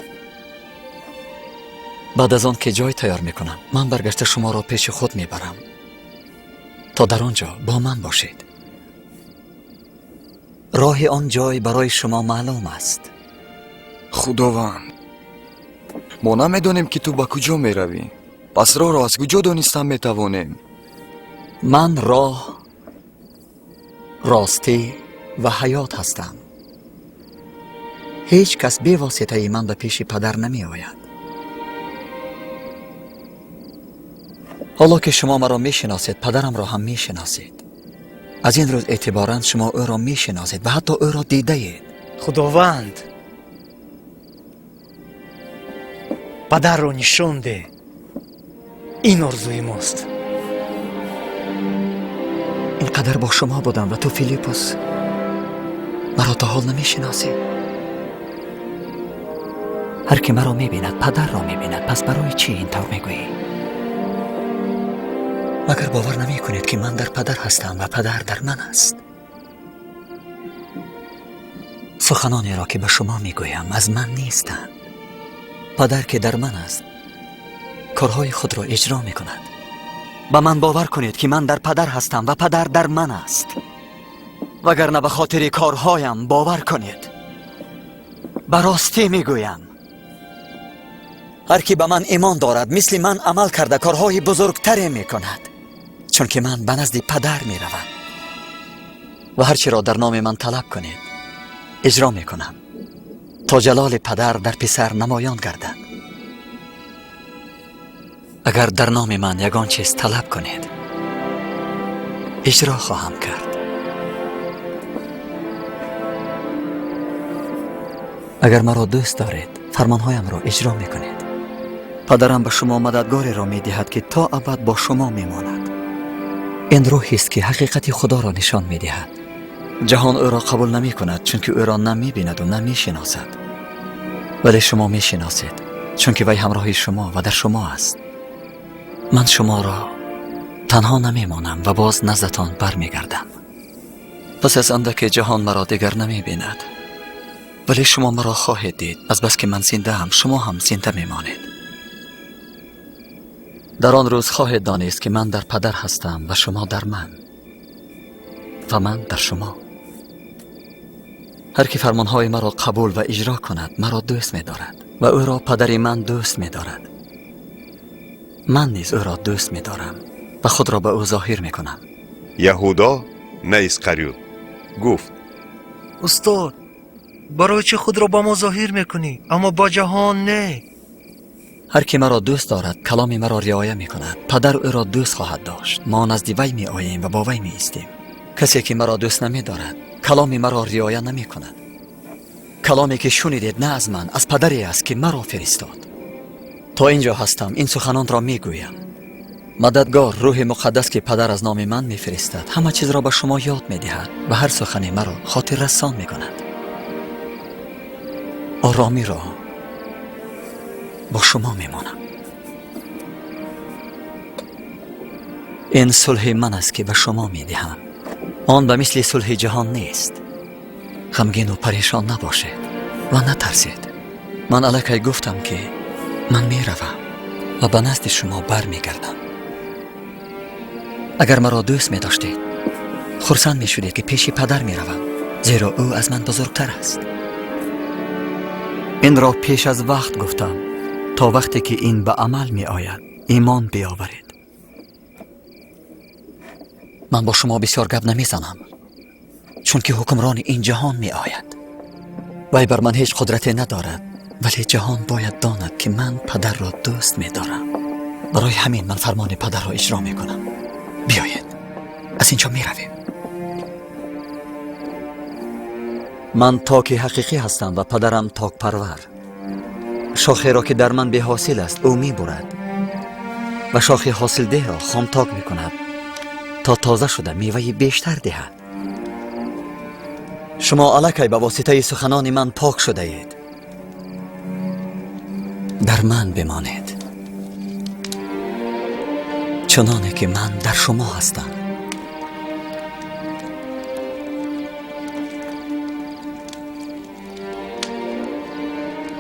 Баъд аз он ки ҷой тайёр мекунам, ман баргашта шуморо пеши худ мебарам, то дар он ҷо бо ман бошед. Роҳи он ҷой барои шумо маълум аст. Худованд, мо намедонем, ки ту ба куҷо меравӣ, пас роҳро аз куҷо донистан метавонем? Ман роҳ, ростӣ ва ҳаёт ҳастам. Ҳеҷ кас бевоситаи ман ба пеши падар намеояд. Ҳоло ки шумо маро мешиносед, падарамро ҳам мешиносед. Аз ин рӯз эътиборан шумо ӯро мешиносед ва ҳатто ӯро дидаед. Худованд, падарро нишон деҳ, ин орзуи мост. Ин қадар бо шумо будам ва ту, Филиппус, маро то ҳол намешиносӣ. Ҳар ки маро мебинад, падарро мебинад. Пас барои чӣ ин тавр мегӯӣ? Магар бовар намекунед, ки ман дар падар ҳастам ва падар дар ман аст? Суханонеро ки ба шумо мегӯям, аз ман нестанд, Падар ки дар ман аст, корҳои худро иҷро мекунад. Ба ман бовар кунед, ки ман дар падар ҳастам ва падар дар ман аст. Вагарна ба хотири корҳоям бовар кунед. Ба ростӣ мегӯям, ҳар ки ба ман имон дорад, мисли ман амал карда корҳои бузургтаре мекунад, чунки ман ба назди падар меравам. Ва ҳар чиро дар номи ман талаб кунед, иҷро мекунам, то ҷалоли падар дар писар намоён гардад. Агар дар номи ман ягон чиз талаб кунед, иҷро хоҳам кард. Агар маро дӯст доред, фармонҳоямро иҷро мекунед. Падарам ба шумо мададгореро медиҳад, ки то абад бо шумо мемонад. Ин рӯҳест, ки ҳақиқати Худоро нишон медиҳад. Ҷаҳон ӯро қабул намекунад, чунки ӯро на мебинаду на мешиносад. Вале шумо мешиносед, чунки вай ҳамроҳи шумо ва дар шумо аст. Ман шуморо танҳо намемонам ва боз наздатон бармегардам. Пас аз андаке ҷаҳон маро дигар намебинад, вале шумо маро хоҳед дид. Азбаски ман зиндаам, шумо ҳам зинда мемонед. Дар он рӯз хоҳед донист, ки ман дар падар ҳастам ва шумо дар ман ва ман дар шумо. Ҳар ки фармонҳои маро қабул ва иҷро кунад, маро дӯст медорад ва ӯро падари ман дӯст медорад. Ман низ ӯро дӯст медорам ва худро ба ӯ зоҳир мекунам. Яҳудо, на Исқариёт, гуфт: Устод, барои чӣ худро ба мо зоҳир мекунӣ, аммо ба ҷаҳон не? Ҳар ки маро дӯст дорад, каломи маро риоя мекунад. Падар ӯро дӯст хоҳад дошт. Мо назди вай меоем ва бо вай меистем. Касе ки маро дӯст намедорад, каломи маро риоя намекунад. Каломе ки шунидед, на аз ман, аз падаре аст, ки маро фиристод. То ин ҷо ҳастам, ин суханонро мегӯям. Мададгор, рӯҳи муқаддас, ки падар аз номи ман мефиристад, ҳама чизро ба шумо ёд медиҳад ва ҳар сухани маро хотиррасон мекунад. Оромиро бо шумо мемонам. Ин сулҳи ман аст, ки ба шумо медиҳам. Он ба мисли сулҳи ҷаҳон нест. Ғамгину парешон набошед ва натарсед. Ман аллакай гуфтам, ки ман меравам ва ба назди шумо бармегардам. Агар маро дӯст медоштед, хурсанд мешудед, ки пеши падар меравам, зеро ӯ аз ман бузургтар аст. Инро пеш аз вақт гуфтам, то вақте ки ин ба амал меояд, имон биёваред. Ман бо шумо бисёр гап намезанам, чунки ҳукмрони ин ҷаҳон меояд. Вай бар ман ҳеҷ қудрате надорад, вале ҷаҳон бояд донад, ки ман падарро дӯст медорам. Барои ҳамин ман фармони падарро иҷро мекунам. Биёед, аз ин ҷо меравем. Ман токи ҳақиқӣ ҳастам ва падарам токпарвар. Шохеро ки дар ман беҳосил аст, ӯ мебурад ва шохи ҳосилдеҳро хомток мекунад, то тоза шуда меваи бештар диҳад. Шумо аллакай ба воситаи суханони ман пок шудаед. Дар ман бимонед, чуноне ки ман дар шумо ҳастам.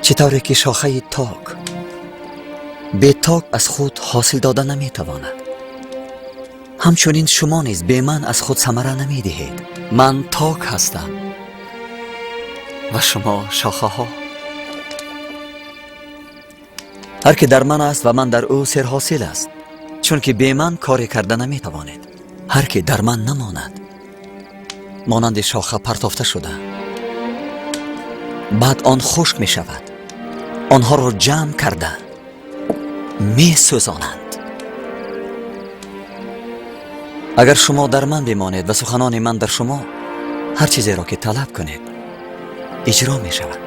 Чӣ тавре ки шохаи ток беток аз худ ҳосил дода наметавонад, ҳамчунин шумо низ бе ман аз худ самара намедиҳед. Ман ток ҳастам ва шумо шохаҳо. Ҳар ки дар ман аст ва ман дар ӯ, серҳосил аст, чунки бе ман коре карда наметавонед. Ҳар ки дар ман намонад, монанди шоха партофта шуда, баъд он хушк мешавад. Онҳоро ҷамъ карда месӯзонанд. Агар шумо дар ман бимонед ва суханони ман дар шумо, ҳар чизеро ки талаб кунед, иҷро мешавад.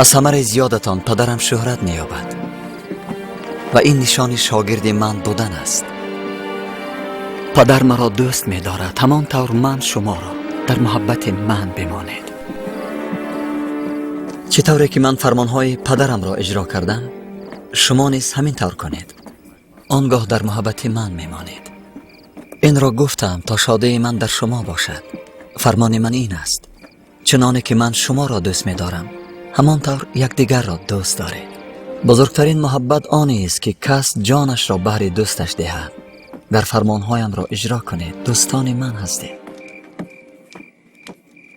Аз самараи зиёдатон падарам шӯҳрат меёбад ва ин нишони шогирди ман будан аст. Падар маро дӯст медорад, ҳамон тавр ман шуморо. Дар муҳаббати ман бимонед. Чӣ тавре ки ман фармонҳои падарамро иҷро кардам, шумо низ ҳамин тавр кунед. Он гоҳ дар муҳаббати ман мемонед. Инро гуфтам то шодии ман дар шумо бошад. Фармони ман ин аст: чуноне ки ман шуморо дӯст медорам, Ҳамон тавр якдигарро дӯст доред. Бузургтарин муҳаббат онест, ки кас ҷонашро баҳри дӯсташ диҳад. Гар фармонҳоямро иҷро кунед, дӯстони ман ҳастед.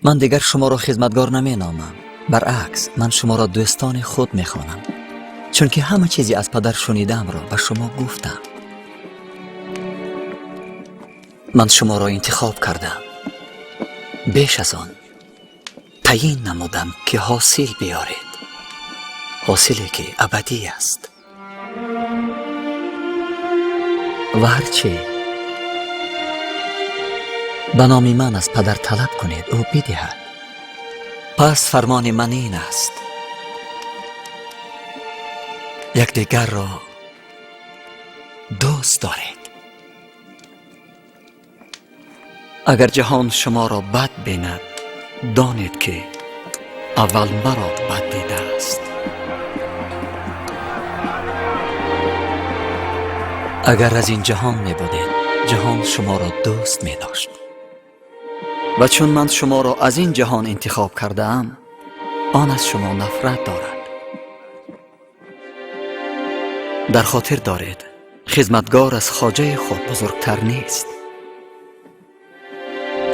Ман дигар шуморо хизматгор наменомам, баръакс, ман шуморо дӯстони худ мехонам, чунки ҳама чизе аз падар шунидаамро ба шумо гуфтам. Ман шуморо интихоб кардам, беш аз он таъйин намудам, ки ҳосил биёред, ҳосиле ки абадӣ аст. Ва ҳарчи ба номи ман аз падар талаб кунед, ӯ бидиҳад. Пас фармони ман ин аст: якдигарро дӯст доред. Агар ҷаҳон шуморо бад бинад, донед, ки аввал маро бад дидааст. Агар аз ин ҷаҳон мебудед, ҷаҳон шуморо дӯст медошт. Ва чун ман шуморо аз ин ҷаҳон интихоб кардаам, он аз шумо нафрат дорад. Дар хотир доред, хизматгор аз хоҷаи худ бузургтар нест.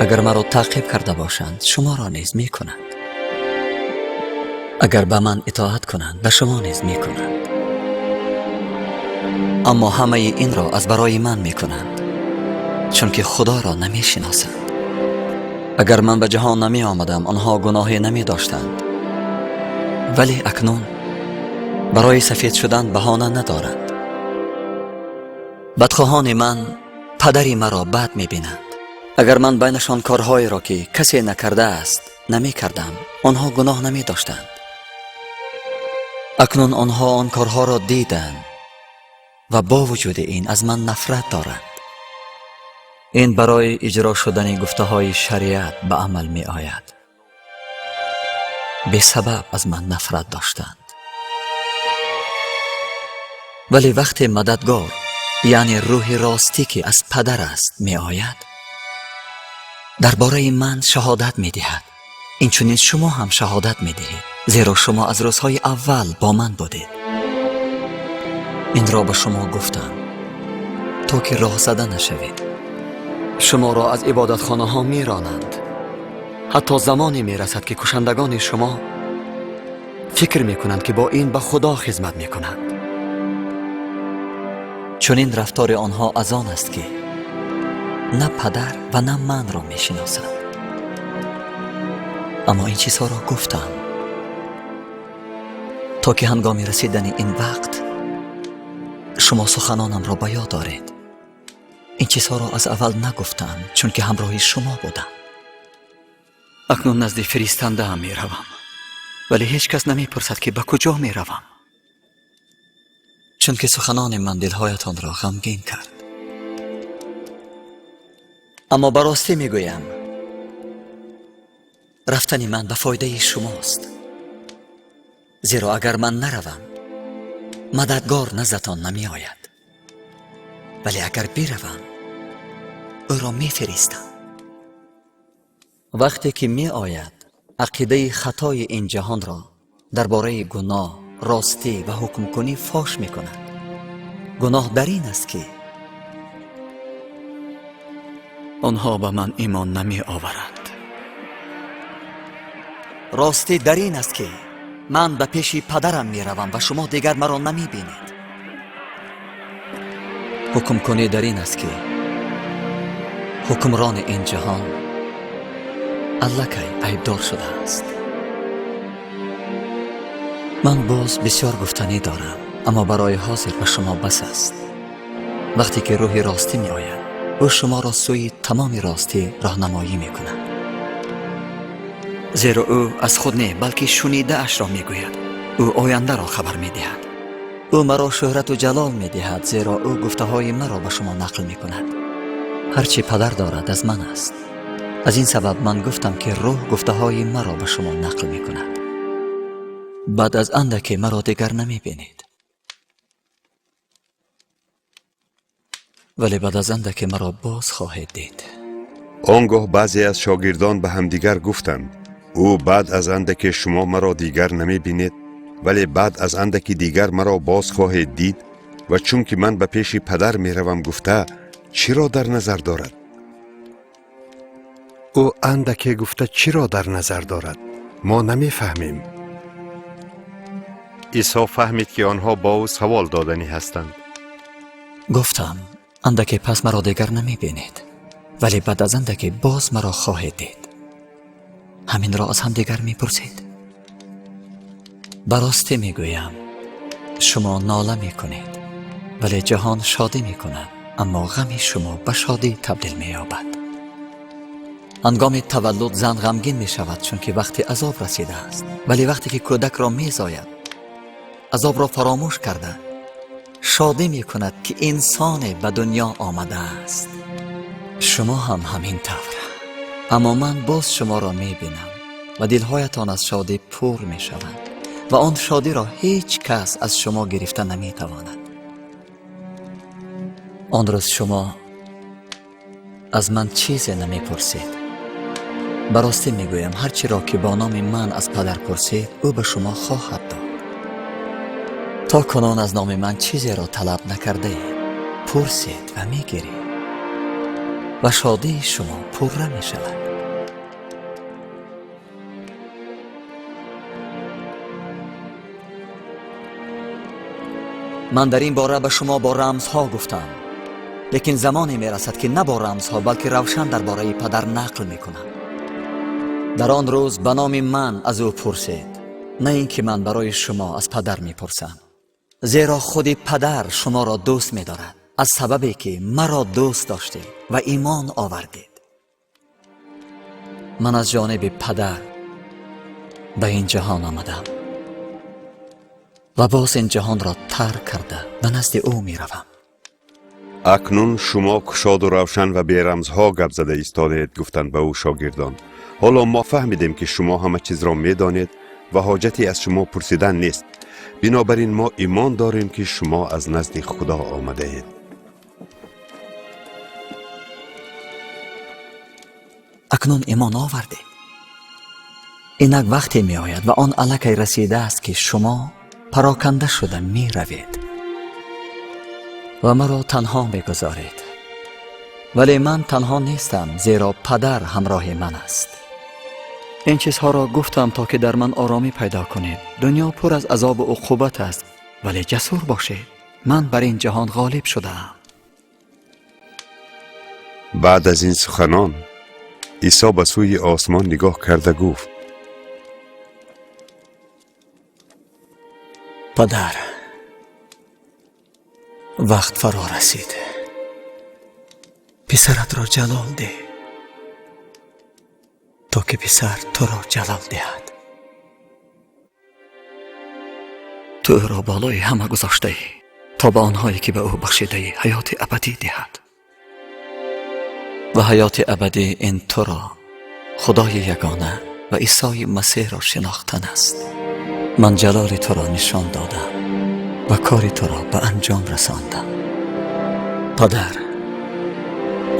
Агар маро таъқиб карда бошанд, шуморо низ мекунанд. Агар ба ман итоат кунанд, ба шумо низ мекунанд. Аммо ҳамаи инро аз барои ман мекунанд, чунки Худоро намешиносанд. Агар ман ба ҷаҳон намеомадам, онҳо гуноҳе намедоштанд. Вале акнун барои сафед шудан баҳона надоранд. Бадхоҳони ман падари маро бад мебинанд. Агар ман байнашон корҳоеро, ки касе накардааст, намекардам, онҳо гуноҳ намедоштанд. Акнун онҳо он корҳоро диданд ва бо вуҷуди ин аз ман нафрат доранд. Ин барои иҷро шудани гуфтаҳои шариат ба амал меояд. Бесабаб аз ман нафрат доштанд. Вале вақте мададгор, яъне рӯҳи ростӣ, ки аз падар аст, меояд, дар бораи ман шаҳодат медиҳад. Инчунин шумо ҳам шаҳодат медиҳед, зеро шумо аз рӯзҳои аввал бо ман будед. Инро ба шумо гуфтам, то ки роҳзада нашавед. Шуморо аз ибодатхонаҳо меронанд. Ҳатто замоне мерасад, ки кушандагони шумо фикр мекунанд, ки бо ин ба Худо хизмат мекунанд. Чунин рафтори онҳо аз он аст, ки на падар ва на манро мешиносанд. Аммо ин чизҳоро гуфтам, то ки ҳангоми расидани ин вақт шумо суханонамро ба ёд доред. Ин чизҳоро аз аввал нагуфтам, чунки ҳамроҳи шумо будам. Акнун назди фиристандаам меравам, вале ҳеҷ кас намепурсад, ки ба куҷо меравам, чунки суханони ман дилҳоятонро ғамгин кард. Аммо ба ростӣ мегӯям, рафтани ман ба фоидаи шумост, зеро агар ман наравам, мададгор наздатон намеояд, вале агар биравам, ӯро мефиристам. Вақте ки меояд, ақидаи хатои ин ҷаҳонро дар бораи гуноҳ, ростӣ ва ҳукмкунӣ фош мекунад. Гуноҳ дар ин аст, ки онҳо ба ман имон намеоваранд. Ростӣ дар ин аст, ки ман ба пеши падарам меравам ва шумо дигар маро намебинед. Ҳукмкунӣ дар ин аст, ки ҳукмрони ин ҷаҳон аллакай айбдор шудааст. Ман боз бисёр гуфтанӣ дорам, аммо барои ҳозир ба шумо бас аст. Вақте ки рӯҳи ростӣ меояд, ӯ шуморо сӯи тамоми ростӣ роҳнамоӣ мекунад, зеро ӯ аз худ не, балки шунидаашро мегӯяд. Ӯ ояндаро хабар медиҳад. Ӯ маро шӯҳрату ҷалол медиҳад, зеро ӯ гуфтаҳои маро ба шумо нақл мекунад. Ҳарчи падар дорад, аз ман аст. Аз ин сабаб ман гуфтам, ки рӯҳ гуфтаҳои маро ба шумо нақл мекунад. Баъд аз андаке маро дигар намебинед, вале баъд аз андаке маро боз хоҳед дид. Он гоҳ баъзе аз шогирдон ба ҳамдигар гуфтанд: Ӯ баъд аз андаке шумо маро дигар намебинед, вале баъд аз андаки дигар маро боз хоҳед дид ва чунки ман ба пеши падар меравам гуфта, чиро дар назар дорад? Ӯ андаке гуфта чиро дар назар дорад? Мо намефаҳмем. Исо фаҳмид, ки онҳо бо ӯ савол доданӣ ҳастанд. Гуфтам, андаке пас маро дигар намебинед, вале баъд аз андаке боз маро хоҳед дид. Ҳаминро аз ҳамдигар мепурсед? Ба ростӣ мегӯям, шумо нола мекунед, вале ҷаҳон шодӣ мекунад, аммо ғами шумо ба шодӣ табдил меёбад. Ҳангоми таваллуд зан ғамгин мешавад, чунки вақти азоб расидааст, вале вақте ки кӯдакро мезояд, азобро фаромӯш карда шодӣ мекунад, ки инсоне ба дунё омадааст. Шумо ҳам ҳамин тавр. Аммо ман боз шуморо мебинам ва дилҳоятон аз шодӣ пур мешаванд ва он шодиро ҳеҷ кас аз шумо гирифта наметавонад. Он рӯз шумо аз ман чизе намепурсед. Ба ростӣ мегӯям, ҳар чиро ки бо номи ман аз падар пурсед, ӯ ба шумо хоҳад дод. То кунун аз номи ман чизеро талаб накардаед. Пурсед ва мегиред ва шодии шумо пурра мешавад. Ман дар ин бора ба шумо бо рамзҳо гуфтам, лекин замоне мерасад, ки на бо рамзҳо, балки равшан дар бораи падар нақл мекунам. Дар он рӯз ба номи ман аз ӯ пурсед, на ин ки ман барои шумо аз падар мепурсам, зеро худи падар шуморо дӯст медорад, аз сабабе ки маро дӯст доштед ва имон овардед. Ман аз ҷониби падар ба ин ҷаҳон омадам ва боз ин ҷаҳонро тарк карда ба назди ӯ меравам. Акнун шумо кушоду равшан ва берамзҳо гап зада истодаед, гуфтанд ба ӯ шогирдон. Ҳоло мо фаҳмидем, ки шумо ҳама чизро медонед ва ҳоҷате аз шумо пурсидан нест. Бинобар ин мо имон дорем, ки шумо аз назди Худо омадаед. Акнун имон овардед. Инак вақте меояд ва он аллакай расидааст, ки шумо пароканда шуда меравед ва маро танҳо мегузоред. Вале ман танҳо нестам, зеро падар ҳамроҳи ман аст. Ин чизҳоро гуфтам, то ки дар ман оромӣ пайдо кунед. Дунё пур аз азобу уқубат аст, вале ҷасур бошед. Ман бар ин ҷаҳон ғолиб шудаам. Баъд аз ин суханон Исо ба сӯи осмон нигоҳ карда гуфт: Падар, вақт фаро расид. Писаратро ҷалол деҳ, то ки писар туро ҷалол диҳад. Ту ӯро болои ҳама гузоштаӣ, то ба онҳое ки ба ӯ бахшидаӣ ҳаёти абадӣ диҳад. Ва ҳаёти абадӣ ин туро, Худои ягона ва Исои Масеҳро шинохтан аст. Ман ҷалоли туро нишон додам ва кори туро ба анҷом расондам. Падар,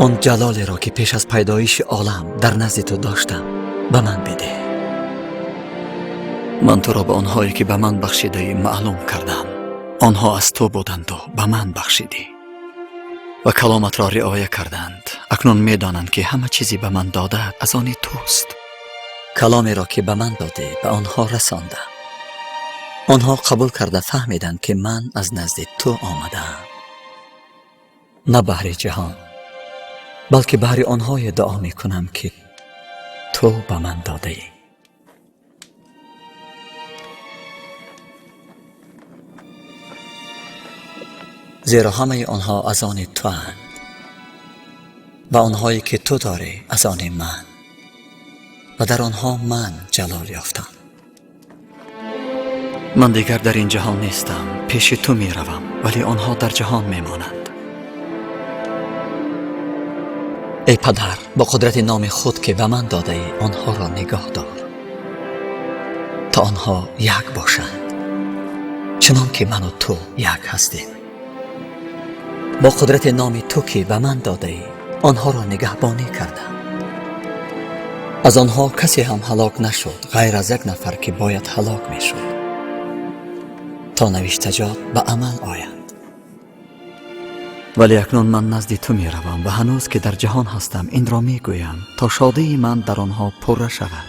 он ҷалолеро ки пеш аз пайдоиши олам дар назди ту доштам, ба ман бидеҳ. Ман туро ба онҳое ки ба ман бахшидаӣ маълум кардам. Онҳо аз ту буданду ба ман бахшидӣ ва каломатро риоя карданд. Акнун медонанд, ки ҳама чизе ба ман додаат аз они туст. Каломеро ки ба ман додӣ, ба онҳо расондам. Онҳо қабул карда фаҳмиданд, ки ман аз назди ту омадаам. На баҳри ҷаҳон, балки баҳри онҳое дуо мекунам, ки ту ба ман додаӣ. Зеро ҳамаи онҳо аз они туанд ва онҳое ки ту дорӣ аз они ман, ва дар онҳо ман ҷалол ёфтам. Ман дигар дар ин ҷаҳон нестам, пеши ту меравам, вале онҳо дар ҷаҳон мемонанд. Эй падар, бо қудрати номи худ, ки ба ман додаӣ, онҳоро нигоҳ дор, то онҳо як бошанд, чунон ки ману ту як ҳастем. Бо қудрати номи ту, ки ба ман додаӣ, онҳоро нигаҳбонӣ кардам. Аз онҳо касе ҳам ҳалок нашуд, ғайр аз як нафар, ки бояд ҳалок мешуд, то навиштаҷот ба амал оянд. Вале акнун ман назди ту меравам ва ҳанӯз ки дар ҷаҳон ҳастам, инро мегӯям, то шодии ман дар онҳо пурра шавад.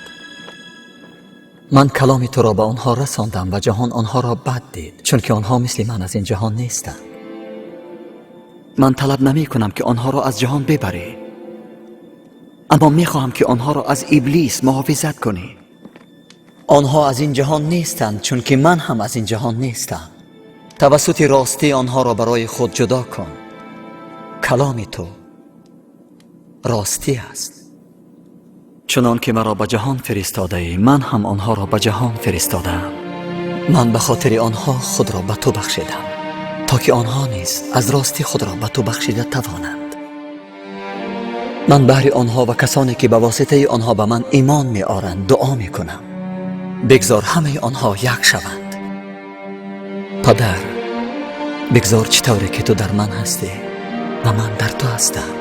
Ман каломи туро ба онҳо расондам ва ҷаҳон онҳоро бад дид, чунки онҳо мисли ман аз ин ҷаҳон нестанд. Ман талаб намекунам, ки онҳоро аз ҷаҳон бибарӣ, аммо мехоҳам, ки онҳоро аз иблис муҳофизат кунӣ. Онҳо аз ин ҷаҳон нестанд, чунки ман ҳам аз ин ҷаҳон нестам. Тавассути ростӣ онҳоро барои худ ҷудо кун. Каломи ту ростӣ аст. Чунон ки маро ба ҷаҳон фиристодаӣ, ман ҳам онҳоро ба ҷаҳон фиристодаам. Ман ба хотири онҳо худро ба ту бахшидам, то ки онҳо низ аз ростӣ худро ба ту бахшида тавонанд. Ман баҳри онҳо ва касоне, ки ба воситаи онҳо ба ман имон меоранд, дуо мекунам. Бигзор ҳамаи онҳо як шаванд. Падар, бигзор чӣ тавре ки ту дар ман ҳастӣ ва ман дар ту ҳастам,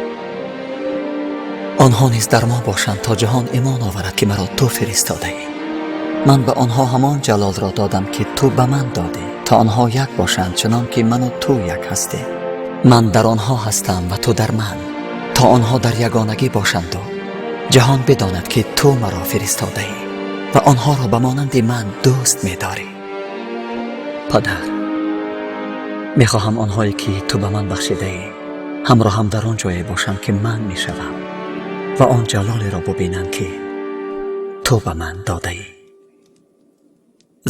онҳо низ дар мо бошанд, то ҷаҳон имон оварад, ки маро ту фиристодаӣ. Ман ба онҳо ҳамон ҷалолро додам, ки ту ба ман додӣ, то онҳо як бошанд, чунон ки ману ту як ҳастем. Ман дар онҳо ҳастам ва ту дар ман, то онҳо дар ягонагӣ бошанду ҷаҳон бидонад, ки ту маро фиристодаӣ ва онҳоро ба монанди ман дӯст медорӣ. Падар, мехоҳам онҳое, ки ту ба ман бахшидаӣ, ҳамроҳам дар он ҷое бошанд, ки ман мешавам, ва он ҷалолеро бубинанд, ки ту ба ман додаӣ,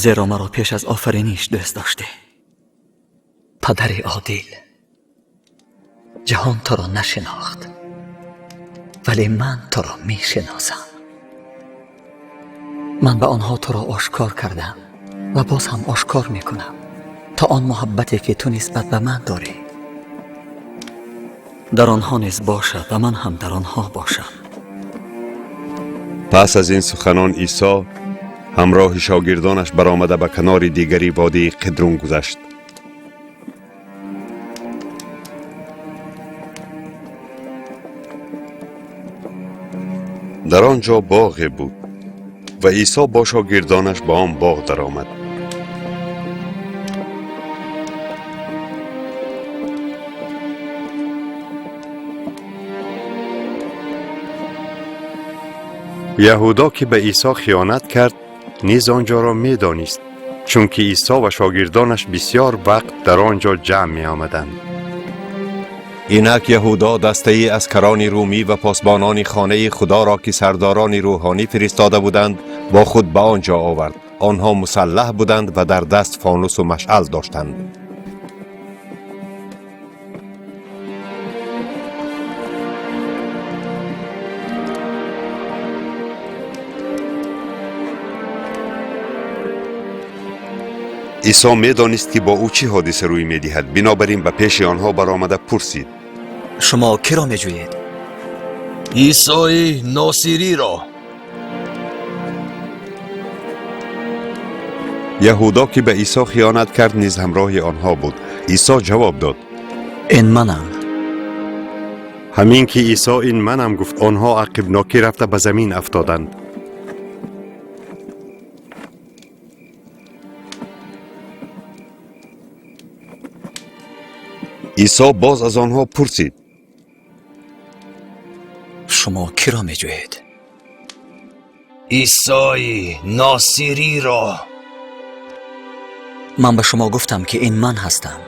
зеро маро пеш аз офариниш дӯст доштӣ. Падари одил, ҷаҳон туро нашинохт, вале ман туро мешиносам. Ман ба онҳо туро ошкор кардам ва боз ҳам ошкор мекунам, то он муҳаббате, ки ту нисбат ба ман дорӣ, дар онҳо низ бошад ва ман ҳам дар онҳо бошам. Пас аз ин суханон Исо ҳамроҳи шогирдонаш баромада ба канори дигари водии Қидрун гузашт. Дар он ҷо боғе буд ва Исо бо шогирдонаш ба он боғ даромад. Яҳудо, ки ба Исо хиёнат кард, низ он ҷоро медонист, чунки Исо ва шогирдонаш бисьёр вақт дар он ҷо ҷамъ меомаданд. Инак Яҳудо дастаи аскарони румӣ ва посбонони хонаи Худоро, ки сардорони рӯҳонӣ фиристода буданд, бо худ ба он ҷо овард. Онҳо мусаллаҳ буданд ва дар даст фонусу машъал доштанд. Исо медонист, ки бо ӯ чӣ ҳодиса рӯй медиҳад, бинобар ин ба пеши онҳо баромада пурсид: Шумо киро меҷӯед? Исои Носириро. Яҳудо, ки ба Исо хиёнат кард, низ ҳамроҳи онҳо буд. Исо ҷавоб дод: Ин манам. Ҳамин ки Исо «ин манам» гуфт, онҳо ақибнокӣ рафта ба замин афтоданд. Исо боз аз онҳо пурсид: Шумо киро меҷӯед? Исои Носириро. Ман ба шумо гуфтам, ки ин ман ҳастам.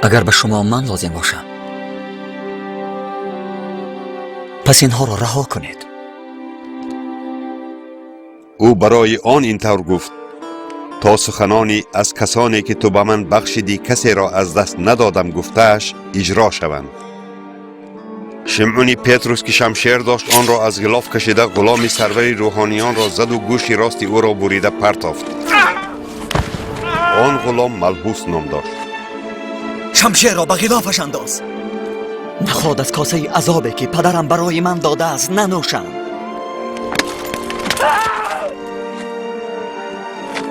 Агар ба шумо ман лозим бошам, пас инҳоро раҳо кунед. Ӯ барои он ин тавр гуфт, то суханони «аз касоне, ки ту ба ман бахшидӣ, касеро аз даст надодам» гуфтааш иҷро шаванд. Шимъуни Петрус, ки шамшер дошт, онро аз ғилоф кашида, ғуломи сарвари рӯҳониёнро заду гӯши рости ӯро бурида партофт. Он ғулом Малҳус ном дошт. Шамшерро ба ғилофаш андоз. Наход аз косаи азобе, ки падарам барои ман додааст, нанӯшам?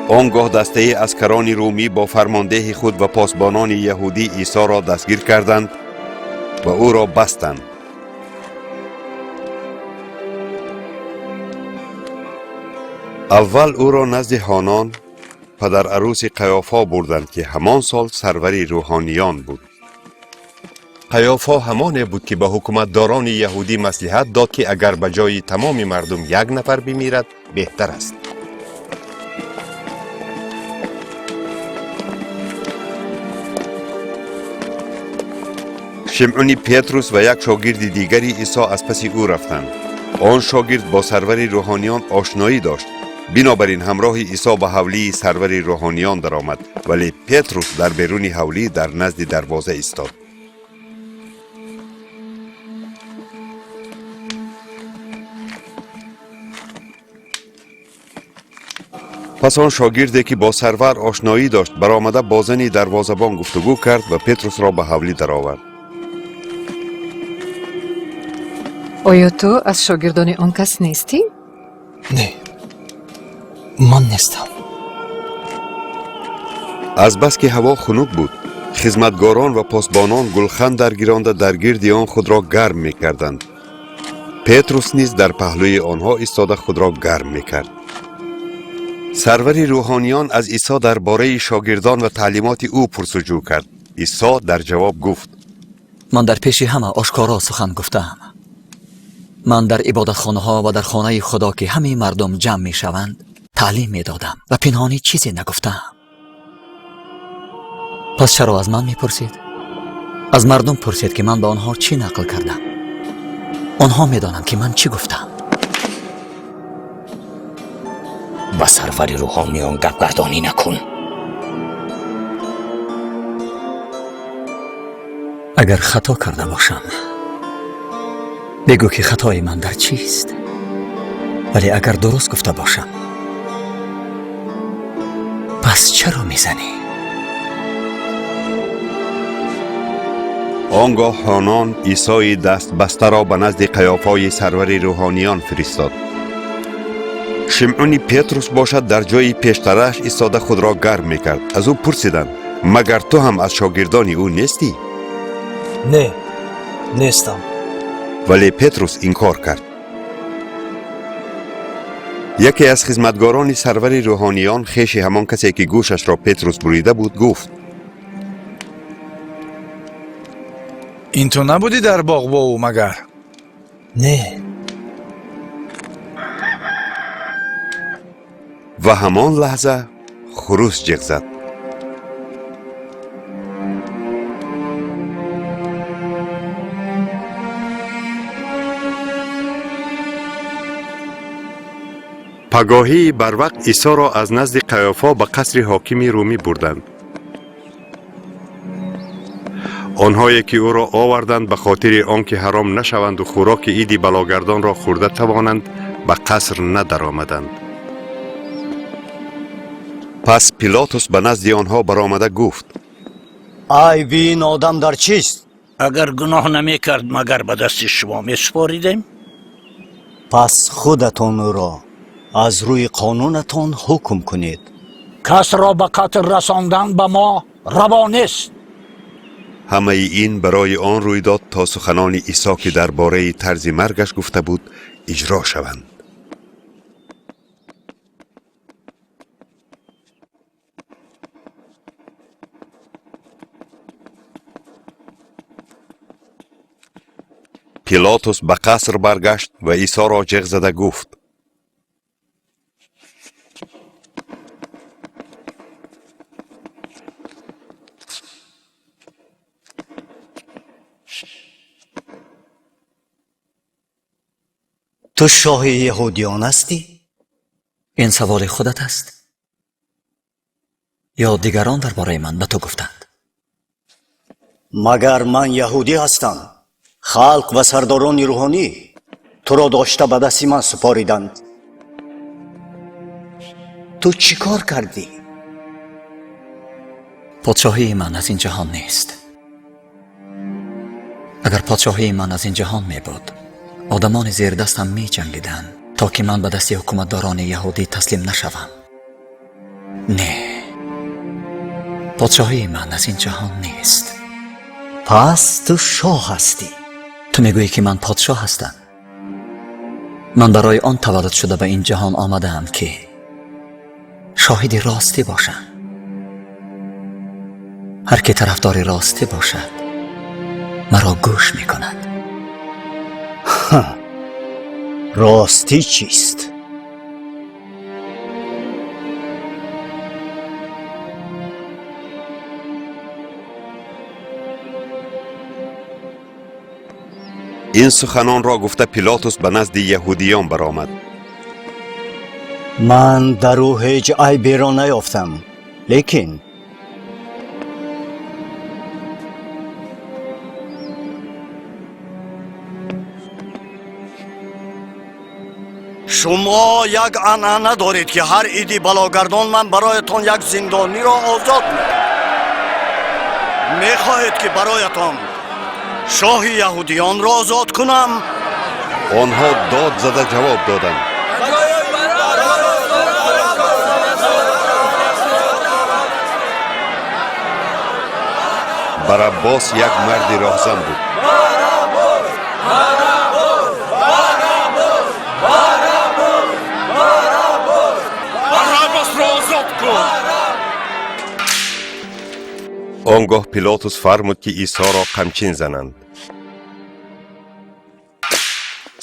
Он гоҳ дастаи аскарони румӣ бо фармондеҳи худ ва посбонони яҳудӣ Исоро дастгир карданд ва ӯро бастанд. Аввал ӯро назди Ҳонон, падарарӯси Қаёфо бурданд, ки ҳамон сол сарвари рӯҳониён буд. Қаёфо ҳамоне буд, ки ба ҳукуматдорони яҳудӣ маслиҳат дод, ки агар ба ҷои тамоми мардум як нафар бимирад, беҳтар аст. Шимъуни Петрус ва як шогирди дигари Исо аз паси ӯ рафтанд. Он шогирд бо сарвари рӯҳониён ошноӣ дошт. Бинобар ин ҳамроҳи Исо ба ҳавлии сарвари рӯҳониён даромад, вале Петрус дар беруни ҳавлӣ дар назди дарвоза истод. Пас он шогирде, ки бо сарвар ошноӣ дошт, баромада бо зани дарвозабон гуфтугӯ кард ва Петрусро ба ҳавлӣ даровард. Оё ту аз шогирдони он кас нестӣ? Не, ман нестам. Азбаски ҳаво хунук буд, хизматгорон ва посбонон гулхан даргиронда дар гирди он худро гарм мекарданд. Петрус низ дар паҳлӯи онҳо истода худро гарм мекард. Сарвари рӯҳониён аз Исо дар бораи шогирдон ва таълимоти ӯ пурсуҷӯ кард. Исо дар ҷавоб гуфт: Ман дар пеши ҳама ошкоро сухан гуфтаам. Ман дар ибодатхонаҳо ва дар хонаи Худо, ки ҳамаи мардум ҷамъ мешаванд, таълим медодам ва пинҳонӣ чизе нагуфтаам. Пас чаро аз ман мепурсед? Аз мардум пурсед, ки ман ба онҳо чӣ нақл кардам. Онҳо медонанд, ки ман чӣ гуфтам. Ба сарвари рӯҳониён гапгардонӣ накун. Агар хато карда бошам, бигӯ, ки хатои ман дар чист. Вале агар дуруст гуфта бошам, пас чаро мезанӣ? Он гоҳ Ҳонон Исои дастбастаро ба назди Қаёфои сарвари рӯҳониён фиристод. Шимъуни Петрус бошад, дар ҷои пештарааш истода худро гарм мекард. Аз ӯ пурсиданд: магар ту ҳам аз шогирдони ӯ нестӣ? Не, нестам. Вале Петрус инкор кард. Яке аз хизматгорони сарвари рӯҳониён, хеши ҳамон касе, ки гӯшашро Петрус бурида буд, гуфт: Ин ту набудӣ дар боғ бо ӯ магар? Не. Ва ҳамон лаҳза хурӯс ҷиғ зад. Пагоҳии барвақт Исоро аз назди Қаёфо ба қасри ҳокими румӣ бурданд. Онҳое, ки ӯро оварданд, ба хотири он ки ҳаром нашаванду хӯроки иди балогардонро хӯрда тавонанд, ба қаср надаромаданд. Пас Пилотус ба назди онҳо баромада гуфт: Айби ин одам дар чист? Агар гуноҳ намекард, магар ба дасти шумо месупоридем? Пас худатон ӯро аз рӯи қонунатон ҳукм кунед. Касро ба қатл расондан ба мо раво нест. Ҳамаи ин барои он рӯй дод, то суханони Исо, ки дар бораи тарзи маргаш гуфта буд, иҷро шаванд. Пилотус ба қаср баргашт ва Исоро ҷиғ зада гуфт: Ту шоҳи яҳудиён ҳастӣ? Ин саволи худат аст ё дигарон дар бораи ман ба ту гуфтанд? Магар ман яҳудӣ ҳастам? Халқ ва сардорони рӯҳонӣ туро дошта ба дасти ман супориданд. Ту чӣ кор кардӣ? Подшоҳии ман аз ин ҷаҳон нест. Агар подшоҳии ман аз ин ҷаҳон мебуд, одамони зердастам меҷангиданд, то ки ман ба дасти ҳукуматдорони яҳудӣ таслим нашавам. Не, подшоҳии ман аз ин ҷаҳон нест. Пас ту шоҳ ҳастӣ? Ту мегӯӣ, ки ман подшоҳ ҳастам. Ман барои он таваллуд шуда ба ин ҷаҳон омадаам, ки Шоҳиди ростӣ бошам. Ҳар ки тарафдори ростӣ бошад, маро гӯш мекунад. Ростӣ чист? Ин суханонро гуфта, Пилотус ба назди яҳудиён баромад. Ман дар ӯ ҳеҷ айберо наёфтам, лекин Шумо як анъана доред, ки ҳар иди балогардон ман бароятон як зиндониро озод мекунам. Мехоҳед, ки бароятон шоҳи яҳудиёнро озод кунам? Онҳо дод зада ҷавоб доданд: Бараббос як марди роҳзан буд. Бараббосро озод кун! Он гоҳ Пилотус фармуд, ки Исоро қамчин зананд.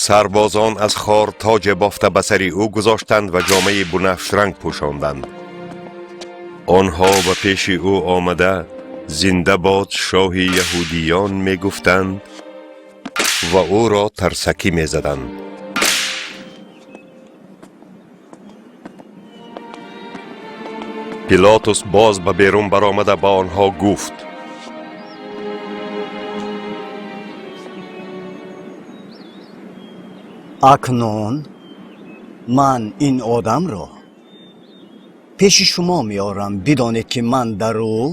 Сарбозон аз хор тоҷе бофта ба сари ӯ гузоштанд ва ҷомаи бунафшранг пӯшонданд. Онҳо ба пеши ӯ омада, «Зинда бод шоҳи яҳудиён» мегуфтанд ва ӯро тарсакӣ мезаданд. Пилотус боз ба берун баромада, ба онҳо гуфт: Акнун ман ин одамро пеши шумо меорам, бидонед, ки ман дар ӯ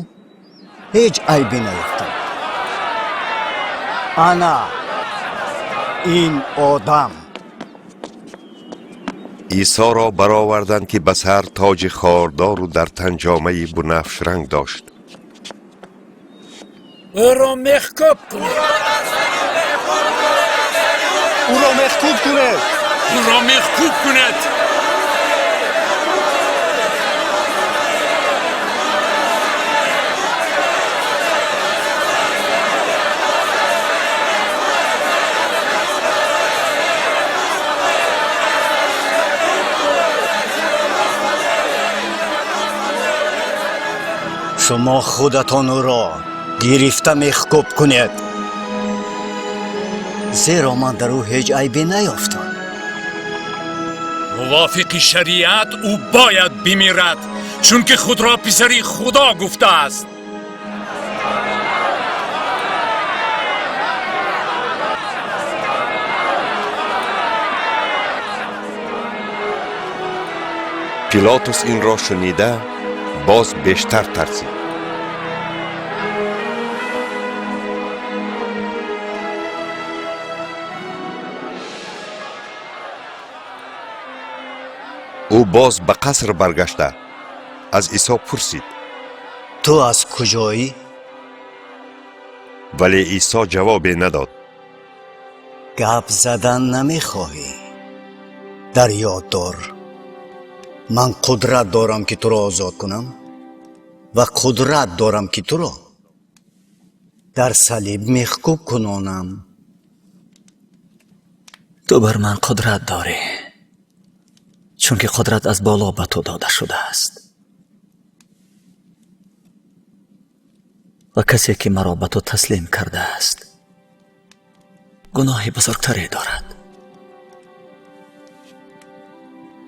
ҳеҷ айбе наёфтам. Ана ин одам. Исоро бароварданд, ки ба сар тоҷи хордору дар тан ҷомаи бунафшранг дошт. Ӯро мехкӯб кунед! Ӯро мехкӯб кунед! Ӯро мехкӯб кунед! Шумо худатон ӯро гирифта мехкӯб кунед, зеро ман дар ӯ ҳеҷ айбе наёфтам. Мувофиқи шариат ӯ бояд бимирад, чунки худро писари Худо гуфтааст. Пилотус инро шунида, боз бештар тарсид. Ӯ боз ба қаср баргашта, аз Исо пурсид: Ту аз куҷоӣ? Вале Исо ҷавобе надод. Гап задан намехоҳӣ? Дар ёд дор, ман қудрат дорам, ки туро озод кунам, ва қудрат дорам, ки туро дар салиб мехкӯб кунонам. Ту бар ман қудрат дорӣ, чунки қудрат аз боло ба ту дода шудааст, ва касе ки маро ба ту таслим кардааст, гуноҳи бузургтаре дорад.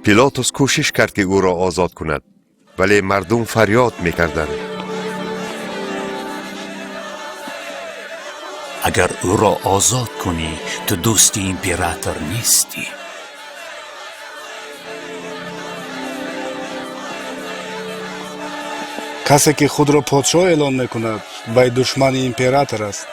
Пилотус кӯшиш кард, ки ӯро озод кунад, вале мардум фарёд мекарданд: Агар ӯро озод кунӣ, ту дӯсти император нестӣ. Касе ки худро подшоҳ эълон мекунад, вай душмани император аст.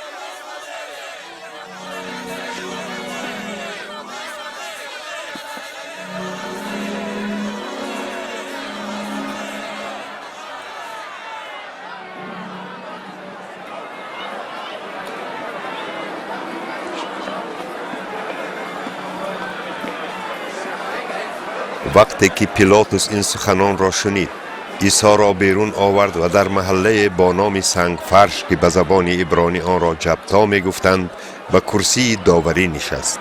Вақте ки Пилотус ин суханонро шунид, Исоро берун овард ва дар маҳаллае бо номи Сангфарш, ки ба забони ибронӣ онро Ҷабто мегуфтанд, ба курсии доварӣ нишаст.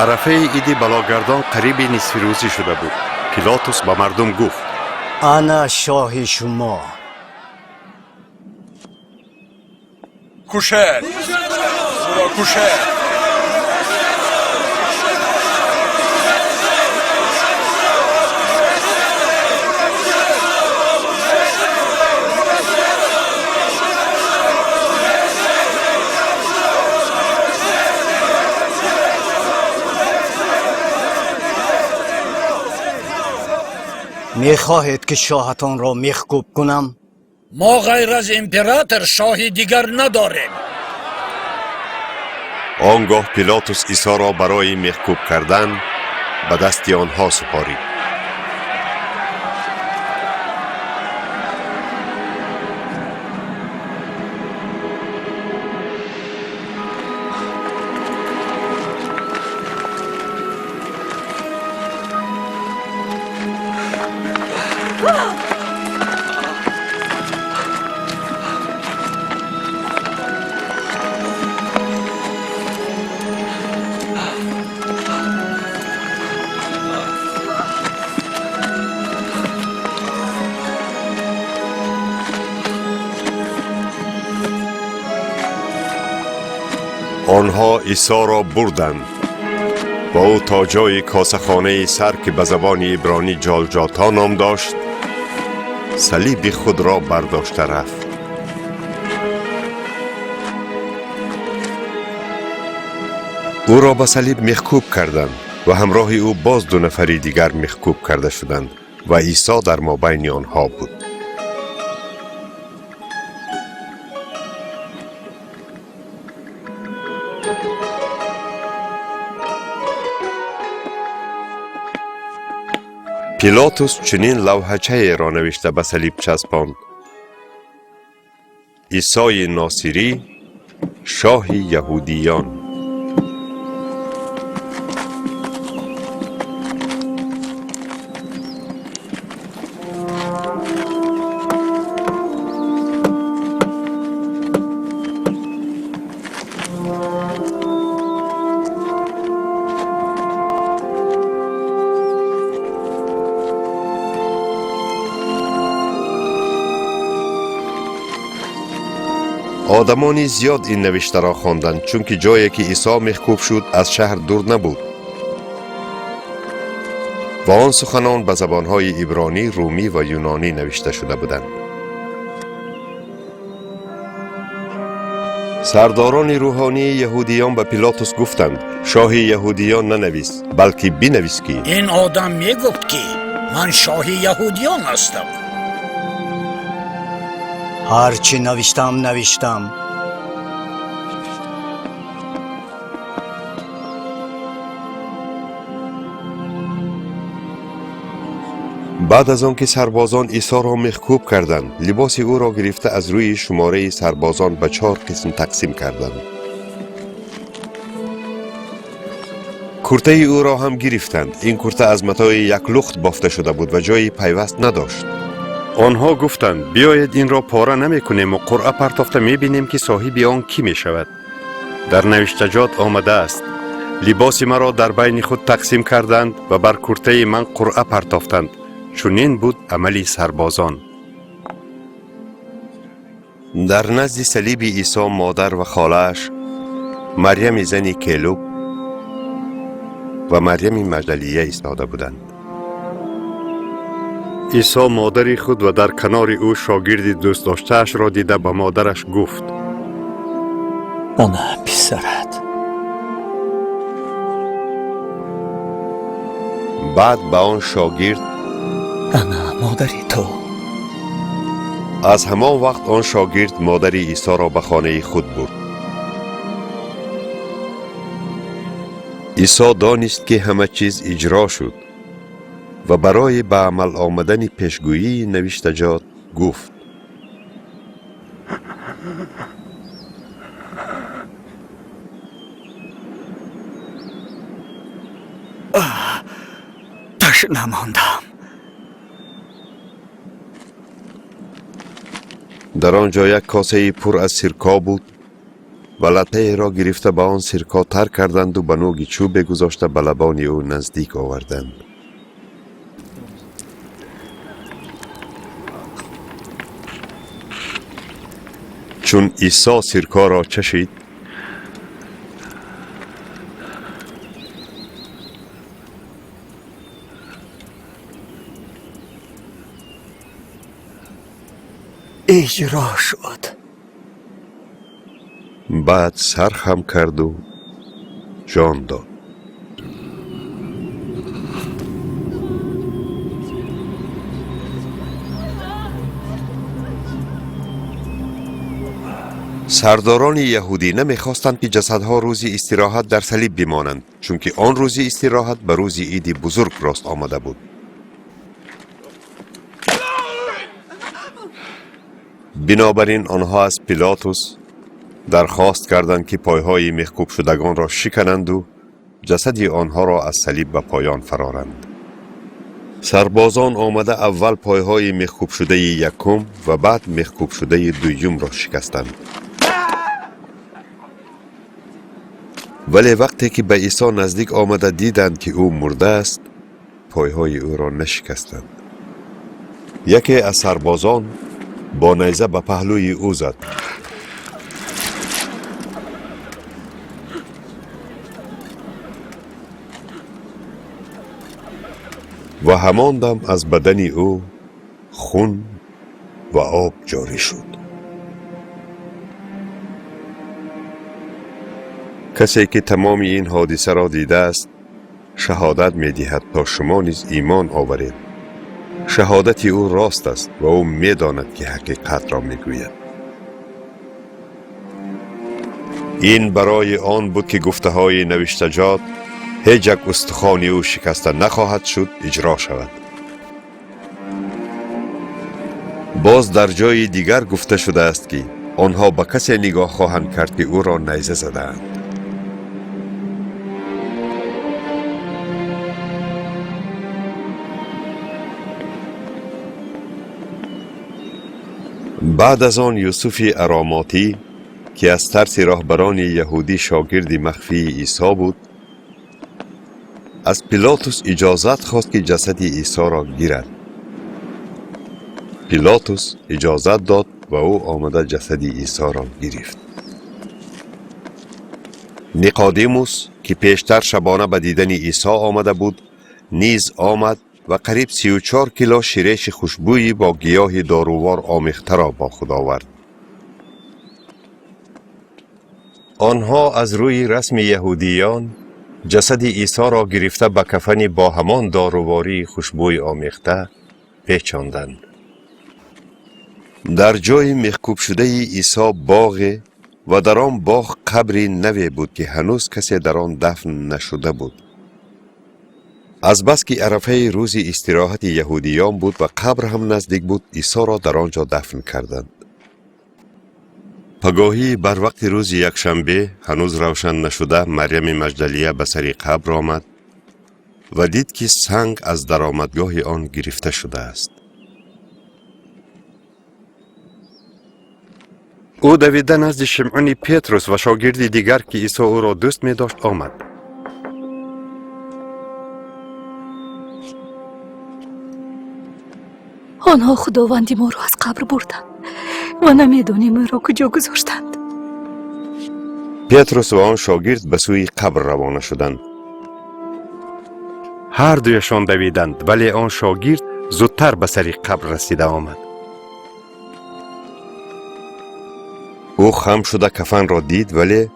Арафаи иди балогардон қариби нисфирӯзӣ шуда буд. Пилотус ба мардум гуфт: Ана шоҳи шумо. Кушед! Ӯро кушед! Мехоҳед, ки шоҳатонро мехкӯб кунам? Мо ғайр аз император шоҳи дигар надорем. Он гоҳ Пилотус Исоро барои мехкӯб кардан ба дасти онҳо супорид. Онҳо Исоро бурданд ва ӯ то ҷои косахонаи сар, ки ба забони ибронӣ Ҷолҷото ном дошт, салиби худро бардошта рафт. Ӯро ба салиб мехкӯб карданд ва ҳамроҳи ӯ боз ду нафари дигар мехкӯб карда шуданд ва Исо дар мобайни онҳо буд. Пилотус чунин лавҳачаеро навишта ба салиб часпонд: Исои Носирӣ, шоҳи яҳудиён. Одамони зиёд ин навиштаро хонданд, чунки ҷое ки Исо мехкӯб шуд, аз шаҳр дур набуд ва он суханон ба забонҳои ибронӣ, румӣ ва юнонӣ навишта шуда буданд. Сардорони рӯҳонии яҳудиён ба Пилотус гуфтанд: шоҳи яҳудиён нанавис, балки бинавис ки ин одам мегуфт, ки ман шоҳи яҳудиён ҳастам. Ҳар чӣ навиштам, навиштам. Баъд аз он ки сарбозон Исоро мехкӯб карданд, либоси ӯро гирифта аз рӯи шумораи сарбозон ба чор қисм тақсим карданд. Куртаи ӯро ҳам гирифтанд. Ин курта аз матои яклухт бофта шуда буд ва ҷои пайваст надошт. Онҳо гуфтанд: биёед инро пора намекунему қуръа партофта мебинем, ки соҳиби он кӣ мешавад. Дар навиштаҷот омадааст: либоси маро дар байни худ тақсим карданд ва бар куртаи ман қуръа партофтанд. Чунин буд амали сарбозон. Дар назди салиби Исо модар ва холааш, Марьями зани Келуб ва Марьями Маждалия истода буданд. Исо модари худ ва дар канори ӯ шогирди дӯстдоштаашро дида ба модараш гуфт: Ана писарат. Баъд ба он шогирд: Ана модари ту. Аз ҳамон вақт он шогирд модари Исоро ба хонаи худ бурд. Исо донист, ки ҳама чиз иҷро шуд ва барои ба амал омадани пешгӯии навиштаҷот гуфт: Ташна мондам. Дар он ҷо як косаи пур аз сирко буд ва латтаеро гирифта, ба он сирко тар карданду ба нӯги чӯбе гузошта, ба лабони ӯ наздик оварданд. Чун Исо сиркоро чашид, Иҷро шуд. Баъд сар хам карду ҷон дод. Сардорони яҳудӣ намехостанд, ки ҷасадҳо рӯзи истироҳат дар салиб бимонанд, чунки он рӯзи истироҳат ба рӯзи иди бузург рост омада буд. Бинобар ин онҳо аз Пилотус дархост карданд, ки пойҳои мехкӯбшудагонро шикананду ҷасади онҳоро аз салиб ба поён фароранд. Сарбозон омада, аввал пойҳои мехкӯбшудаи якум ва баъд мехкӯбшудаи дуюмро шикастанд. Вале вақте ки ба Исо наздик омада диданд, ки ӯ мурдааст, пойҳои ӯро нашикастанд. Яке аз сарбозон бо найза ба паҳлӯи ӯ зад ва ҳамон дам аз бадани ӯ хун ва об ҷорӣ шуд. Касе ки тамоми ин ҳодисаро дидааст, шаҳодат медиҳад, то шумо низ имон оваред. Шаҳодати ӯ рост аст ва ӯ медонад, ки ҳақиқатро мегӯяд. Ин барои он буд, ки гуфтаҳои навиштаҷот: «Ҳеҷ як устухони ӯ шикаста нахоҳад шуд», иҷро шавад. Боз дар ҷои дигар гуфта шудааст, ки онҳо ба касе нигоҳ хоҳанд кард, ки ӯро найза задаанд. Баъд аз он Юсуфи Аромотӣ, ки аз тарси роҳбарони яҳудӣ шогирди махфии Исо буд, аз Пилотус иҷозат хост, ки ҷасади Исоро гирад. Пилотус иҷозат дод ва ӯ омада ҷасади Исоро гирифт. Никодимус, ки пештар шабона ба дидани Исо омада буд, низ омад ва қариб 34 кило ширеши хушбӯйи бо гиёҳи дорувор омехтаро бо худ овард. Онҳо аз рӯи расми яҳудиён ҷасади Исоро гирифта, ба кафани бо ҳамон дорувории хушбӯй омехта печонданд. Дар ҷои мехкӯбшудаи Исо боғе ва дар он боғ қабри наве буд, ки ҳанӯз касе дар он дафн нашуда буд. Азбаски арафаи рӯзи истироҳати яҳудиён буд ва қабр ҳам наздик буд, Исоро дар он ҷо дафн карданд. Пагоҳӣ, бар вақти рӯзи якшанбе, ҳанӯз равшан нашуда, Марьями Маҷдалия ба сари қабр омад ва дид, ки санг аз даромадгоҳи он гирифта шудааст. Ӯ давида назди Шимъуни Петрус ва шогирди дигар, ки Исо ӯро дӯст медошт, омад. Онҳо Худованди моро аз қабр бурданд ва намедонем ӯро куҷо гузоштанд. Петрус ва он шогирд ба сӯи қабр равона шуданд. Ҳар дуяшон давиданд, вале он шогирд зудтар ба сари қабр расида омад. Ӯ хам шуда кафанро дид, вале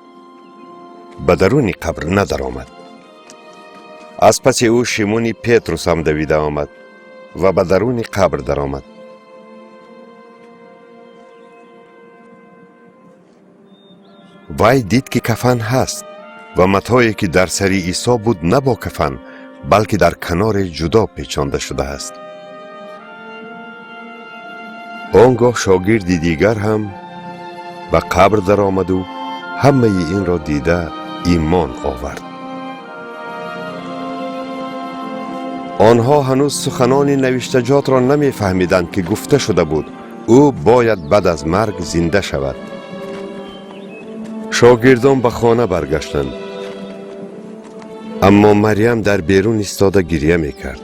ба даруни қабр надаромад. Аз паси ӯ Шимони Петрус ҳам давида омад ва ба даруни қабр даромад. Вай дид, ки кафан ҳаст ва матое, ки дар сари Исо буд, на бо кафан, балки дар каноре ҷудо печонда шудааст. Он гоҳ шогирди дигар ҳам ба қабр даромаду ҳамаи инро дида имон овард. Онҳо ҳанӯз суханони навиштаҷотро намефаҳмиданд, ки гуфта шуда буд, ӯ бояд баъд аз марг зинда шавад. Шогирдон ба хона баргаштанд, аммо Марьям дар берун истода гирья мекард.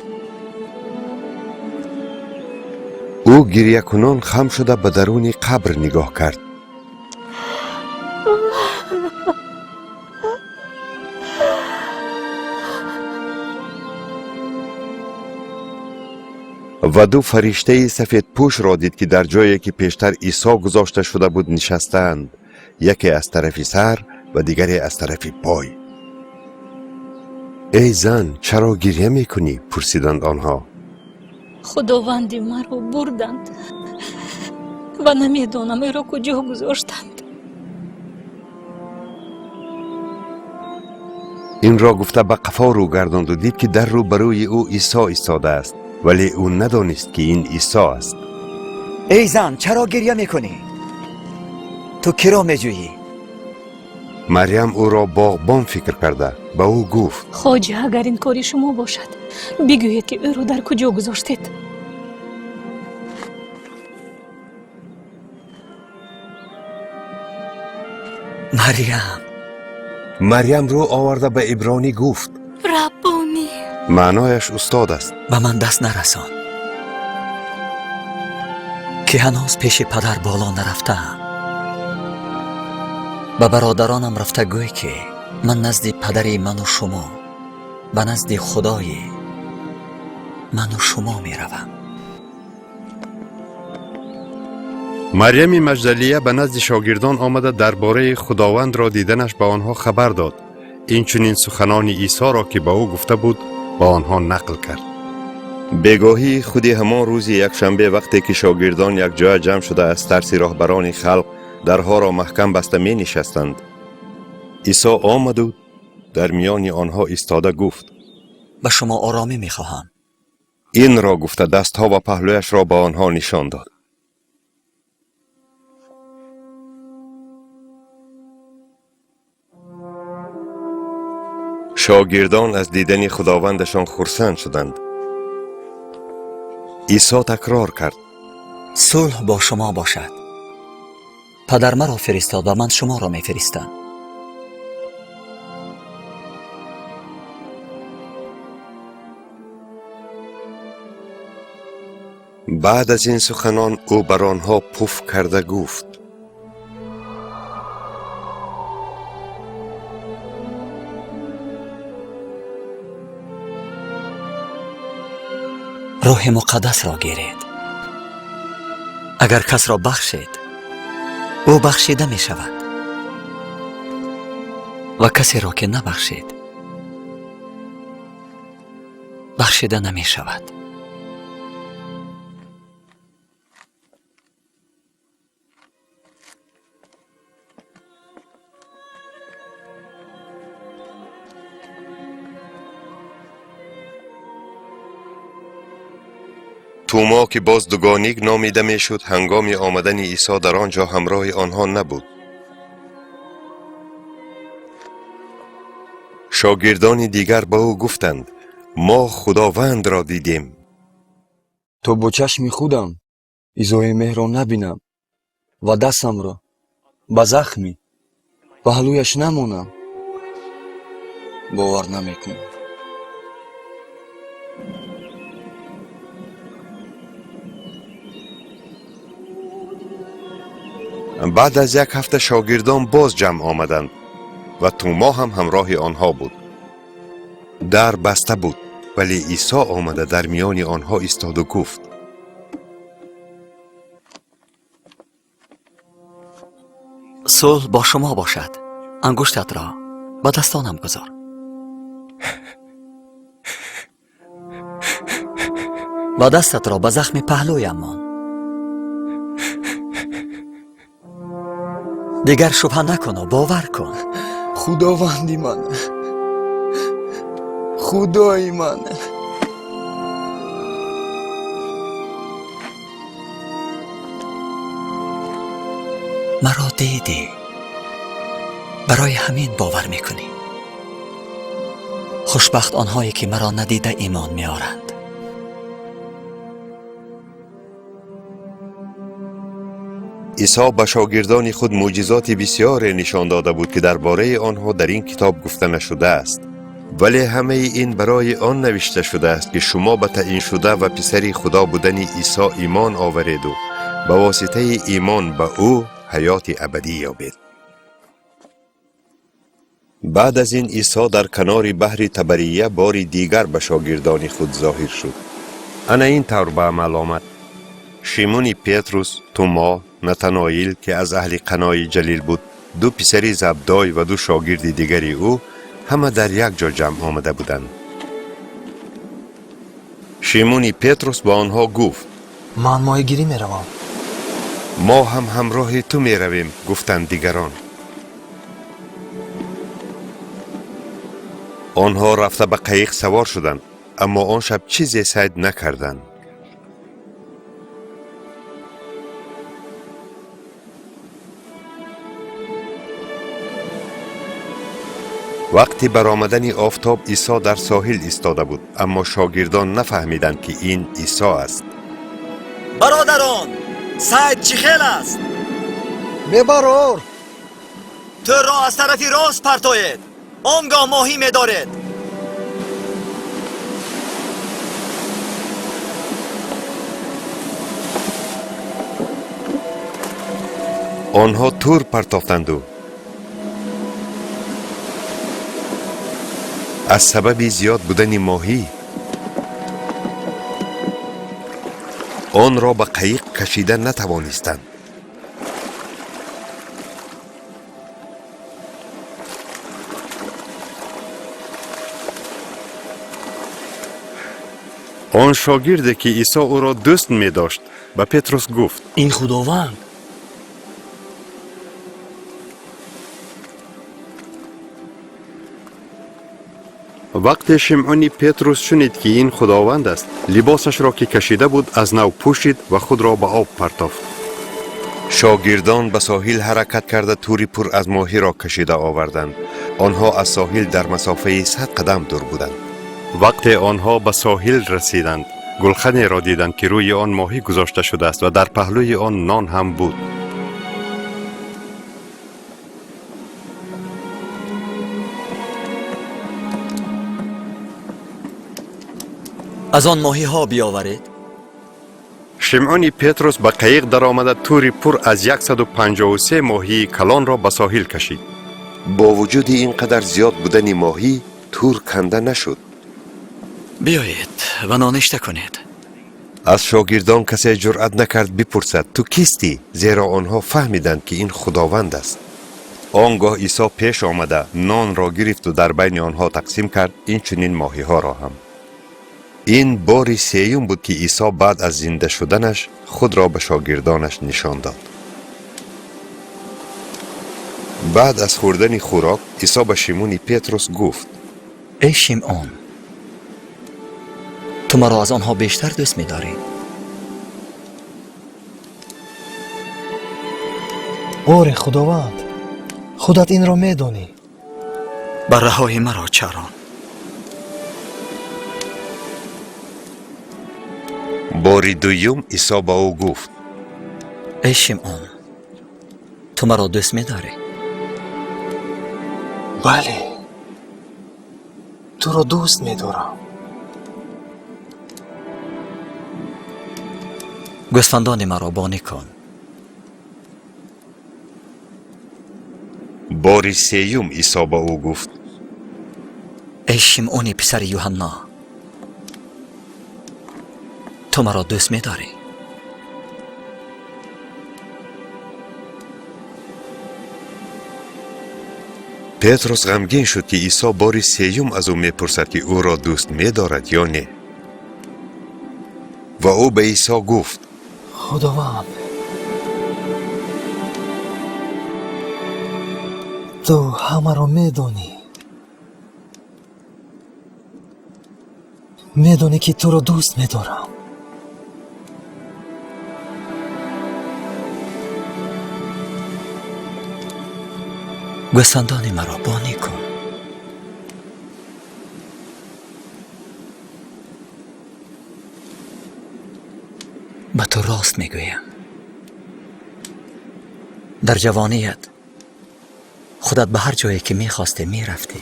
Ӯ гирьякунон хам шуда ба даруни қабр нигоҳ кард. Ва ду фариштаи сафедпӯшро дид, ки дар ҷое, ки пештар Исо гузошта шуда буд, нишастаанд, яке аз тарафи сар ва дигаре аз тарафи пой. Эй зан, чаро гирья мекунӣ? Пурсиданд онҳо. Худованди маро бурданд ва намедонам, ӯро куҷо гузоштанд. Инро гуфта, ба қафо рӯ гардонду дид, ки дар рӯбарӯи ӯ Исо истодааст, вале ӯ надонист, ки ин Исо аст. Эй зан, чаро гирья мекунӣ? Ту киро меҷӯӣ? Марьям ӯро боғбон фикр карда, ба ӯ гуфт: Хоҷа, агар ин кори шумо бошад, бигӯед, ки ӯро дар куҷо гузоштед. Марьям! Марьям рӯ оварда ба ибронӣ гуфт: Раббонӣ! Маънояш устод аст. Ба ман даст нарасон, ки ҳанӯз пеши падар боло нарафтаам. Ба бародаронам рафта гӯй, ки ман назди падари ману шумо, ба назди Худои ману шумо меравам. Марьями Маҷдалия ба назди шогирдон омада, дар бораи Худовандро диданаш ба онҳо хабар дод. Инчунин суханони Исоро, ки ба ӯ гуфта буд, ба онҳо нақл кард. Бегоҳии худи ҳамон рӯзи якшанбе, вақте ки шогирдон якҷоя ҷамъ шуда, аз тарси роҳбарони халқ дарҳоро маҳкам баста менишастанд, Исо омаду дар миёни онҳо истода гуфт: Ба шумо оромӣ мехоҳам. Инро гуфта, дастҳо ва паҳлӯяшро ба онҳо нишон дод. Шогирдон аз дидани Худовандашон хурсанд шуданд. Исо такрор кард: Сулҳ бо шумо бошад. Падар маро фиристод ва ман шуморо мефиристам. Баъд аз ин суханон ӯ бар онҳо пуф карда гуфт: Рӯҳи Муқаддасро гиред. Агар касро бахшед, ӯ бахшида мешавад ва касеро ки набахшед, бахшида намешавад. Тӯмо, ки боз Дугоник номида мешуд, ҳангоми омадани Исо дар он ҷо ҳамроҳи онҳо набуд. Шогирдони дигар ба ӯ гуфтанд: Мо Худовандро дидем. То бо чашми худам изои меҳро набинам ва дастамро ба захми паҳлӯяш намонам, бовар намекунам. Баъд аз як ҳафта шогирдон боз ҷамъ омаданд ва Тӯмо ҳам ҳамроҳи онҳо буд. Дар баста буд, вале Исо омада дар миёни онҳо истоду гуфт: Сулҳ бо шумо бошад. Ангуштатро ба дастонам гузор ва дастатро ба захми паҳлӯям мон. Дигар шубҳа накуну бовар кун. Худованди ман, Худои ман! Маро дидӣ, барои ҳамин бовар мекунӣ. Хушбахт онҳое ки маро надида имон меоранд. Исо ба шогирдони худ мӯъҷизоти бисёре нишон дода буд, ки дар бораи онҳо дар ин китоб гуфта нашудааст. Вале ҳамаи ин барои он навишта шудааст, ки шумо ба таъиншуда ва писари Худо будани Исо имон овареду ба воситаи имон ба ӯ ҳаёти абадӣ ёбед. Баъд аз ин Исо дар канори баҳри Табария бори дигар ба шогирдони худ зоҳир шуд. Ана ин тавр ба амал омад. Шимони Петрус, Тумо, Натаноил, ки аз аҳли Қанои Ҷалил буд, ду писари Забдой ва ду шогирди дигари ӯ ҳама дар як ҷо ҷамъ омада буданд. Шимони Петрус ба онҳо гуфт: Ман моҳигирӣ меравам. Мо ҳам ҳамроҳи ту меравем, гуфтанд дигарон. Онҳо рафта ба қайиқ савор шуданд, аммо он шаб чизе сайд накарданд. Вақти баромадани офтоб Исо дар соҳил истода буд, аммо шогирдон нафаҳмиданд, ки ин Исо аст. Бародарон, сайд чӣ хел аст? Мебарор. Тӯрро аз тарафи рост партоед, он гоҳ моҳӣ медоред. Онҳо тур партофтанду аз сабаби зиёд будани моҳӣ онро ба қайиқ кашида натавонистанд. Он шогирде, ки Исо ӯро дӯст медошт, ба Петрус гуфт: Ин Худованд! Вақте Шимъуни Петрус шунид, ки ин Худованд аст, либосашро, ки кашида буд, аз нав пӯшид ва худро ба об партофт. Шогирдон ба соҳил ҳаракат карда, тури пур аз моҳиро кашида оварданд. Онҳо аз соҳил дар масофаи 100 қадам дур буданд. Вақте онҳо ба соҳил расиданд, гулханеро диданд, ки рӯи он моҳӣ гузошта шудааст ва дар паҳлӯи он нон ҳам буд. Аз он моҳиҳо биёваред. Шимъуни Петрус ба қайиқ даромада, тури пур аз 153 моҳии калонро ба соҳил кашид. Бо вуҷуди ин қадар зиёд будани моҳӣ, тур канда нашуд. Биёед ва ноништа кунед. Аз шогирдон касе ҷуръат накард бипурсад: «Ту кистӣ?» Зеро онҳо фаҳмиданд, ки ин Худованд аст. Он гоҳ Исо пеш омада, нонро гирифту дар байни онҳо тақсим кард, инчунин моҳиҳоро ҳам. Ин бори сеюм буд, ки Исо баъд аз зинда шуданаш худро ба шогирдонаш нишон дод. Баъд аз хӯрдани хӯрок Исо ба Шимони Петрус гуфт: Эй Шимъон, ту маро аз онҳо бештар дӯст медорӣ? Оре, Худованд, худат инро медонӣ. Барраҳои маро чарон. Бори дуюм Исо ба ӯ гуфт: Эй Шимъон, ту маро дӯст медорӣ? Бале, туро дӯст медорам. Гӯсфандони маро бонӣ кун. Бори сеюм Исо ба ӯ гуфт: Эй Шимъони писари Юҳанно, ту маро дӯст медорӣ? Петрус ғамгин шуд, ки Исо бори сеюм аз ӯ мепурсад, ки ӯро дӯст медорад ё не. Ва ӯ ба Исо гуфт: Худованд, ту ҳамаро медонӣ, медонӣ, ки туро дӯст медорам. Гӯсфандони маро бонӣ кун. Ба ту рост мегӯям, дар ҷавоният худат ба ҳар ҷое ки мехостӣ мерафтӣ,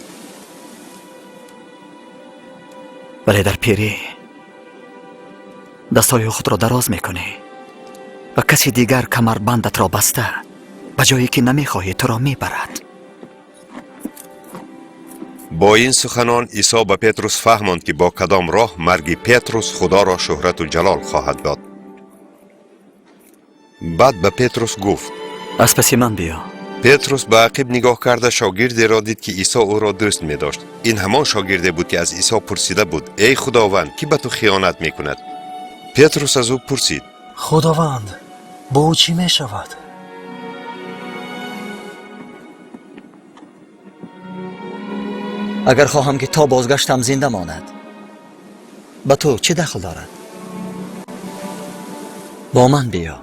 вале дар пирӣ дастҳои худро дароз мекунӣ ва каси дигар камарбандатро баста ба ҷое ки намехоҳӣ туро мебарад. Бо ин суханон Исо ба Петрус фаҳмонд, ки бо кадом роҳ марги Петрус Худоро шӯҳрату ҷалол хоҳад дод. Баъд ба Петрус гуфт: Аз паси ман биё. Петрус ба ақиб нигоҳ карда шогирдеро дид, ки Исо ӯро дӯст медошт. Ин ҳамон шогирде буд, ки аз Исо пурсида буд: «Эй Худованд, кӣ ба ту хиёнат мекунад?» Петрус аз ӯ пурсид: Худованд, бо ӯ чӣ мешавад? Агар хоҳам, ки то бозгаштам зинда монад, ба ту чӣ дахл дорад? Бо ман биё.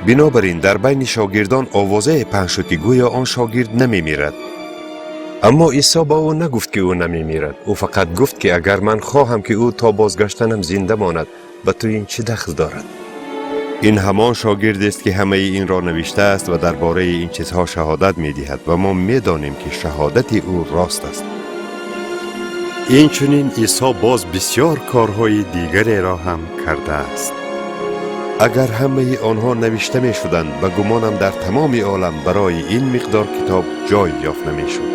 Бинобар ин дар байни шогирдон овозае паҳн шуд, ки гӯё он шогирд намемирад. Аммо Исо ба ӯ нагуфт, ки ӯ намемирад. Ӯ фақат гуфт, ки агар ман хоҳам, ки ӯ то бозгаштанам зинда монад, ба ту ин чӣ дахл дорад? Ин ҳамон шогирдест, ки ҳамаи инро навиштааст ва дар бораи ин чизҳо шаҳодат медиҳад, ва мо медонем, ки шаҳодати ӯ рост аст. Инчунин Исо боз бисёр корҳои дигареро ҳам кардааст. Агар ҳамаи онҳо навишта мешуданд, ба гумонам дар тамоми олам барои ин миқдор китоб ҷой ёфт намешуд.